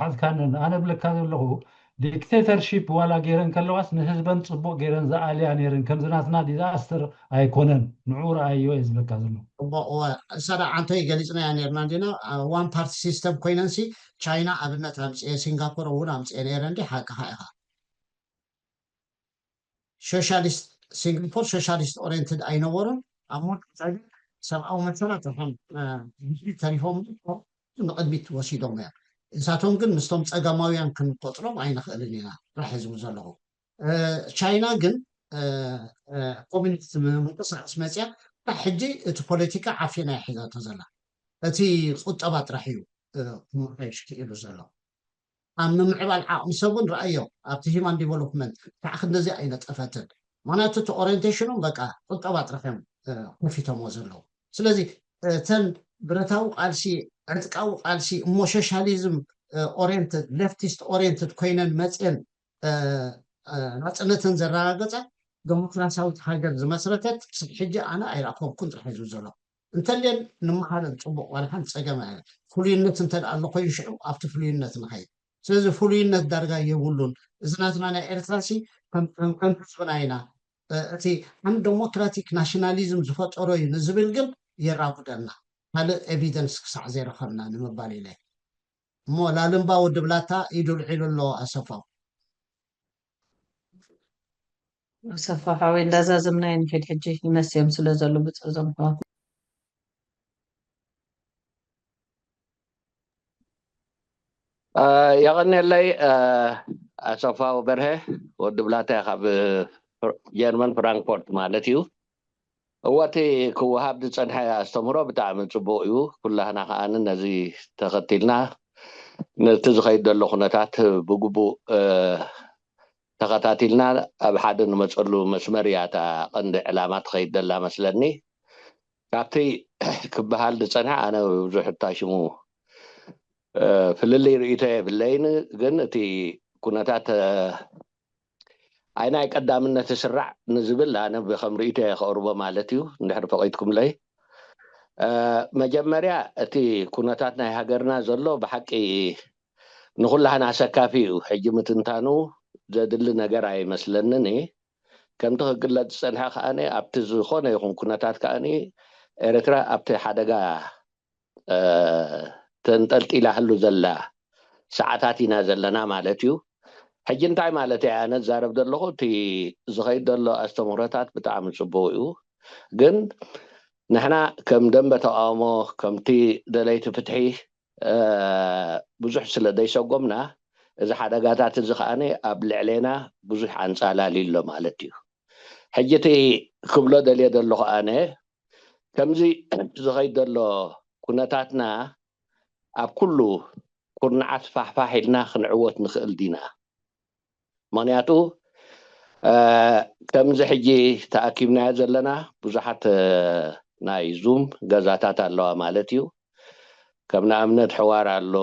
ሓዝካንን ኣነ ብለካ ዘለኹ ዲክቴተርሺፕ ዋላ ገይረን ከለዋስ ንህዝበን ፅቡቅ ገይረን ዝኣልያ ነይረን ከምዚ ናትና ዲዛስተር ኣይኮነን። ንዑ ረኣዮ እየ ዝብለካ ዘለኹ። እሳ ደኣ ዓንተይ ገሊፅናያ ነርና እንዲና ዋን ፓርቲ ሲስተም ኮይነንሲ ቻይና ኣብነት ኣምፅኤ ሲንጋፖር እውን ኣምፅኤ ነይረ እንዲ ሓቅኻ ኢኻ። ሶሻሊስት ሲንጋፖር ሶሻሊስት ኦሬንትድ ኣይነበሩን። ኣብ መወዳእታ ግን ሰብኣዊ መሰላት ከም ድሕሪት ተሪፎም ንቕድሚት ወሲዶም እዮም። እሳቶም ግን ምስቶም ጸጋማውያን ክንቆጽሮም ኣይንኽእልን ኢና። ጥራሕ ዝብል ዘለኹ ቻይና ግን ኮሚኒስት ምንቅስቃስ መፅያ ሕጂ እቲ ፖለቲካ ዓፊና ሒዛቶ ዘላ እቲ ቁጠባ ጥራሕ እዩ ክምሓየሽ ክኢሉ ዘሎ። ኣብ ምምዕባል ዓቕሚ ሰብ እውን ረኣዮ ኣብቲ ሂማን ዲቨሎፕመንት ከዓ ክንደዚ ኣይነጠፈትን። ምክንያቱ እቲ ኦሪንቴሽኖም በቃ ቁጠባ ጥራሕ እዮም ከፊቶሞ ዘለዉ። ስለዚ እተን ብረታዊ ቃልሲ ዕጥቃዊ ቃልሲ እሞ ሶሻሊዝም ኦሪንትድ ሌፍቲስት ኦሪንትድ ኮይነን መፅየን ናፅነተን ዘረጋገፃ ዴሞክራሲያዊት ሃገር ዝመስረተት ክሳብ ሕጂ ኣነ ኣይረኣኸብኩን ጥራሕ እዩ ዝብል ዘሎ። እንተልየን ንምሃረን ፅቡቅ ዋላ ሓንቲ ፀገም ኣየ ፍሉይነት እንተ ኣሎ ኮይኑ ሽዑ ኣብቲ ፍሉይነት ንኸይድ። ስለዚ ፍሉይነት ዳርጋ የብሉን። እዚ ናትና ናይ ኤርትራ ሲ ከም ህዝብና ኢና እቲ ሓንቲ ዴሞክራቲክ ናሽናሊዝም ዝፈጠሮ እዩ ንዝብል ግን የራጉደና። ካልእ ኤቪደንስ ክሳዕ ዘይረኸብና ንምባል ኢለ እሞ ላልምባ ወዲ ብላታ ኢዱ ልዒሉ ኣሎ ኣሰፋው። ኣሰፋ ሓወይ እንዳዛዘምና ንኸይድ ሕጂ ይመስዮም ስለ ዘሎ ብፁዕ እዞም ኣሕዋት። የቐንየለይ ኣሰፋው በርሀ ወዲ ብላታ ካብ ጀርመን ፍራንክፎርት ማለት እዩ። እወ እቲ ክወሃብ ዝፀንሐ ኣስተምህሮ ብጣዕሚ ፅቡቕ እዩ። ኩላህና ከዓኒ ነዚ ተኸቲልና ነቲ ዝኸይድ ዘሎ ኩነታት ብግቡእ ተኸታቲልና ኣብ ሓደ ንመፀሉ መስመር እያ እታ ቀንዲ ዕላማ ትኸይድ ዘላ መስለኒ። ካብቲ ክበሃል ዝፀንሐ ኣነ ብዙሕ እታ ሽሙ ፍልልይ ርእይቶ የብለይን፣ ግን እቲ ኩነታት ኣይናይ ቀዳምነት ስራዕ ንዝብል ኣነ ከም ርእይቶ እየ ከቕርቦ ማለት እዩ እንድሕር ፈቒድኩምለይ። መጀመርያ እቲ ኩነታት ናይ ሃገርና ዘሎ ብሓቂ ንኩላህና ኣሰካፊ እዩ። ሕጂ ምትንታኑ ዘድሊ ነገር ኣይመስለንን። ከምቲ ክግለፅ ዝፀንሐ ከዓኒ ኣብቲ ዝኾነ ይኹን ኩነታት ከዓኒ ኤርትራ ኣብቲ ሓደጋ ተንጠልጢላ ህሉ ዘላ ሰዓታት ኢና ዘለና ማለት እዩ። ሕጂ እንታይ ማለት እየ ኣነ ዝዛረብ ዘለኹ እቲ ዝኸይድ ዘሎ ኣስተምህሮታት ብጣዕሚ ፅቡቅ እዩ። ግን ንሕና ከም ደንበ ተቃውሞ ከምቲ ደለይቲ ፍትሒ ብዙሕ ስለ ዘይሰጎምና እዚ ሓደጋታት እዚ ከዓኒ ኣብ ልዕሌና ብዙሕ ኣንፃላሊ ኣሎ ማለት እዩ። ሕጂ እቲ ክብሎ ደልየ ዘለኹ ኣነ ከምዚ ዝኸይድ ዘሎ ኩነታትና ኣብ ኩሉ ኩርናዓት ፋሕፋሕ ኢልና ክንዕወት ንኽእል ዲና? ምኽንያቱ ከምዚ ሕጂ ተኣኪብናዮ ዘለና ብዙሓት ናይ ዙም ገዛታት ኣለዋ ማለት እዩ። ከም ንኣብነት ሕዋር ኣሎ፣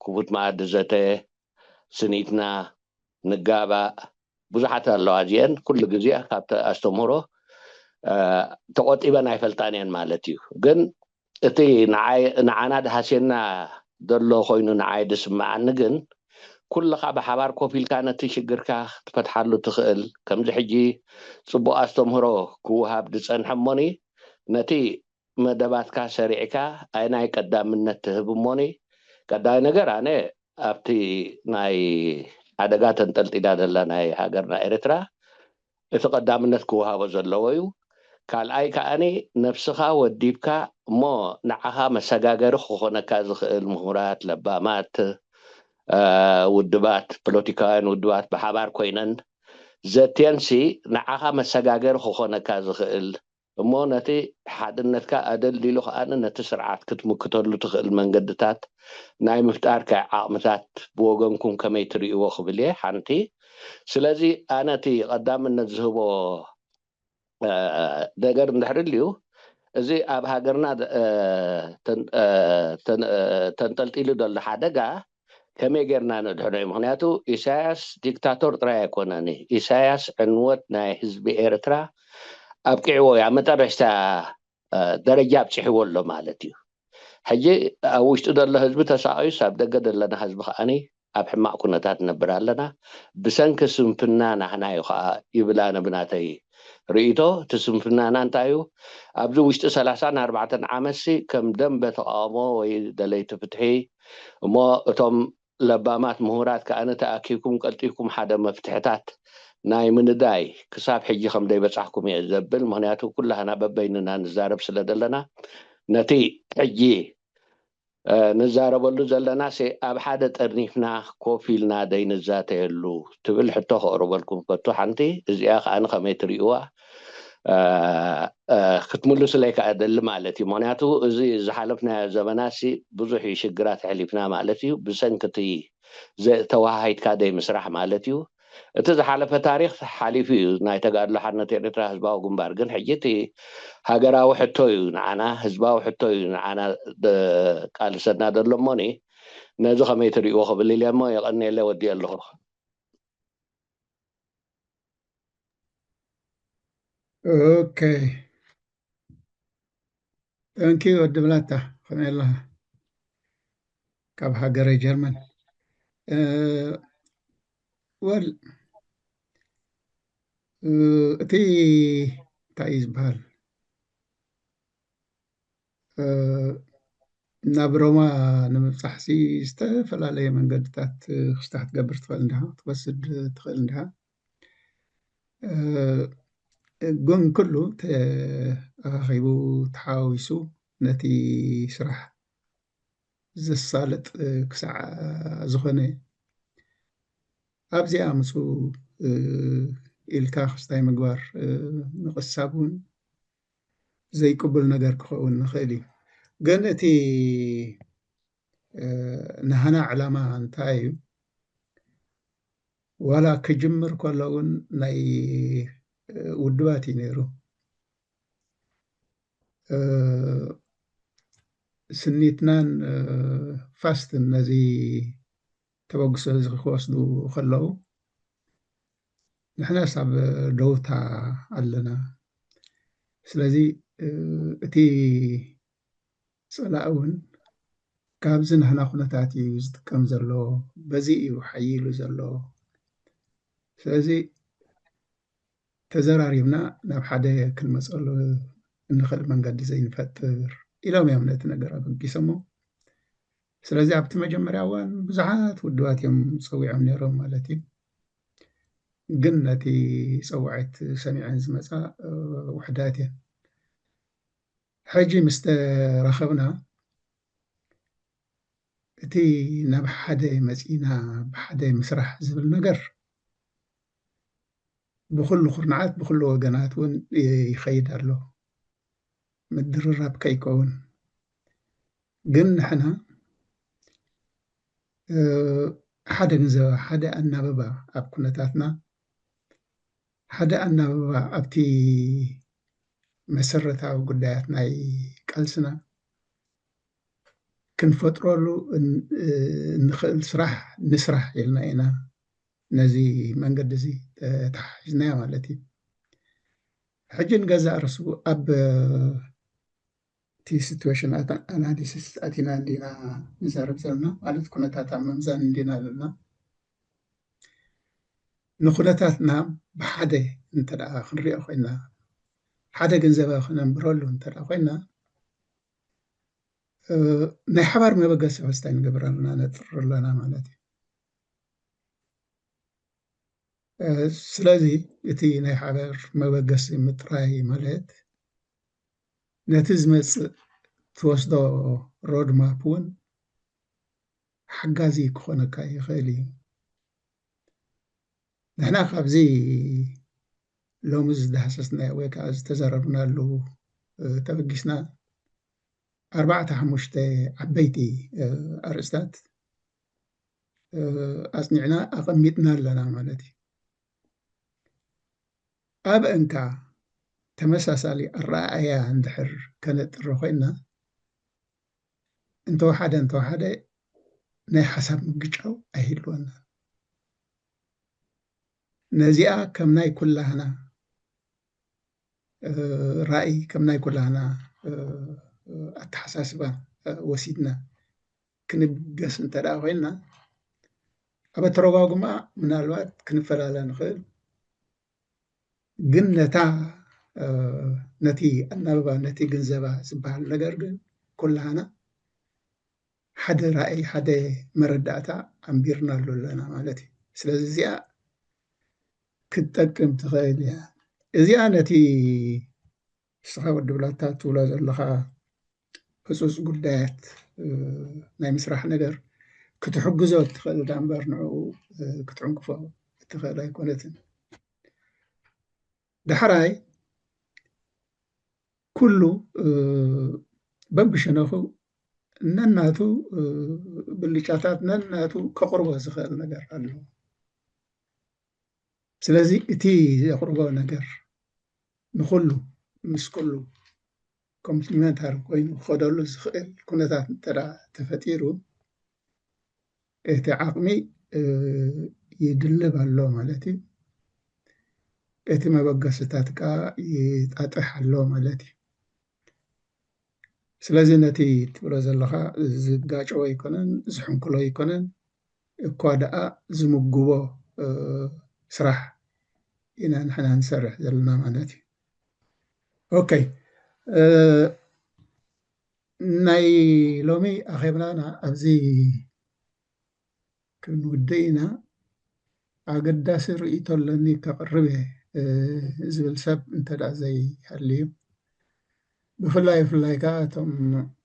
ክፉት መኣዲ ዘተ፣ ስኒትና፣ ንጋባእ ብዙሓት ኣለዋ። እዚአን ኩሉ ግዜ ካብቲ ኣስተምህሮ ተቆጢበን ኣይፈልጣን እየን ማለት እዩ። ግን እቲ ንዓና ድሃስየና ዘሎ ኮይኑ ንዓይ ድስምዓኒ ግን ኩልኻ ብሓባር ኮፍ ኢልካ ነቲ ሽግርካ ክትፈትሓሉ ትኽእል። ከምዚ ሕጂ ፅቡቅ ኣስተምህሮ ክወሃብ ዝፀንሐ እሞኒ ነቲ መደባትካ ሰሪዕካ ኣይናይ ቀዳምነት ትህብ እሞኒ ቀዳይ ነገር ኣነ ኣብቲ ናይ ሓደጋ ተንጠልጢላ ዘላ ናይ ሃገርና ኤርትራ እቲ ቀዳምነት ክወሃቦ ዘለዎ እዩ። ካልኣይ ከኣኒ ነብስኻ ወዲብካ እሞ ንዓኻ መሰጋገሪ ክኾነካ ዝኽእል ምሁራት፣ ለባማት፣ እ፣ ውድባት፣ ፖለቲካውያን ውድባት ብሓባር ኮይነን ዘትየንሲ ንዓኻ መሰጋገሪ ክኾነካ ዝኽእል እሞ ነቲ ሓድነትካ ኣደልዲሉ ከኣ ነቲ ስርዓት ክትምክተሉ ትኽእል መንገድታት ናይ ምፍጣር ከ ዓቕምታት ብወገንኩም ከመይ ትርእይዎ ክብል እየ ሓንቲ። ስለዚ ኣነ እቲ ቀዳምነት ዝህቦ፣ እ፣ ነገር እንድሕር ልዩ እዚ ኣብ ሃገርና፣ እ፣ ተን-፣ እ፣ ተን-፣ እ፣ ተንጠልጢሉ ዘሎ ሓደጋ ከመይ ጌርና ነድሕኖ እዩ? ምኽንያቱ ኢሳያስ ዲክታቶር ጥራይ ኣይኮነን። ኢሳያስ ዕንወት ናይ ህዝቢ ኤርትራ ኣብቂዕዎ እዩ። ኣብ መጠረሽታ፣ እ፣ ደረጃ ኣብጺሕዎ ኣሎ ማለት እዩ። ሕጂ ኣብ ውሽጢ ዘሎ ህዝቢ ተሳቒዩስ ኣብ ደገ ዘለና ህዝቢ ከኣኒ ኣብ ሕማቕ ኩነታት ንነብር ኣለና። ብሰንኪ ስንፍና ናህና እዩ ከኣ ይብል ኣነ ብናተይ ርእይቶ። እቲ ስንፍናና እንታይ እዩ? ኣብዚ ውሽጢ ሰላሳን ኣርባዕተን ዓመትሲ ከም ደንበ ተቃውሞ ወይ ደለይቲ ፍትሒ እሞ እቶም ለባማት ምሁራት ከኣ ተኣኪብኩም ቀልጢፍኩም ሓደ መፍትሕታት ናይ ምንዳይ ክሳብ ሕጂ ከም ዘይበጻሕኩም እየ ዘብል። ምኽንያቱ ኩላህና በበይንና ንዛረብ ስለ ዘለና ነቲ ሕጂ፣ እ፣ ንዛረበሉ ዘለና ሴ ኣብ ሓደ ጠርኒፍና ኮፍ ኢልና ዘይንዛተየሉ ትብል ሕቶ ከቕርበልኩም ፈቱ። ሓንቲ እዚኣ ከኣ ከመይ ትርእይዋ፣ እ፣ እ፣ ክትምልሱለይ ከኣ እደሊ ማለት እዩ። ምኽንያቱ እዚ ዝሓለፍናዮ ዘመናትሲ ብዙሕ እዩ ሽግራት ኣሕሊፍና ማለት እዩ። ብሰንኪ እቲ ዘ-፣ ተወሃሂድካ ዘይምስራሕ ማለት እዩ። እቲ ዝሓለፈ ታሪኽ ሓሊፉ እዩ። ናይ ተጋድሎ ሓርነት ኤርትራ ህዝባዊ ግንባር ግን ሕጂ እቲ ሃገራዊ ሕቶ እዩ ንዓና፣ ህዝባዊ ሕቶ እዩ ንዓና ደ-፣ ቃልሰና ዘሎ እሞኒ ነዚ ከመይ ትርእይዎ ክብል ኢለ እሞ የቐንየለ ወዲኤ ኣለኹ። ኦኬ። Thank you ወዲ ብላታ፣ ከመይ ኣለኻ? ካብ ሃገረ ጀርመን። እ፣ ወል፣ እ፣ እቲ እንታይ እዩ ዝበሃል? እ፣ ናብ ሮማ ንምብጻሕሲ ዝተፈላለየ መንገድታት ክስታ ክትገብር ትኽእል እንዲኻ፣ ክትወስድ ትኽእል እንዲኻ። እ፣ ግን ኩሉ ተኣኻኺቡ ተሓዋዊሱ ነቲ ስራሕ ዘሳልጥ ክሳዕ ዝኾነ ኣብዚኣ ምሱ፣ እ፣ ኢልካ ክስታይ ምግባር፣ እ፣ ምቕሳብ እውን ዘይቅቡል ነገር ክኸውን ንኽእል እዩ። ግን እቲ፣ እ፣ ናህና ዕላማ እንታይ እዩ? ዋላ ክጅምር ከሎ እውን ናይ፣ እ፣ ውድባት እዩ ነይሩ። እ፣ ስኒትናን፣ እ፣ ፋስትን ነዚ ተበግሶ እዚ ክወስዱ ከለዉ ንሕናስ ኣብ ደውታ ኣለና። ስለዚ፣ እ፣ እቲ ጸላኢ እውን ካብዚ ናህና ኩነታት እዩ ዝጥቀም ዘሎ፣ በዚ እዩ ሓይሉ ዘሎ። ስለዚ ተዘራሪብና ናብ ሓደ ክንመጸሉ እንኽእል መንገዲ ዘይንፈጥር ኢሎም እዮም ነቲ ነገር ኣበጊሶሞ። ስለዚ ኣብቲ መጀመርያ እዋን ብዙሓት ውድባት እዮም ጸዊዖም ነይሮም ማለት እዩ። ግን ነቲ ጸዋዒት ሰሚዐን ዝመጻ፣ እ፣ ውሕዳት እየን። ሕጂ ምስ ተራኸብና እቲ ናብ ሓደ መጺና ብሓደ ምስራሕ ዝብል ነገር ብኹሉ ኩርናዓት ብኹሉ ወገናት እውን ይኸይድ ኣሎ። ምድርራብ ከይከውን ግን ንሕና፣ እ፣ ሓደ ግንዘባ፣ ሓደ ኣናብባ ኣብ ኩነታትና፣ ሓደ ኣናብባ ኣብቲ መሰረታዊ ጉዳያት ናይ ቃልስና ክንፈጥረሉ እን-፣ እ፣ እንኽእል ስራሕ ንስራሕ ኢልና ኢና ነዚ መንገዲ እዚ ተታሓሒዝናዮ ማለት እዩ። ሕጂ ንገዛእ ርእሱ ኣብ እቲ ሲትዌሽን ኣታ-፣ ኣናሊሲስ ኣቲና እንዲና ንዛረብ ዘለና፣ ማለት ኩነታት ኣብ ምምዛን እንዲና ዘለና። ንኩነታትና ብሓደ እንተ ደኣ ክንሪኦ ኮይና፣ ሓደ ግንዘባ ክነንብረሉ እንተ ደኣ ኮይና፣ እ፣ ናይ ሓባር መበገሲ ክስታይ ንገብር ኣለና፣ ነጥሪ ኣለና ማለት እዩ። ስለዚ እቲ ናይ ሓበር መበገሲ ምጥራይ ማለት ነቲ ዝመፅእ ትወስዶ ሮድማፕ እውን ሓጋዚ ክኾነካ ይኽእል እዩ። ንሕና ካብዚ ሎሚ ዝዳህሰስናዮ ወይ ከዓ ዝተዘረብናሉ ተበጊስና ኣርባዕተ ሓሙሽተ ዓበይቲ ኣርእስታት ኣፅኒዕና ኣቐሚጥና ኣለና ማለት እዩ። ኣብ እንካ ተመሳሳሊ ኣረኣእያ እንድሕር ከነጥሪ ኮይና እንተወሓደ እንተወሓደ ናይ ሓሳብ ምግጫው ኣይህልወና። ነዚኣ ከም ናይ ኩላህና ራእይ ከም ናይ ኩላህና ኣተሓሳስባ ወሲድና ክንብገስ እንተ ደኣ ኮይንና ኣብ ኣተረጓጉማ ምናልባት ክንፈላለ ንኽእል። ግን ነታ ነቲ ኣናብባ ነቲ ግንዘባ ዝበሃል ነገር ግን ኩላህና ሓደ ራእይ ሓደ መረዳእታ ኣንቢርናሉ ኣለና ማለት እዩ። ስለዚ እዚኣ ክትጠቅም ትኽእል እያ። እዚኣ ነቲ ንስኻ ወዲ ብላታ ትብሎ ዘለኻ ህፁፅ ጉዳያት ናይ ምስራሕ ነገር ክትሕግዞ እትኽእል እዳ እምበር ንዕኡ ክትዕንቅፎ እትኽእል ኣይኮነትን። ዳሕራይ ኩሉ በብሸነኹ ነናቱ ብልጫታት ነናቱ ከቕርቦ ዝኽእል ነገር ኣሎ። ስለዚ እቲ ዘቕርቦ ነገር ንኹሉ ምስ ኩሉ ኮምፕሊመንታሪ ኮይኑ ክኸደሉ ዝኽእል ኩነታት እንተ ተፈጢሩ እቲ ዓቕሚ ይድልብ ኣሎ ማለት እዩ። እቲ መበገስታት ከዓ ይጣጥሕ ኣሎ ማለት እዩ። ስለዚ ነቲ ትብሎ ዘለኻ ዝጋጨወ ኣይኮነን፣ ዝሕንክሎ ኣይኮነን፣ እኳ ደኣ ዝምግቦ ስራሕ ኢና ንሕና ንሰርሕ ዘለና ማለት እዩ። ኦኬ፣ ናይ ሎሚ ኣኼብናና ኣብዚ ክንውድእ ኢና። ኣገዳሲ ርእይቶ ኣለኒ ከቕርብ እየ ዝብል ሰብ እንተ ደኣ ዘይሃልዩ፣ ብፍላይ ብፍላይ ከኣ እቶም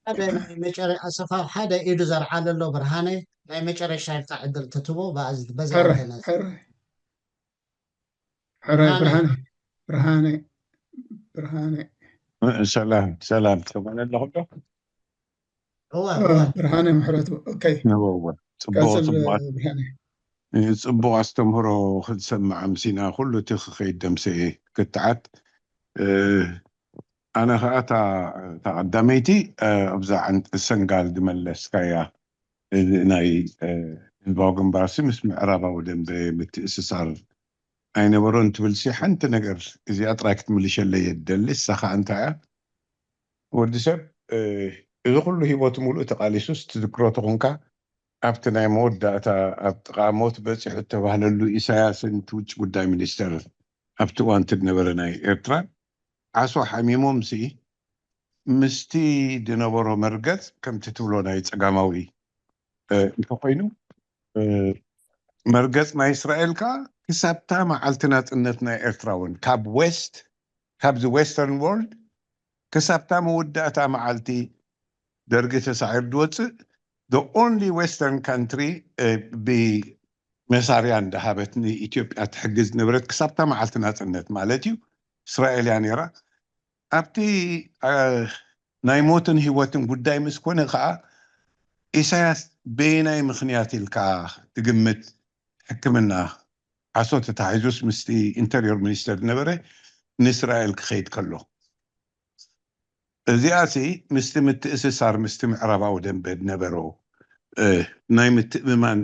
ሓደ ናይ መጨረ ኣሰፋ ሓደ ኢዱ ዘርዓለ ኣሎ ብርሃነ ናይ መጨረሻ ኢልካ ዕድል ትትቦ በዚ ሕራይ ሕራይ ሕራይ ብርሃነ ብርሃነ ብርሃነ ሰላም ሰላም ትሰማነ ኣለኹ ዶ? ብርሃነ ምሕረቱ ኦኬ ጽቡቅ ጽቡቅ ብርሃነ ጽቡቅ ኣስተምህሮ ክትሰምዕ ኣምሲና ኩሉ እቲ ክኸይድ ደምሰ ክትዓት ኣነ ከዓ እታ ቀዳመይቲ ኣብዛ ሰንጋል ዝመለስካያ ናይ ህዝባዊ ግንባርሲ ምስ ምዕራባዊ ደንበ ምትእስሳር ኣይነበሮን ትብልሲ ሓንቲ ነገር እዚኣ ጥራይ ክትምልሸለይ እየ ዝደሊ። እሳ ከዓ እንታይ እያ? ወዲ ሰብ እዚ ኩሉ ሂወቱ ሙሉእ ተቃሊሱስ ትዝክሮ ተኾንካ ኣብቲ ናይ መወዳእታ ኣብ ጥቓ ሞት በፂሑ እተባህለሉ ኢሳያስን እቲ ውጭ ጉዳይ ሚኒስተር ኣብቲ እዋን እቲ ዝነበረ ናይ ኤርትራ ዓሶ ሓሚሞምሲ ምስቲ ዝነበሮ መርገፅ ከምቲ ትብሎ ናይ ፀጋማዊ እንተኮይኑ መርገፅ ናይ እስራኤል ከዓ ክሳብታ መዓልቲ ናፅነት ናይ ኤርትራ እውን ካብ ዌስት ካብዚ ዌስተርን ወርልድ ክሳብታ መወዳእታ መዓልቲ ደርጊ ተሳዒሩ ዝወፅእ the only western country ብመሳርያ እንዳሃበት ንኢትዮጵያ ትሕግዝ ዝነበረት ክሳብታ መዓልቲ ናፅነት ማለት እዩ እስራኤል እያ ነይራ። ኣብቲ ናይ ሞትን ህይወትን ጉዳይ ምስ ኮነ ከዓ ኢሳያስ በየናይ ምኽንያት ኢልካ ትግምት ሕክምና ዓሶ ተታሒዙስ ምስቲ ኢንተርዮር ሚኒስተር ዝነበረ ንእስራኤል ክኸይድ ከሎ እዚኣሲ ምስቲ ምትእስሳር ምስቲ ምዕራባዊ ደንበ ዝነበሮ ናይ ምትእምማን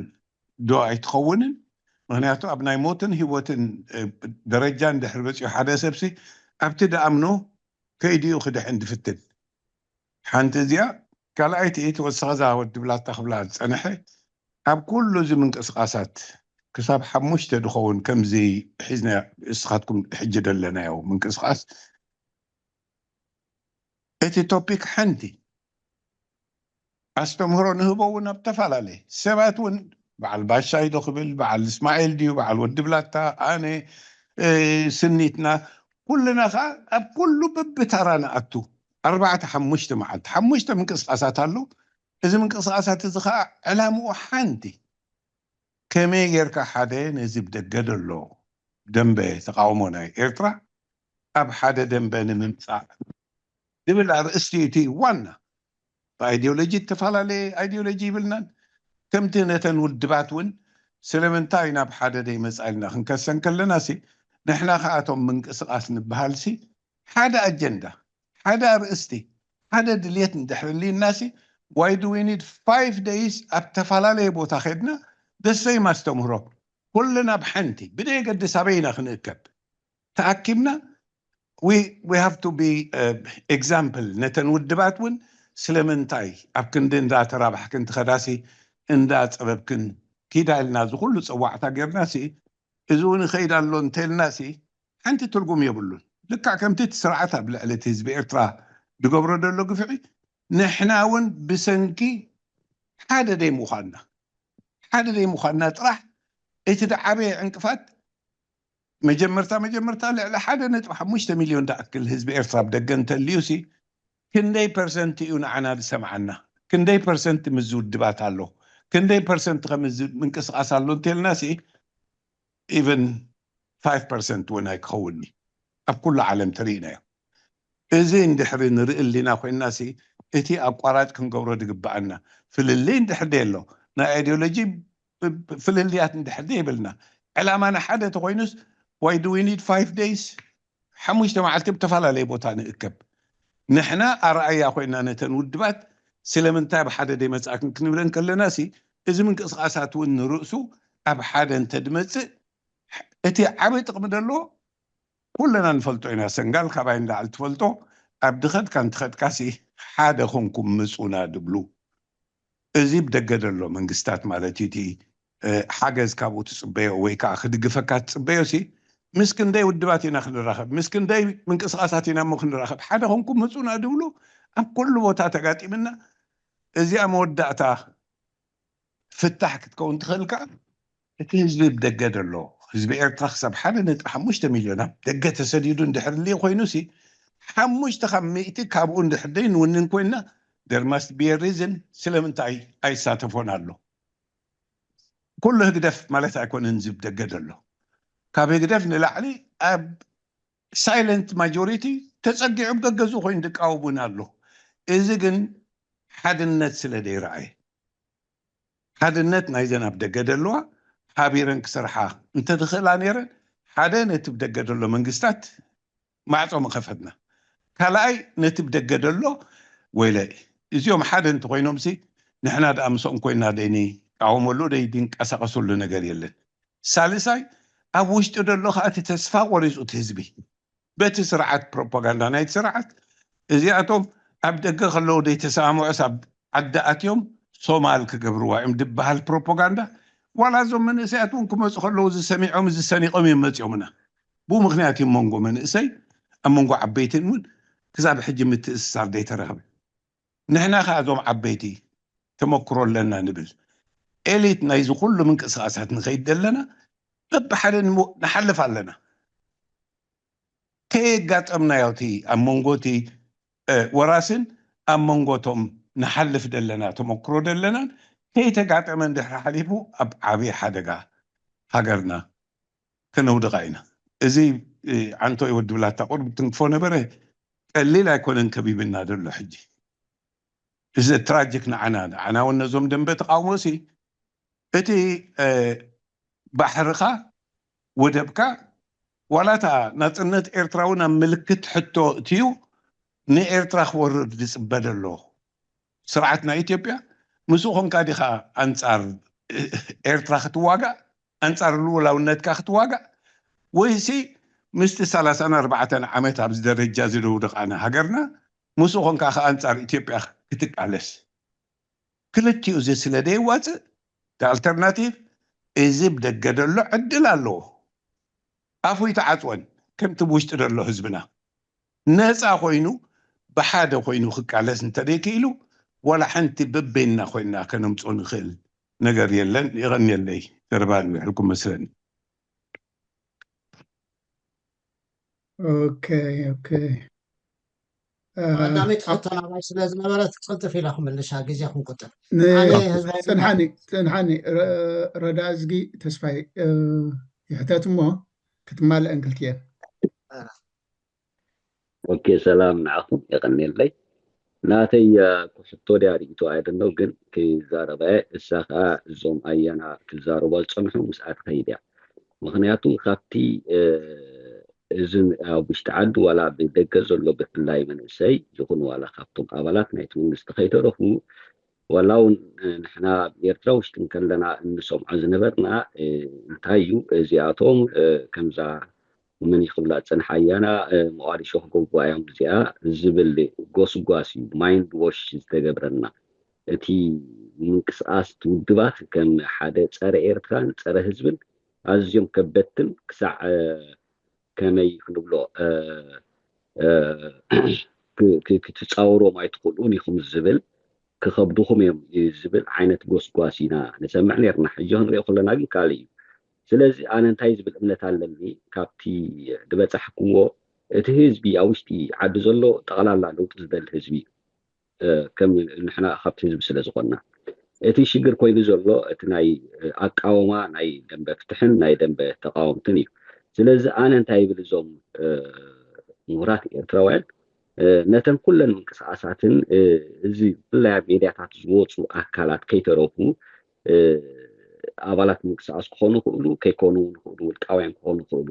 ዶ ኣይትኸውንን? ምክንያቱ ኣብ ናይ ሞትን ህይወትን ደረጃ እንድሕር በፂሑ ሓደ ሰብሲ ኣብቲ ደኣምኖ ከይድኡ ክድሕን ዝፍትን ሓንቲ እዚኣ። ካልኣይቲ እቲ ወሰኸዛ ወዲ ብላታ ክብላ ዝፀንሐ ኣብ ኩሉ እዚ ምንቅስቃሳት ክሳብ ሓሙሽተ ዝኸውን ከምዚ ሒዝና እስኻትኩም ሕጂ ዘለናዮ ምንቅስቃስ እቲ ቶፒክ ሓንቲ ኣስተምህሮ ንህቦ እውን ኣብ ተፈላለየ ሰባት እውን በዓል ባሻይ ዶ ክብል፣ በዓል እስማኤል ድዩ፣ በዓል ወዲ ብላታ፣ ኣነ፣ እ፣ ስኒትና፣ ኩልና ከዓ ኣብ ኩሉ በብተራ ንኣቱ። ኣርባዕተ ሓሙሽተ መዓልቲ፣ ሓሙሽተ ምንቅስቃሳት ኣሎ። እዚ ምንቅስቃሳት እዚ ከዓ ዕላምኡ ሓንቲ፣ ከመይ ጌርካ ሓደ ነዚ ብደገ ዘሎ ደንበ ተቃውሞ ናይ ኤርትራ ኣብ ሓደ ደንበ ንምምጻእ ዝብል ኣርእስቲ እዩ እቲ ዋና። ብኣይዲዮሎጂ እተፈላለየ ኣይዲዮሎጂ ይብልናን፣ ከምቲ ነተን ውድባት እውን ስለምንታይ ናብ ሓደ ደይመጻ ኢልና ክንከሰን ከለና ሲ፣ ንሕና ከኣቶም ምንቅስቃስ ንበሃል ሲ ሓደ ኣጀንዳ፣ ሓደ ኣርእስቲ፣ ሓደ ድልየት እንድሕር ልና ሲ፣ why do we need five days ኣብ ተፈላለየ ቦታ ከድና ደሰይም ኣስተምህሮ ኩልና ብሓንቲ ብደየገድስ ኣበይ ኢና ክንእከብ? ተኣኪብና we have to be example ነተን ውድባት እውን ስለምንታይ ኣብ ክንዲ እንዳተራባሕክን ትኸዳሲ እንዳፀበብክን ኪዳ ኢልና እዚ ኩሉ ፀዋዕታ ጌርና ሲ፣ እዚ እውን ይኸይድ ኣሎ እንተልና ሲ ሓንቲ ትርጉም የብሉን። ልክዕ ከምቲ እቲ ስርዓት ኣብ ልዕሊ እቲ ህዝቢ ኤርትራ ዝገብሮ ዘሎ ግፍዒ ንሕና እውን ብሰንኪ ሓደ ደይ ምዃንና ሓደ ደይ ምዃንና ጥራሕ እቲ ዝዓበየ ዕንቅፋት መጀመርታ መጀመርታ ልዕሊ ሓደ ነጥቢ ሓሙሽተ ሚልዮን ዝኣክል ህዝቢ ኤርትራ ኣብ ደገ እንተልዩ ሲ ክንደይ ፐርሰንት እዩ ንዓና ዝሰምዓና? ክንደይ ፐርሰንት ምስ ውድባት ኣሎ? ክንደይ ፐርሰንት ከም ምንቅስቃስ ኣሎ እንተልና ሲ ኢቨን ፋይቭ ፐርሰንት እውን ኣይክኸውን ኣብ ኩሉ ዓለም ተሪእናዮ። እዚ እንድሕሪ ንርኢ ሊና ኮይና ሲ እቲ ኣቋራጭ ክንገብሮ ዝግብኣና ፍልልይ እንድሕር ደይ ኣሎ ናይ ኣይዲዮሎጂ ፍልልያት እንድሕር ደይ ይብልና ዕላማና ሓደ ተኮይኑስ why do we need five days ሓሙሽተ መዓልቲ ብተፈላለየ ቦታ ንእከብ ንሕና ኣርኣያ ኮይና ነተን ውድባት ስለምንታይ ኣብ ሓደ ደይ መፅኣክን ክንብለን ከለና ሲ እዚ ምንቅስቃሳት እውን ንርእሱ ኣብ ሓደ እንተድመፅእ እቲ ዓብይ ጥቕሚ ዘለዎ ኩልና ንፈልጦ ኢና ሰንጋል ካባይ እንዳዓል ትፈልጦ ኣብ ድኸድካ እንትኸድካ ሲ ሓደ ኮንኩም ምፁና ድብሉ እዚ ብደገ ዘሎ መንግስታት ማለት እዩ እቲ ሓገዝ ካብኡ ትፅበዮ ወይ ከዓ ክድግፈካ ትፅበዮ ሲ ምስ ክንደይ ውድባት ኢና ክንራኸብ ምስ ክንደይ ምንቅስቃሳት ኢና እሞ ክንራኸብ ሓደ ኮንኩም ምፁና ድብሉ ኣብ ኩሉ ቦታ ተጋጢምና እዚኣ መወዳእታ ፍታሕ ክትከውን ትኽእል ከዓ እቲ ህዝቢ ብደገ ዘሎ ህዝቢ ኤርትራ ክሳብ ሓደ ነጥቢ ሓሙሽተ ሚልዮን ኣብ ደገ ተሰዲዱ እንድሕር ሊ ኮይኑ ሲ ሓሙሽተ ካብ ሚእቲ ካብኡ እንድሕር ደይ ንውንን ኮይና there must be a reason ስለምንታይ ኣይሳተፎን ኣሎ ኩሉ ህግደፍ ማለት ኣይኮነን ዝብ ደገ ዘሎ ካብ ህግደፍ ንላዕሊ ኣብ silent majority ተፀጊዑ ገገዙ ኮይኑ ዝቃወም እውን ኣሎ እዚ ግን ሓድነት ስለ ዘይረኣየ ሓድነት ናይዘን ኣብ ደገ ዘለዋ ሓቢረን ክሰርሓ እንተትኽእላ ነይረን ሓደ ነቲ ብደገ ዘሎ መንግስታት ማዕፆ ምኸፈትና ካልኣይ ነቲ ብደገ ዘሎ ወይለ እዚኦም ሓደ እንተኮይኖም ሲ ንሕና ደኣ ምስኦም ኮይና ደይንቃወመሉ ደይ ድንቀሳቀሰሉ ነገር የለን ሳልሳይ ኣብ ውሽጢ ዘሎ ከዓ እቲ ተስፋ ቆሪፁ እቲ ህዝቢ በቲ ስርዓት ፕሮፓጋንዳ ናይቲ ስርዓት እዚኣቶም ኣብ ደገ ከለዉ ዘይተሰማምዑስ ኣብ ዓዲ ኣትዮም ሶማል ክገብርዋ እዮም ዝበሃል ፕሮፓጋንዳ ዋላ እዞም መንእሰያት እውን ክመፁ ከለዉ ዝሰሚዖም ዝሰኒቆም እዮም መፂኦምና ብኡ ምክንያት እዩ መንጎ መንእሰይ ኣብ መንጎ ዓበይትን እውን ክሳብ ሕጂ ምትእስሳር ዘይተረኽበ ንሕና ከዓ እዞም ዓበይቲ ተመክሮ ኣለና ንብል ኤሊት ናይዚ ኩሉ ምንቅስቃሳት ንኸይድ ዘለና በብሓደ ንሓልፍ ኣለና ከየጋጠምናዮ እቲ ኣብ መንጎ እቲ ወራስን ኣብ መንጎ እቶም ንሓልፍ ዘለና ተመክሮ ዘለናን ከይተጋጠመ እንድሕር ሓሊፉ ኣብ ዓብዪ ሓደጋ ሃገርና ከነውድቓ ኢና። እዚ ዓንቶይ ወዲ ብላታ ቁሩብ ትንክፎ ነበረ፣ ቀሊል ኣይኮነን ከቢብና ዘሎ ሕጂ። እዚ ትራጂክ ንዓና ንዓና እውን ነዞም ደንበ ተቃውሞ ሲ እቲ ባሕርኻ ወደብካ ዋላ እታ ናፅነት ኤርትራ እውን ኣብ ምልክት ሕቶ እትዩ ንኤርትራ ክወርድ ዝፅበ ዘሎ ስርዓት ናይ ኢትዮጵያ ምስኡ ኮንካ ዲኻ ኣንፃር ኤርትራ ክትዋጋእ ኣንፃር ልኡላውነትካ ክትዋጋእ ወይሲ ምስቲ ሰላሳን ኣርባዕተን ዓመት ኣብዚ ደረጃ እዚ ደውድቓና ሃገርና ምስኡ ኮንካ ከ ኣንፃር ኢትዮጵያ ክትቃለስ ክልቲኡ እዚ ስለ ደየዋፅእ ኣልተርናቲቭ እዚ ብደገ ደሎ ዕድል ኣለዎ ኣፉ ይተዓፅወን ከምቲ ብውሽጢ ደሎ ህዝብና ነፃ ኮይኑ ብሓደ ኮይኑ ክቃለስ እንተደይክኢሉ ዋላ ሓንቲ በበይንና ኮይንና ከነምፅኦ ንኽእል ነገር የለን። የቐንየለይ። ተርባን ይሕልኩም መስለኒ። ኦኬ ኦኬ። ቀዳመይቲ ሕቶ ናባይ ስለ ዝነበረት ቅልጥፍ ኢለ ክምልሻ ግዜ ክንቁጥብ። ኣነ ህዝባዊ ጽንሓኒ ጽንሓኒ ረዳ እዝጊ ተስፋይ ይሕተት እሞ ክትማልአን ክልትየን። ኦኬ ሰላም ንዓኹም የቐንየለይ። ናተይ ሕቶ ድያ ርእይቶ ኣይደነው ግን ክዛረበ እሳ ከዓ እዞም ኣያና ክዛረቦ ዝፀንሑ ምስኣ ትኸይድ እያ። ምክንያቱ ካብቲ እዚ ኣብ ውሽጢ ዓዲ ዋላ ብደገ ዘሎ ብፍላይ መንእሰይ ይኹን ዋላ ካብቶም ኣባላት ናይቲ መንግስቲ ከይተረፉ ዋላ እውን ንሕና ኣብ ኤርትራ ውሽጢ እንከለና እንሰምዖ ዝነበርና እንታይ እዩ እዚኣቶም ከምዛ መን ይኽብላ ጽንሓ ኣያና ሞቓዲሾ ክገብርዋ እዮም እዚኣ ዝብል ጎስጓስ እዩ ማይንድ ዎሽ ዝተገብረና። እቲ ምንቅስቃስ እቲ ውድባት ከም ሓደ ጸረ ኤርትራን ጸረ ህዝብን ኣዝዮም ከበድትን ክሳዕ ከመይ ክንብሎ ክትጻወሮም ኣይትኽእሉን ኢኹም ዝብል ክኸብድኹም እዮም ዝብል ዓይነት ጎስጓስ ኢና ንሰምዕ ነርና። ሕጂ ክንሪኦ ከለና ግን ካልእ እዩ። ስለዚ ኣነ እንታይ ዝብል እምነት ኣለኒ ካብቲ ዝበጻሕክዎ እቲ ህዝቢ ኣብ ውሽጢ ዓዲ ዘሎ ጠቕላላ ለውጢ ዝደሊ ህዝቢ እዩ። ከም ንሕና ካብቲ ህዝቢ ስለ ዝኾንና እቲ ሽግር ኮይኑ ዘሎ እቲ ናይ ኣቃወማ ናይ ደንበ ፍትሕን ናይ ደንበ ተቃወምትን እዩ። ስለዚ ኣነ እንታይ ይብል እዞም ምሁራት ኤርትራውያን ነተን ኩለን ምንቅስቃሳትን እዚ ብፍላይ ኣብ ሜድያታት ዝወፁ ኣካላት ከይተረፉ ኣባላት ምንቅስቃስ ክኾኑ ይኽእሉ ከይኮኑ ይኽእሉ ውልቃውያን ክኾኑ ይኽእሉ።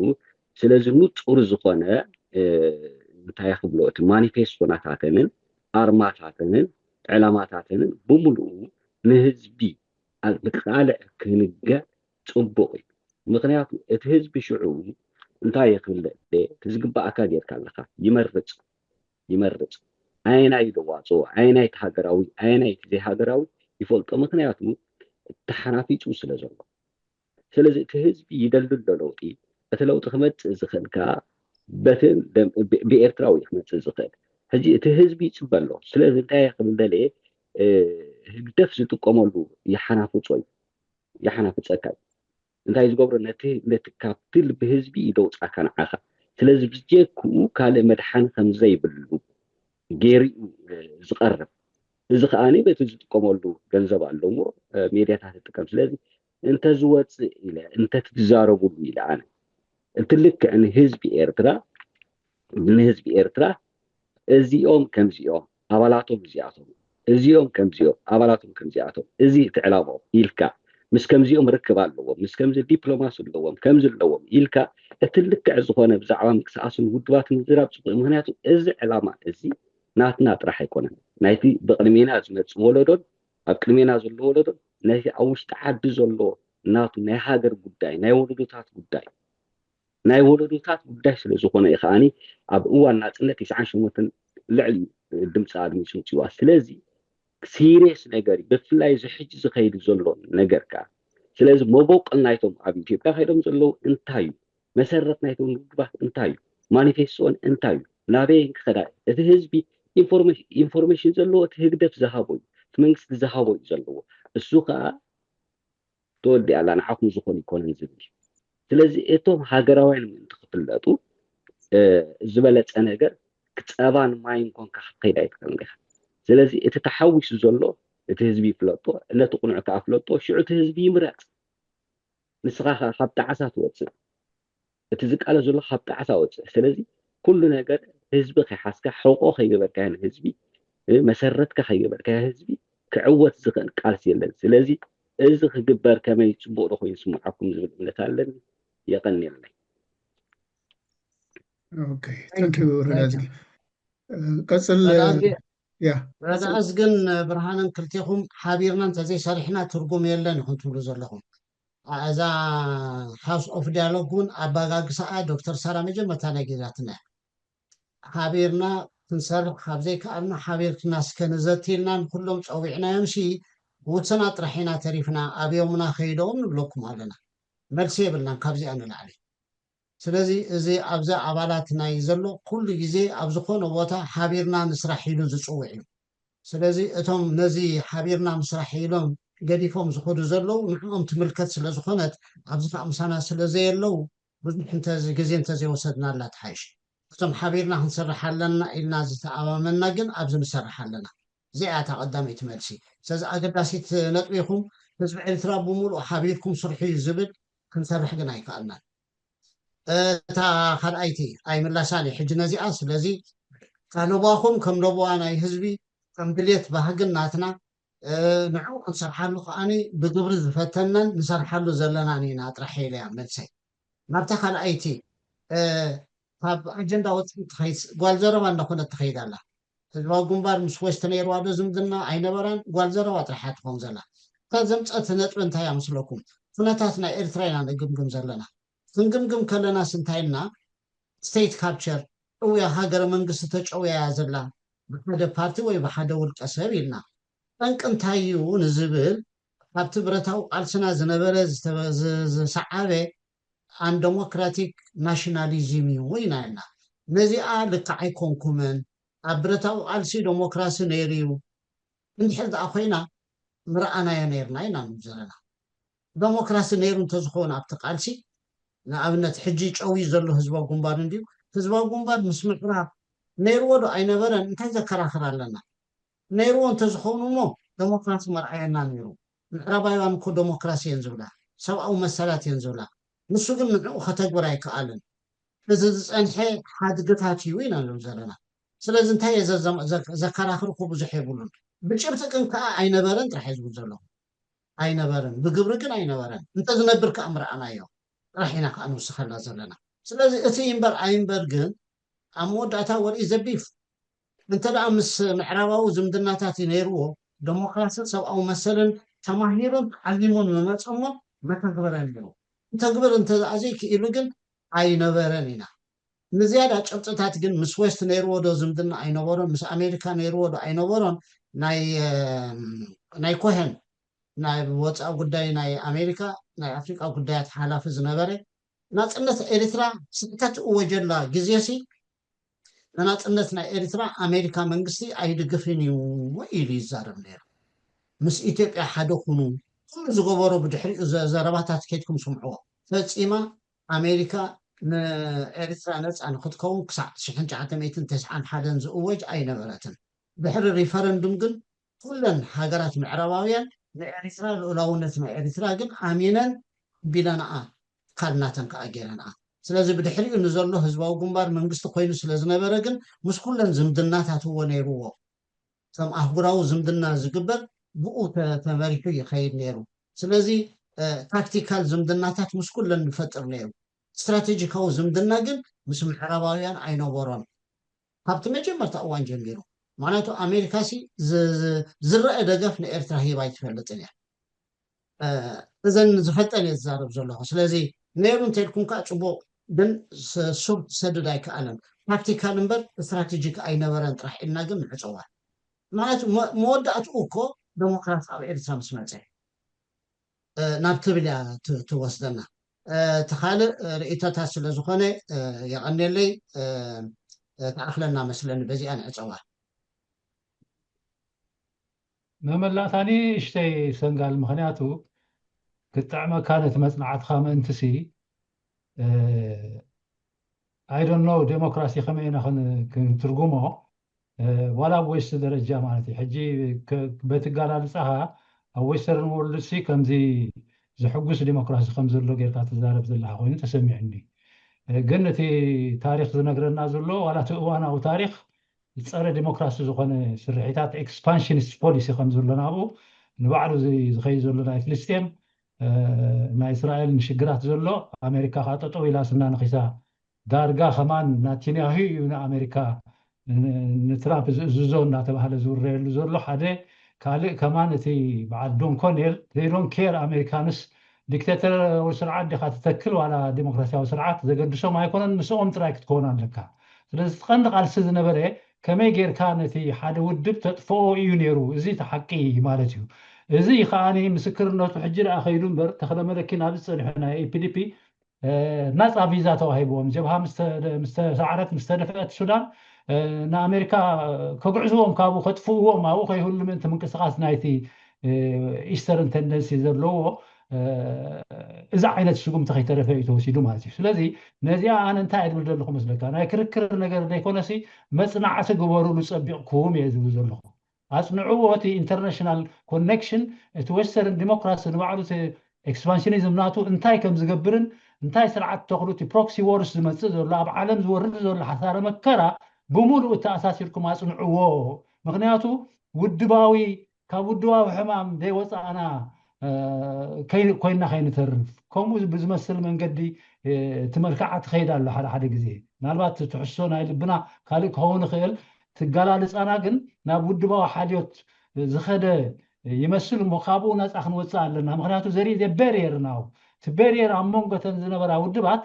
ስለዚ ንፁር ዝኾነ እንታይ ክብሎ እቲ ማኒፌስቶናታተንን ኣርማታተንን ዕላማታተንን ብምሉኡ ንህዝቢ ብቃልዕ ክንገር ፅቡቕ እዩ። ምክንያቱ እቲ ህዝቢ ሽዑ እንታይ ይኽእል እቲ ዝግባኣካ ጌርካ ኣለካ ይመርፅ ይመርፅ ኣየናይ ደዋፅኦ ኣየናይ እቲ ሃገራዊ ኣየናይ እቲ ዘይሃገራዊ ይፈልጦ። ምክንያቱ ተሓናፊፁ ስለ ዘሎ ስለዚ እቲ ህዝቢ ይደሊ ኣሎ ለውጢ። እቲ ለውጢ ክመፅእ ዝኽእል ከዓ በትን ብኤርትራዊ ክመፅእ ዝኽእል ሕጂ እቲ ህዝቢ ይፅበ ኣሎ። ስለዚ እንታይ ክብል ደልየ ህግደፍ ዝጥቀመሉ ይሓናፍፆ እዩ ይሓናፍፀካ እዩ። እንታይ ዝገብሮ ነቲ ነቲ ካብቲ ልቢ ህዝቢ ይደውፃካ ንዓኻ። ስለዚ ብጀክኡ ካልእ መድሓኒ ከምዘይብሉ ገይሩ እዩ ዝቐርብ። እዚ ከዓ በቲ ዝጥቀመሉ ገንዘብ ኣለዎ ሜድያታት ይጥቀም። ስለዚ እንተዝወፅእ ኢለ እንተትዛረቡሉ ኢለ ኣነ እቲ ልክዕ ንህዝቢ ኤርትራ ንህዝቢ ኤርትራ እዚኦም ከምዚኦም ኣባላቶም እዚኣቶም እዚኦም ከምዚኦም ኣባላቶም ከምዚኣቶም እዚ እቲ ዕላማኦም ኢልካ ምስ ከምዚኦም ርክብ ኣለዎም ምስ ከምዚ ዲፕሎማሲ ኣለዎም ከምዚ ኣለዎም ኢልካ እቲ ልክዕ ዝኾነ ብዛዕባ ምንቅስቃስን ውድባትን ምዝራብ ፅቡቅ ምክንያቱ እዚ ዕላማ እዚ ናትና ጥራሕ ኣይኮነን ናይቲ ብቅድሜና ዝመፅእ ወለዶን ኣብ ቅድሜና ዘሎ ወለዶን ነቲ ኣብ ውሽጢ ዓዲ ዘሎ ናቱ ናይ ሃገር ጉዳይ ናይ ወለዶታት ጉዳይ ናይ ወለዶታት ጉዳይ ስለ ዝኾነ እዩ ከዓኒ ኣብ እዋን ናፅነት ተስዓን ሸሞንተን ልዕሊ ድምፂ ኣድሚፁ ምፅዋ ስለዚ ሲሪየስ ነገር እዩ ብፍላይ እዚ ሕጂ ዝኸይድ ዘሎ ነገር ከዓ ስለዚ መቦቀል ናይቶም ኣብ ኢትዮጵያ ከይዶም ዘለዉ እንታይ እዩ መሰረት ናይቶም ውድባት እንታይ እዩ ማኒፌስቶን እንታይ እዩ ናበይ ክኸዳ እቲ ህዝቢ ኢንፎርሜሽን ዘለዎ እቲ ህግደፍ ዝሃቦ እዩ እቲ መንግስቲ ዝሃቦ እዩ ዘለዎ እሱ ከዓ ተወዲኣላ ንዓኹም ዝኾኑ ይኮነን ዝብል እዩ ስለዚ እቶም ሃገራውያን ምእንቲ ክፍለጡ ዝበለፀ ነገር ክፀባን ማይን ኮንካ ክትከይድ ኣይትኽእልን ኢኻ ስለዚ እቲ ተሓዊሱ ዘሎ እቲ ህዝቢ ይፍለጦ ነቲ ቁኑዕ ከዓ ፍለጦ ሽዑ እቲ ህዝቢ ይምረፅ ንስኻ ከዓ ካብ ጣዕሳ ትወፅእ እቲ ዝቃለስ ዘሎ ካብ ጣዕሳ ወፅእ ስለዚ ኩሉ ነገር ህዝቢ ከይሓዝካ ሕቆ ከይገበርካዮ ንህዝቢ መሰረትካ ከይገበርካዮ ህዝቢ ክዕወት ዝኽእል ቃልሲ የለን ስለዚ እዚ ክግበር ከመይ ፅቡቅ ዶ ኮይኑ ይስምዓኩም ዝብል እምነት ኣለኒ የቀንየለይ ቀፅል ረዳእስ ግን ብርሃንን ክልቴኹም ሓቢርና እንተዘይሰሪሕና ትርጉም የለን ኢኹም ትብሉ ዘለኹም እዛ house of dialogue እውን ኣባጋግሳኣ ዶክተር ሳራ መጀመርታ ናይ ጌዛትና ሓቢርና ክንሰርሕ ካብ ዘይከኣልና ሓቢርክና እስከ ንዘቲ ኢልና ንኩሎም ፀዊዕናዮም ሲ ውስና ጥራሕ ኢና ተሪፍና ኣብዮምና ከይዶም ንብለኩም ኣለና መልሲ የብልናን ካብዚኣ ንላዕሊ ስለዚ እዚ ኣብዚ ኣባላት ናይ ዘሎ ኩሉ ግዜ ኣብ ዝኾነ ቦታ ሓቢርና ንስራሕ ኢሉ ዝፅውዕ እዩ ስለዚ እቶም ነዚ ሓቢርና ምስራሕ ኢሎም ገዲፎም ዝኸዱ ዘለዉ ንዕኦም ትምልከት ስለ ዝኾነት፣ ኣብዚ ከዓ ምሳና ስለ ዘየለዉ ብዙሕ እንተዚ ግዜ እንተዘይወሰድናላ ትሓይሽ። እቶም ሓቢርና ክንሰርሕ ኣለና ኢልና ዝተኣማመንና ግን ኣብዚ ንሰርሕ ኣለና። እዚኣ እታ ቀዳመይቲ መልሲ። ስለዚ ኣገዳሲት ነጥቢ ኢኹም። ህዝቢ ኤርትራ ብምሉእ ሓቢርኩም ስርሑ እዩ ዝብል፣ ክንሰርሕ ግን ኣይከኣልናን። እታ ካልኣይቲ ኣይምላሳን እዩ ሕጂ ነዚኣ። ስለዚ ካብ ለበዋኹም ከም ለበዋ ናይ ህዝቢ ከም ድሌት ባህግን ናትና ንዑ ክንሰርሓሉ ከዓኒ ብግብሪ ዝፈተናን ንሰርሓሉ ዘለናን ኢና ጥራሕ ኢለ እያ መልሰይ። ናብታ ካልኣይቲ ካብ ኣጀንዳ ወፃኢ ትኸይድ ጓል ዘረባ እንዳኾነት ትኸይድ ኣላ። ህዝባዊ ግንባር ምስ ወስት ነይርዋ ዶ ዝምድና ኣይነበራን? ጓል ዘረባ ጥራሕ እያ ትኸውን ዘላ። እታ ዘምፀት ነጥቢ እንታይ እያ ምስለኩም? ኩነታት ናይ ኤርትራ ኢና ንግምግም ዘለና። ክንግምግም ከለናስ እንታይ ኢልና? ስቴት ካፕቸር፣ ጭውያ ሃገረ መንግስቲ ተጨውያ እያ ዘላ ብሓደ ፓርቲ ወይ ብሓደ ውልቀ ሰብ ኢልና። ጠንቂ እንታይ እዩ ንዝብል ካብቲ ብረታዊ ቃልስና ዝነበረ ዝተበ- ዝ- ዝሰዓበ ኣን ዴሞክራቲክ ናሽናሊዝም እዩ ኢና ኢልና። ነዚኣ ልክዕ ኣይኮንኩምን፣ ኣብ ብረታዊ ቃልሲ ዴሞክራሲ ነይሩ እዩ እንድሕር ደኣ ኮይና ምረኣናዮ ነይርና ኢና ንብል ዘለና። ዴሞክራሲ ነይሩ እንተዝኸውን ኣብቲ ቃልሲ፣ ንኣብነት ሕጂ ጨውዩ ዘሎ ህዝባዊ ግንባር እንድዩ። ህዝባዊ ግንባር ምስ ምዕራብ ነይርዎ ዶ ኣይነበረን እንታይ ዘከራኽር ኣለና? ነይርዎ እንተዝኸውን እሞ ዴሞክራሲ መርኣየና ነይሩ። ምዕራባውያን እኮ ዴሞክራሲ እየን ዝብላ፣ ሰብኣዊ መሰላት እየን ዝብላ። ንሱ ግን ንዕኡ ከተግብር ኣይከኣልን። እዚ ዝፀንሐ ሓድግታት እዩ ኢና ንብል ዘለና። ስለዚ እንታይ እየ ዘዘም- ዘ- ዘከራኽር እኮ ብዙሕ የብሉን። ብጭብጢ ግን ከዓ ኣይነበረን ጥራሕ እየ ዝብል ዘለኹ። ኣይነበረን፣ ብግብሪ ግን ኣይነበረን። እንተዝነብር ከዓ ምረኣናዮ ጥራሕ ኢና ከዓ ንውስኸላ ዘለና። ስለዚ እቲ እምበር ኣይምበር ግን ኣብ መወዳእታ ወርኢ ዘቢፍ እንተ ደኣ ምስ ምዕራባዊ ዝምድናታት ነይርዎ ዴሞክራስን ሰብኣዊ መሰልን ተማሂሩን ዓሊሙን ምመፀሞ መተግበረ ነይሩ። ክተግብር እንተ ደኣ ዘይክኢሉ ግን ኣይነበረን ኢና። ንዝያዳ ጭብጥታት ግን ምስ ዌስት ነይርዎ ዶ ዝምድና ኣይነበሮን፣ ምስ ኣሜሪካ ነይርዎ ዶ ኣይነበሮን፣ ናይ ናይ ኮሄን ናይ ወፃኢ ጉዳይ ናይ ኣሜሪካ ናይ ኣፍሪቃ ጉዳያት ሓላፊ ዝነበረ ናፅነት ኤርትራ ስሕተት እወጀላ ግዜሲ ንናፅነት ናይ ኤርትራ ኣሜሪካ መንግስቲ ኣይድግፍን እዩ ኢሉ ይዛረብ ነይሩ። ምስ ኢትዮጵያ ሓደ ኩኑ ኩሉ ዝገበሮ ብድሕሪኡ ዘረባታት ከይድኩም ስምዕዎ። ፈፂማ ኣሜሪካ ንኤርትራ ነፃ ንክትከውን ክሳዕ ሽሕን ትሽዓተ ሚእትን ተስዓን ሓደን ዝእወጅ ኣይነበረትን። ድሕሪ ሪፈረንዱም ግን ኩለን ሃገራት ምዕራባውያን ንኤርትራ ልኡላውነት ናይ ኤርትራ ግን ኣሚነን ቢለናኣ ካልናተን ከዓ ገይረንኣ። ስለዚ ብድሕሪኡ ንዘሎ ህዝባዊ ግንባር መንግስቲ ኮይኑ ስለ ዝነበረ ግን ምስ ኩለን ዝምድናታት እዎ ነይርዎ። ከም ኣህጉራዊ ዝምድና ዝግበር ብኡ ተመሪሑ ይኸይድ ነይሩ። ስለዚ ታክቲካል ዝምድናታት ምስ ኩለን ንፈጥር ነይሩ። ስትራቴጂካዊ ዝምድና ግን ምስ ምዕራባውያን ኣይነበሮን። ካብቲ መጀመርታ እዋን ጀሚሩ። ምክንያቱ ኣሜሪካ ሲ ዝረአ ደገፍ ንኤርትራ ሂባ ኣይትፈልጥን እያ። እዘን ዝፈልጠን እየ ዝዛረብ ዘለኹ። ስለዚ ነይሩ እንተልኩም ከዓ ፅቡቅ፣ ግን ሱር ክሰድድ ኣይከኣለን። ታክቲካል እምበር ስትራቴጂክ ኣይነበረን ጥራሕ ኢልና ግን ንዕፀዋ። ማለት መወዳእትኡ እኮ ዴሞክራሲ ኣብ ኤርትራ ምስ መፀ ናብ ትብል እያ ትወስደና። እቲ ካልእ ርእይቶታት ስለ ዝኾነ የቐንየለይ። ተኣኽለና መስለኒ በዚኣ ንዕፀዋ። መመላእታ ንእሽተይ ሰንጋል፣ ምኽንያቱ ክጥዕመካ ነቲ መጽናዕትኻ ምእንትሲ I don't know ዴሞክራሲ ከመይ ኢና ክንትርጉሞ፣ ዋላ ኣብ ዌስት ደረጃ ማለት እዩ። ሕጂ በቲ ኣገላልጻኻ ኣብ ዌስተርን ወርልድ ሲ ከምዚ ዝሕጉስ ዴሞክራሲ ከም ዘሎ ጌርካ ትዛረብ ዘለኻ ኮይኑ ተሰሚዑኒ። ግን እቲ ታሪኽ ዝነግረና ዘሎ ዋላ እቲ እዋናዊ ታሪኽ ጸረ ዴሞክራሲ ዝኾነ ስርሒታት ኤክስፓንሽኒስት ፖሊሲ ከም ዘሎ ናብኡ ንባዕሉ ዝኸይድ ዘሎ ናይ ፍልስጤም ናይ እስራኤል ንሽግራት ዘሎ ኣሜሪካ ከዓ ጠጠው ኢላ ስና ነኺሳ ዳርጋ ከማን ናቲንያሁ እዩ ንኣሜሪካ ንትራምፕ ዝእዝዞ እናተባህለ ዝውረየሉ ዘሎ ሓደ ካልእ ከማን እቲ በዓል ዶን ኮኔል they don't care Americans ዲክቴተራዊ ስርዓት ዲኻ ትተክል ዋላ ዲሞክራሲያዊ ስርዓት ዘገድሶም ኣይኮነን ምስኦም ጥራይ ክትከውን ኣለካ ስለዚ እቲ ቀንዲ ቃልሲ ዝነበረ ከመይ ጌርካ ነቲ ሓደ ውድብ ተጥፍኦ እዩ ነይሩ እዚ እቲ ሓቂ ማለት እዩ እዚ ከዓኒ ምስክርነቱ ሕጂ ደኣ ከይዱ እምበር ተኽለመለኪ ናብዚ ጸኒሑ ናይ APDP ናፃ ቪዛ ተዋሂብዎም ጀብሃ ምስ ተሰዓረት ምስ ተደፍአት ሱዳን ንኣሜሪካ ከግዕዝዎም ካብኡ ከጥፍእዎም ኣብኡ ከይህሉ ምእንቲ ምንቅስቃስ ናይቲ ኢስተርን ተንደንሲ ዘለዎ እዚ ዓይነት ስጉምቲ ከይተረፈ እዩ ተወሲዱ ማለት እዩ። ስለዚ ነዚኣ ኣነ እንታይ እየ ዝብል ዘለኹ መስለካ፣ ናይ ክርክር ነገር ዘይኮነሲ መፅናዕቲ ግበሩሉ ፀቢቕኩም እየ ዝብል ዘለኹ። ኣፅንዕዎ። እቲ ኢንተርናሽናል ኮኔክሽን፣ እቲ ዌስተርን ዲሞክራሲ ንባዕሉ እቲ ኤክስፓንሽኒዝም ናቱ እንታይ ከም ዝገብርን እንታይ ስርዓት ተኽሉ፣ እቲ ፕሮክሲ ዎርስ ዝመፅእ ዘሎ፣ ኣብ ዓለም ዝወርድ ዘሎ ሓሳረ መከራ ብምሉእ ተኣሳሲርኩም ኣፅንዕዎ። ምክንያቱ ውድባዊ ካብ ውድባዊ ሕማም ዘይወፃእና ኮይንና ከይንተርፍ ከምኡ ብዝመስል መንገዲ እቲ መልክዓ ትኸይድ ኣሎ። ሓደ ሓደ ግዜ ምናልባት ትሕሶ ናይ ልብና ካልእ ክኸውን ይኽእል። ትገላልፃና ግን ናብ ውድባዊ ሓልዮት ዝኸደ ይመስል እሞ ካብኡ ነፃ ክንወፅእ ኣለና። ምክንያቱ ዘርኢ ቤሪየር ናው እቲ ቤሪየር ኣብ መንጎ ተን ዝነበራ ውድባት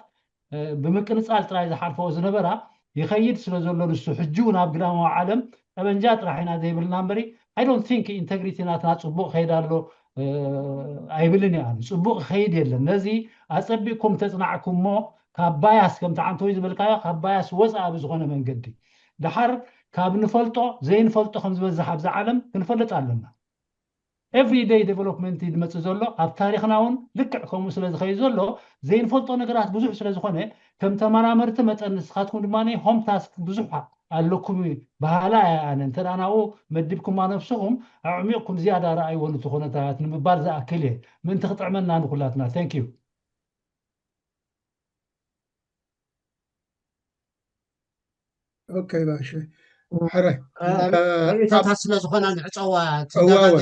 ብምቅንፃል ጥራይ ዝሓልፈኦ ዝነበራ ይኸይድ ስለ ዘሎ ንሱ ሕጂ እውን ኣብ ግዳማዊ ዓለም ጠበንጃ ጥራሕ ኢና ዘይብልና እምበሪ I don't think ኢንተግሪቲ ናትና ፅቡቕ ከይድ ኣሎ ኣይብልን እያ። ፅቡቕ ከይድ የለን። ነዚ ኣፀቢቕኩም ተፅናዕኩሞ ካብ ባያስ ከምቲ ዓንተወይ ዝበልካዮ ካብ ባያስ ወፃ ብዝኾነ መንገዲ ድሓር ካብ ንፈልጦ ዘይንፈልጦ ከም ዝበዝሕ ኣብዛ ዓለም ክንፈልጥ ኣለና። ኤቭሪደይ ዴቨሎፕመንት ዝመፅእ ዘሎ ኣብ ታሪክና እውን ልክዕ ከምኡ ስለ ዝኸይድ ዘሎ ዘይንፈልጦ ነገራት ብዙሕ ስለ ዝኾነ ከም ተመራመርቲ መጠን ንስኻትኩም ድማ ሆም ታስክ ብዙሕ ኣለኩም በሃላ እያ። ኣነ እንተ ናብኡ መዲብኩማ ነብስኹም ኣዕሚቕኩም ዝያዳ ረኣይዎ ነቲ ኩነታት ንምባል ዝኣክል እየ ምእንቲ ክጥዕመና ንኩላትና። Thank you። ኦኬ ባሽ ሕራይ ርእይቶታት ስለ ዝኾነ ንዕፀዋ እዋወ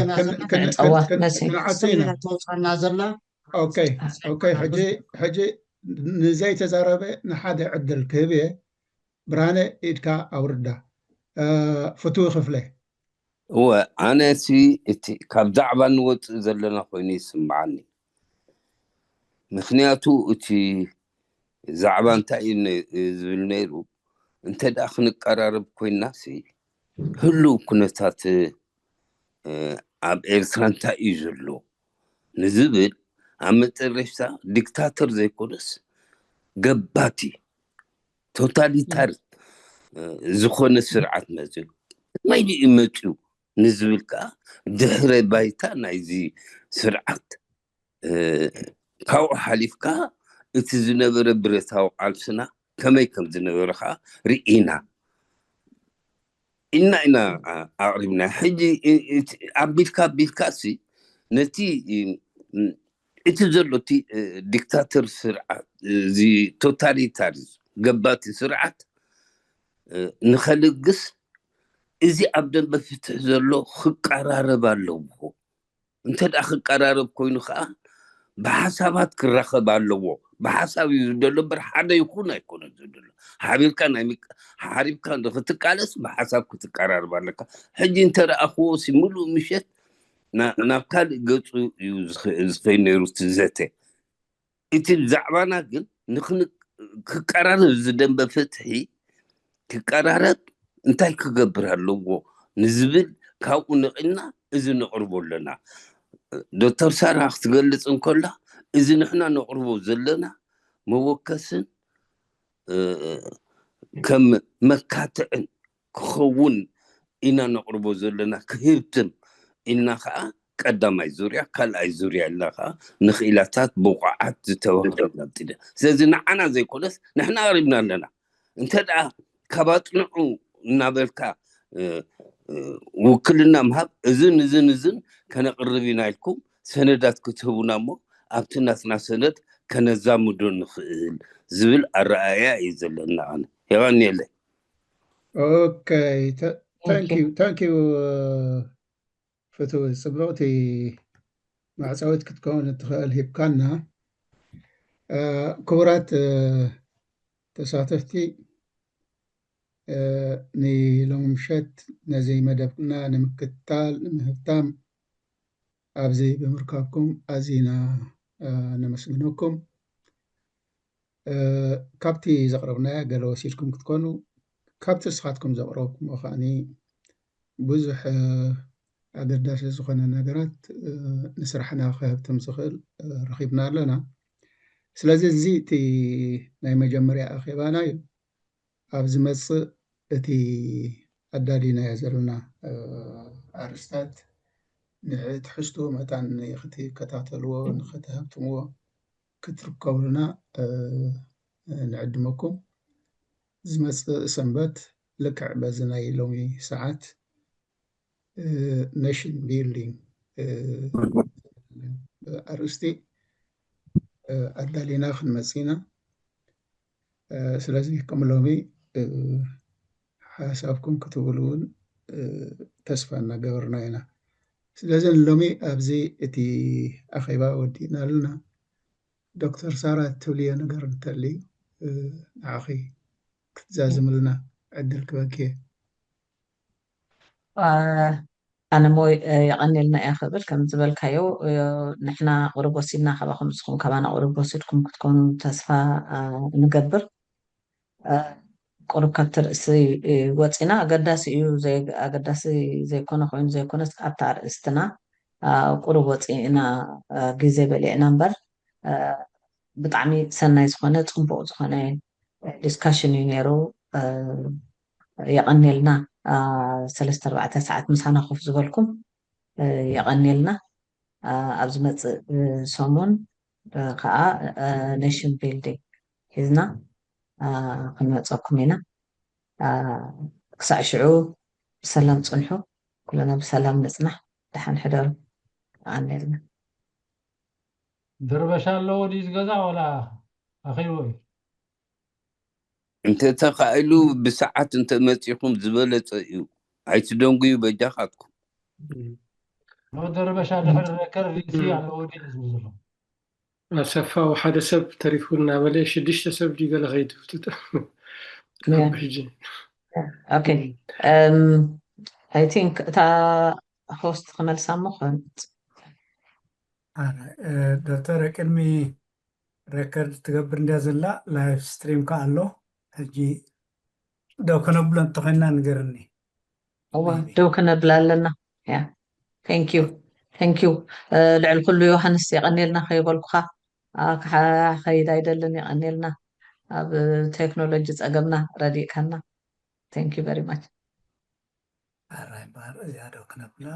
ተወፅና ዘላ ኦኬ ኦኬ ሕጂ ሕጂ ንዘይተዛረበ ንሓደ ዕድል ክህብ እየ። ብርሃነ ኢድካ ኣውርዳ። ፍትዊ ክፍለ እወ ኣነ ሲ እቲ ካብ ዛዕባ ንወፅእ ዘለና ኮይኑ ይስምዓኒ። ምክንያቱ እቲ ዛዕባ እንታይ እዩ ዝብል ነይሩ፣ እንተ ደኣ ክንቀራረብ ኮይንና ሲ ህሉው ኩነታት ኣብ ኤርትራ እንታይ እዩ ዘሎ ንዝብል ኣብ መጨረሽታ ዲክታተር ዘይኮነስ ገባቲ ቶታሊታር ዝኾነ ስርዓት መፅኡ ከመይ ድዩ መፅኡ ንዝብል ከዓ ድሕረ ባይታ ናይዚ ስርዓት ካብኡ ሓሊፍካ እቲ ዝነበረ ብረታዊ ቃልስና ከመይ ከም ዝነበረ ከዓ ርኢና ኢልና ኢና ኣቕሪብና። ሕጂ ኣቢልካ ኣቢልካ ሲ ነቲ እቲ ዘሎ እቲ ዲክታተር ስርዓት እዚ ቶታሊታሪ ገባቲ ስርዓት ንኸልግስ እዚ ኣብ ደንበ ፍትሒ ዘሎ ክቀራረብ ኣለዎ። እንተ ደኣ ክቀራረብ ኮይኑ ከዓ ብሓሳባት ክራኸብ ኣለዎ። ብሓሳብ እዩ ዝደሎ እምበር ሓደ ይኹን ኣይኮነን ዝደሎ። ሓቢርካ ናይ ምቅ- ሓሪብካ ንክትቃለስ ብሓሳብ ክትቀራረብ ኣለካ። ሕጂ እንተ ረኣኽዎ ሲ ምሉእ ምሸት ና- ናብ ካልእ ገፁ እዩ ዝኸ- ዝኸይድ ነይሩ እቲ ዘተ። እቲ ዛዕባና ግን ንክን- ክቀራረብ ዝደንበ ፍትሒ ክቀራረብ እንታይ ክገብር ኣለዎ ንዝብል ካብኡ ነቒልና እዚ ነቕርቦ ኣለና። ዶክተር ሳራ ክትገልፅ እንከላ እዚ ንሕና ነቕርቦ ዘለና መወከስን ከም መካትዕን ክኸውን ኢና ነቕርቦ ዘለና ክህብትም ኢልና ከዓ ቀዳማይ ዙርያ ካልኣይ ዙርያ ኢልና ከዓ ንክኢላታት ብቑዓት ዝተዋህበ ነብቲ ደ ስለዚ ንዓና ዘይኮነስ ንሕና ኣቕሪብና ኣለና እንተ ደኣ ካብ ኣፅንዑ እናበልካ ውክልና ምሃብ እዝን እዝን እዝን ከነቕርብ ኢና ኢልኩም ሰነዳት ክትህቡና እሞ ኣብቲ ናትና ሰነድ ከነዛምዶ ንኽእል ዝብል ኣረኣእያ እዩ ዘለና ኣነ የቐንየለይ Okay, th- thank you, thank you. ፍትዊ ጽብቕቲ መዕጸዊት ክትከውን እትኽእል ሂብካና። ክቡራት ተሳተፍቲ፣ ንሎሚ ምሸት ነዚ መደብና ንምክትታል፣ ንምህብታም ኣብዚ ብምርካብኩም ኣዚና ነመስግነኩም። ካብቲ ዘቕረብናዮ ገለ ወሲድኩም ክትኮኑ፣ ካብቲ ንስኻትኩም ዘቕረብኩምዎ ከዓኒ ብዙሕ ኣገዳሲ ዝኾነ ነገራት ንስራሕና ክህብትም ዝኽእል ረኺብና ኣለና። ስለዚ እዚ እቲ ናይ መጀመርያ ኣኼባና እዩ። ኣብ ዝመጽእ እቲ ኣዳሊናዮ ዘለና ኣርእስታት ንትሕዝትኡ መታን ክትከታተልዎ፣ ንኸተሃብትምዎ ክትርከቡልና፣ እ፣ ንዕድመኩም። ዝመጽእ ሰንበት ልክዕ በዚ ናይ ሎሚ ሰዓት፣ እ፣ ኔሽን ቢልዲንግ፣ እ፣ ኣርእስቲ፣ እ፣ ኣዳሊና ክንመጽእ ኢና። እ፣ ስለዚ ከም ሎሚ፣ እ፣ ሓሳብኩም ክትብሉ እውን፣ እ፣ ተስፋ እናገበርና ኢና። ስለዚ ንሎሚ ኣብዚ እቲ ኣኼባ ወዲእና ኣለና። ዶክተር ሳራ እትብልዮ ነገር እንተልዩ፣ እ፣ ንዓኺ ክትዛዝምልና ዕድል ክበኪ እየ። አ፣ ኣነ ሞ፣ እ፣ የቐንየልና እየ ክብል ከም ዝበልካዮ፣ እ፣ ንሕና ቁሩብ ወሲድና ካባኹም፣ ንስኹም ካባና ቁሩብ ወሲድኩም ክትኮኑ ተስፋ፣ አ፣ ንገብር። አ፣ ቁሩብ ካብቲ ርእሲ፣ እ፣ ወፂና ኣገዳሲ እዩ ዘይ-፣ ኣገዳሲ ዘይኮነ ኮይኑ ዘይኮነስ ኣብቲ ኣርእስትና፣ አ፣ ቁሩብ ወፂእና፣ አ፣ ግዜ በሊዕና እምበር፣ አ፣ ብጣዕሚ ሰናይ ዝኾነ ጽቡቕ ዝኾነ ዲስካሽን እዩ ነይሩ። አ፣ የቐንየልና። አ፣ ሰለስተ ኣርባዕተ ሰዓት ምሳና ኮፍ ዝበልኩም፣ አ፣ የቐንየልና። አ፣ ኣብ ዝመጽእ፣ እ፣ ሰሙን፣ እ፣ ከዓ፣ እ፣ ኔሽን ቢልዲንግ ሒዝና፣ እ፣ ክንመጸኩም ኢና። እ፣ ክሳዕ ሽዑ ብሰላም ጽንሑ። ኩልና ብሰላም ንጽናሕ። ደሓን ሕደሩ። የቐንየልና። ድርበሻ ኣለዎ ድዩ ዝገዛ ዋላ ኣኺልዎ እዩ? እንተ ተኻኢሉ ብሰዓት እንተ መጺኹም ዝበለጸ እዩ። ኣይትደንጉዩ በጃኻትኩም። ኖ ድርበሻ ድሕሪ ረከር ርእሲ ኣለዎ ድዩ ዝብል ዘሎ? ኣሰፋ ሓደ ሰብ ተሪፉ እናበለ ሽዱሽተ ሰብ ድዩ ገለ ከይትፍትት Yeah. ሕጂ Okay. Um, I think እታ ሆስት ክመልሳ እሞ ክመጽ። ኣነ፣ እ፣ ዶክተር ቅድሚ ሬከርድ ትገብር እንድያ ዘላ ላይቭ ስትሪም ከ ኣሎ ሕጂ ደው ከነብሎ እንተኾይንና ንገርኒ። እዋ ደው ከነብላ ኣለና። Yeah. Thank you. Thank you. እ፣ ልዕሊ ኩሉ ዮሃንስ የቐንየልና ከይበልኩኻ፣ ኣ፣ ክሓ-፣ ከይድ ኣይደልን። የቐንየልና ኣብ ቴክኖሎጂ ጸገምና ረዲእካና። Thank you very much. ኣራይ እምበኣር እዚኣ ደው ክነብላ።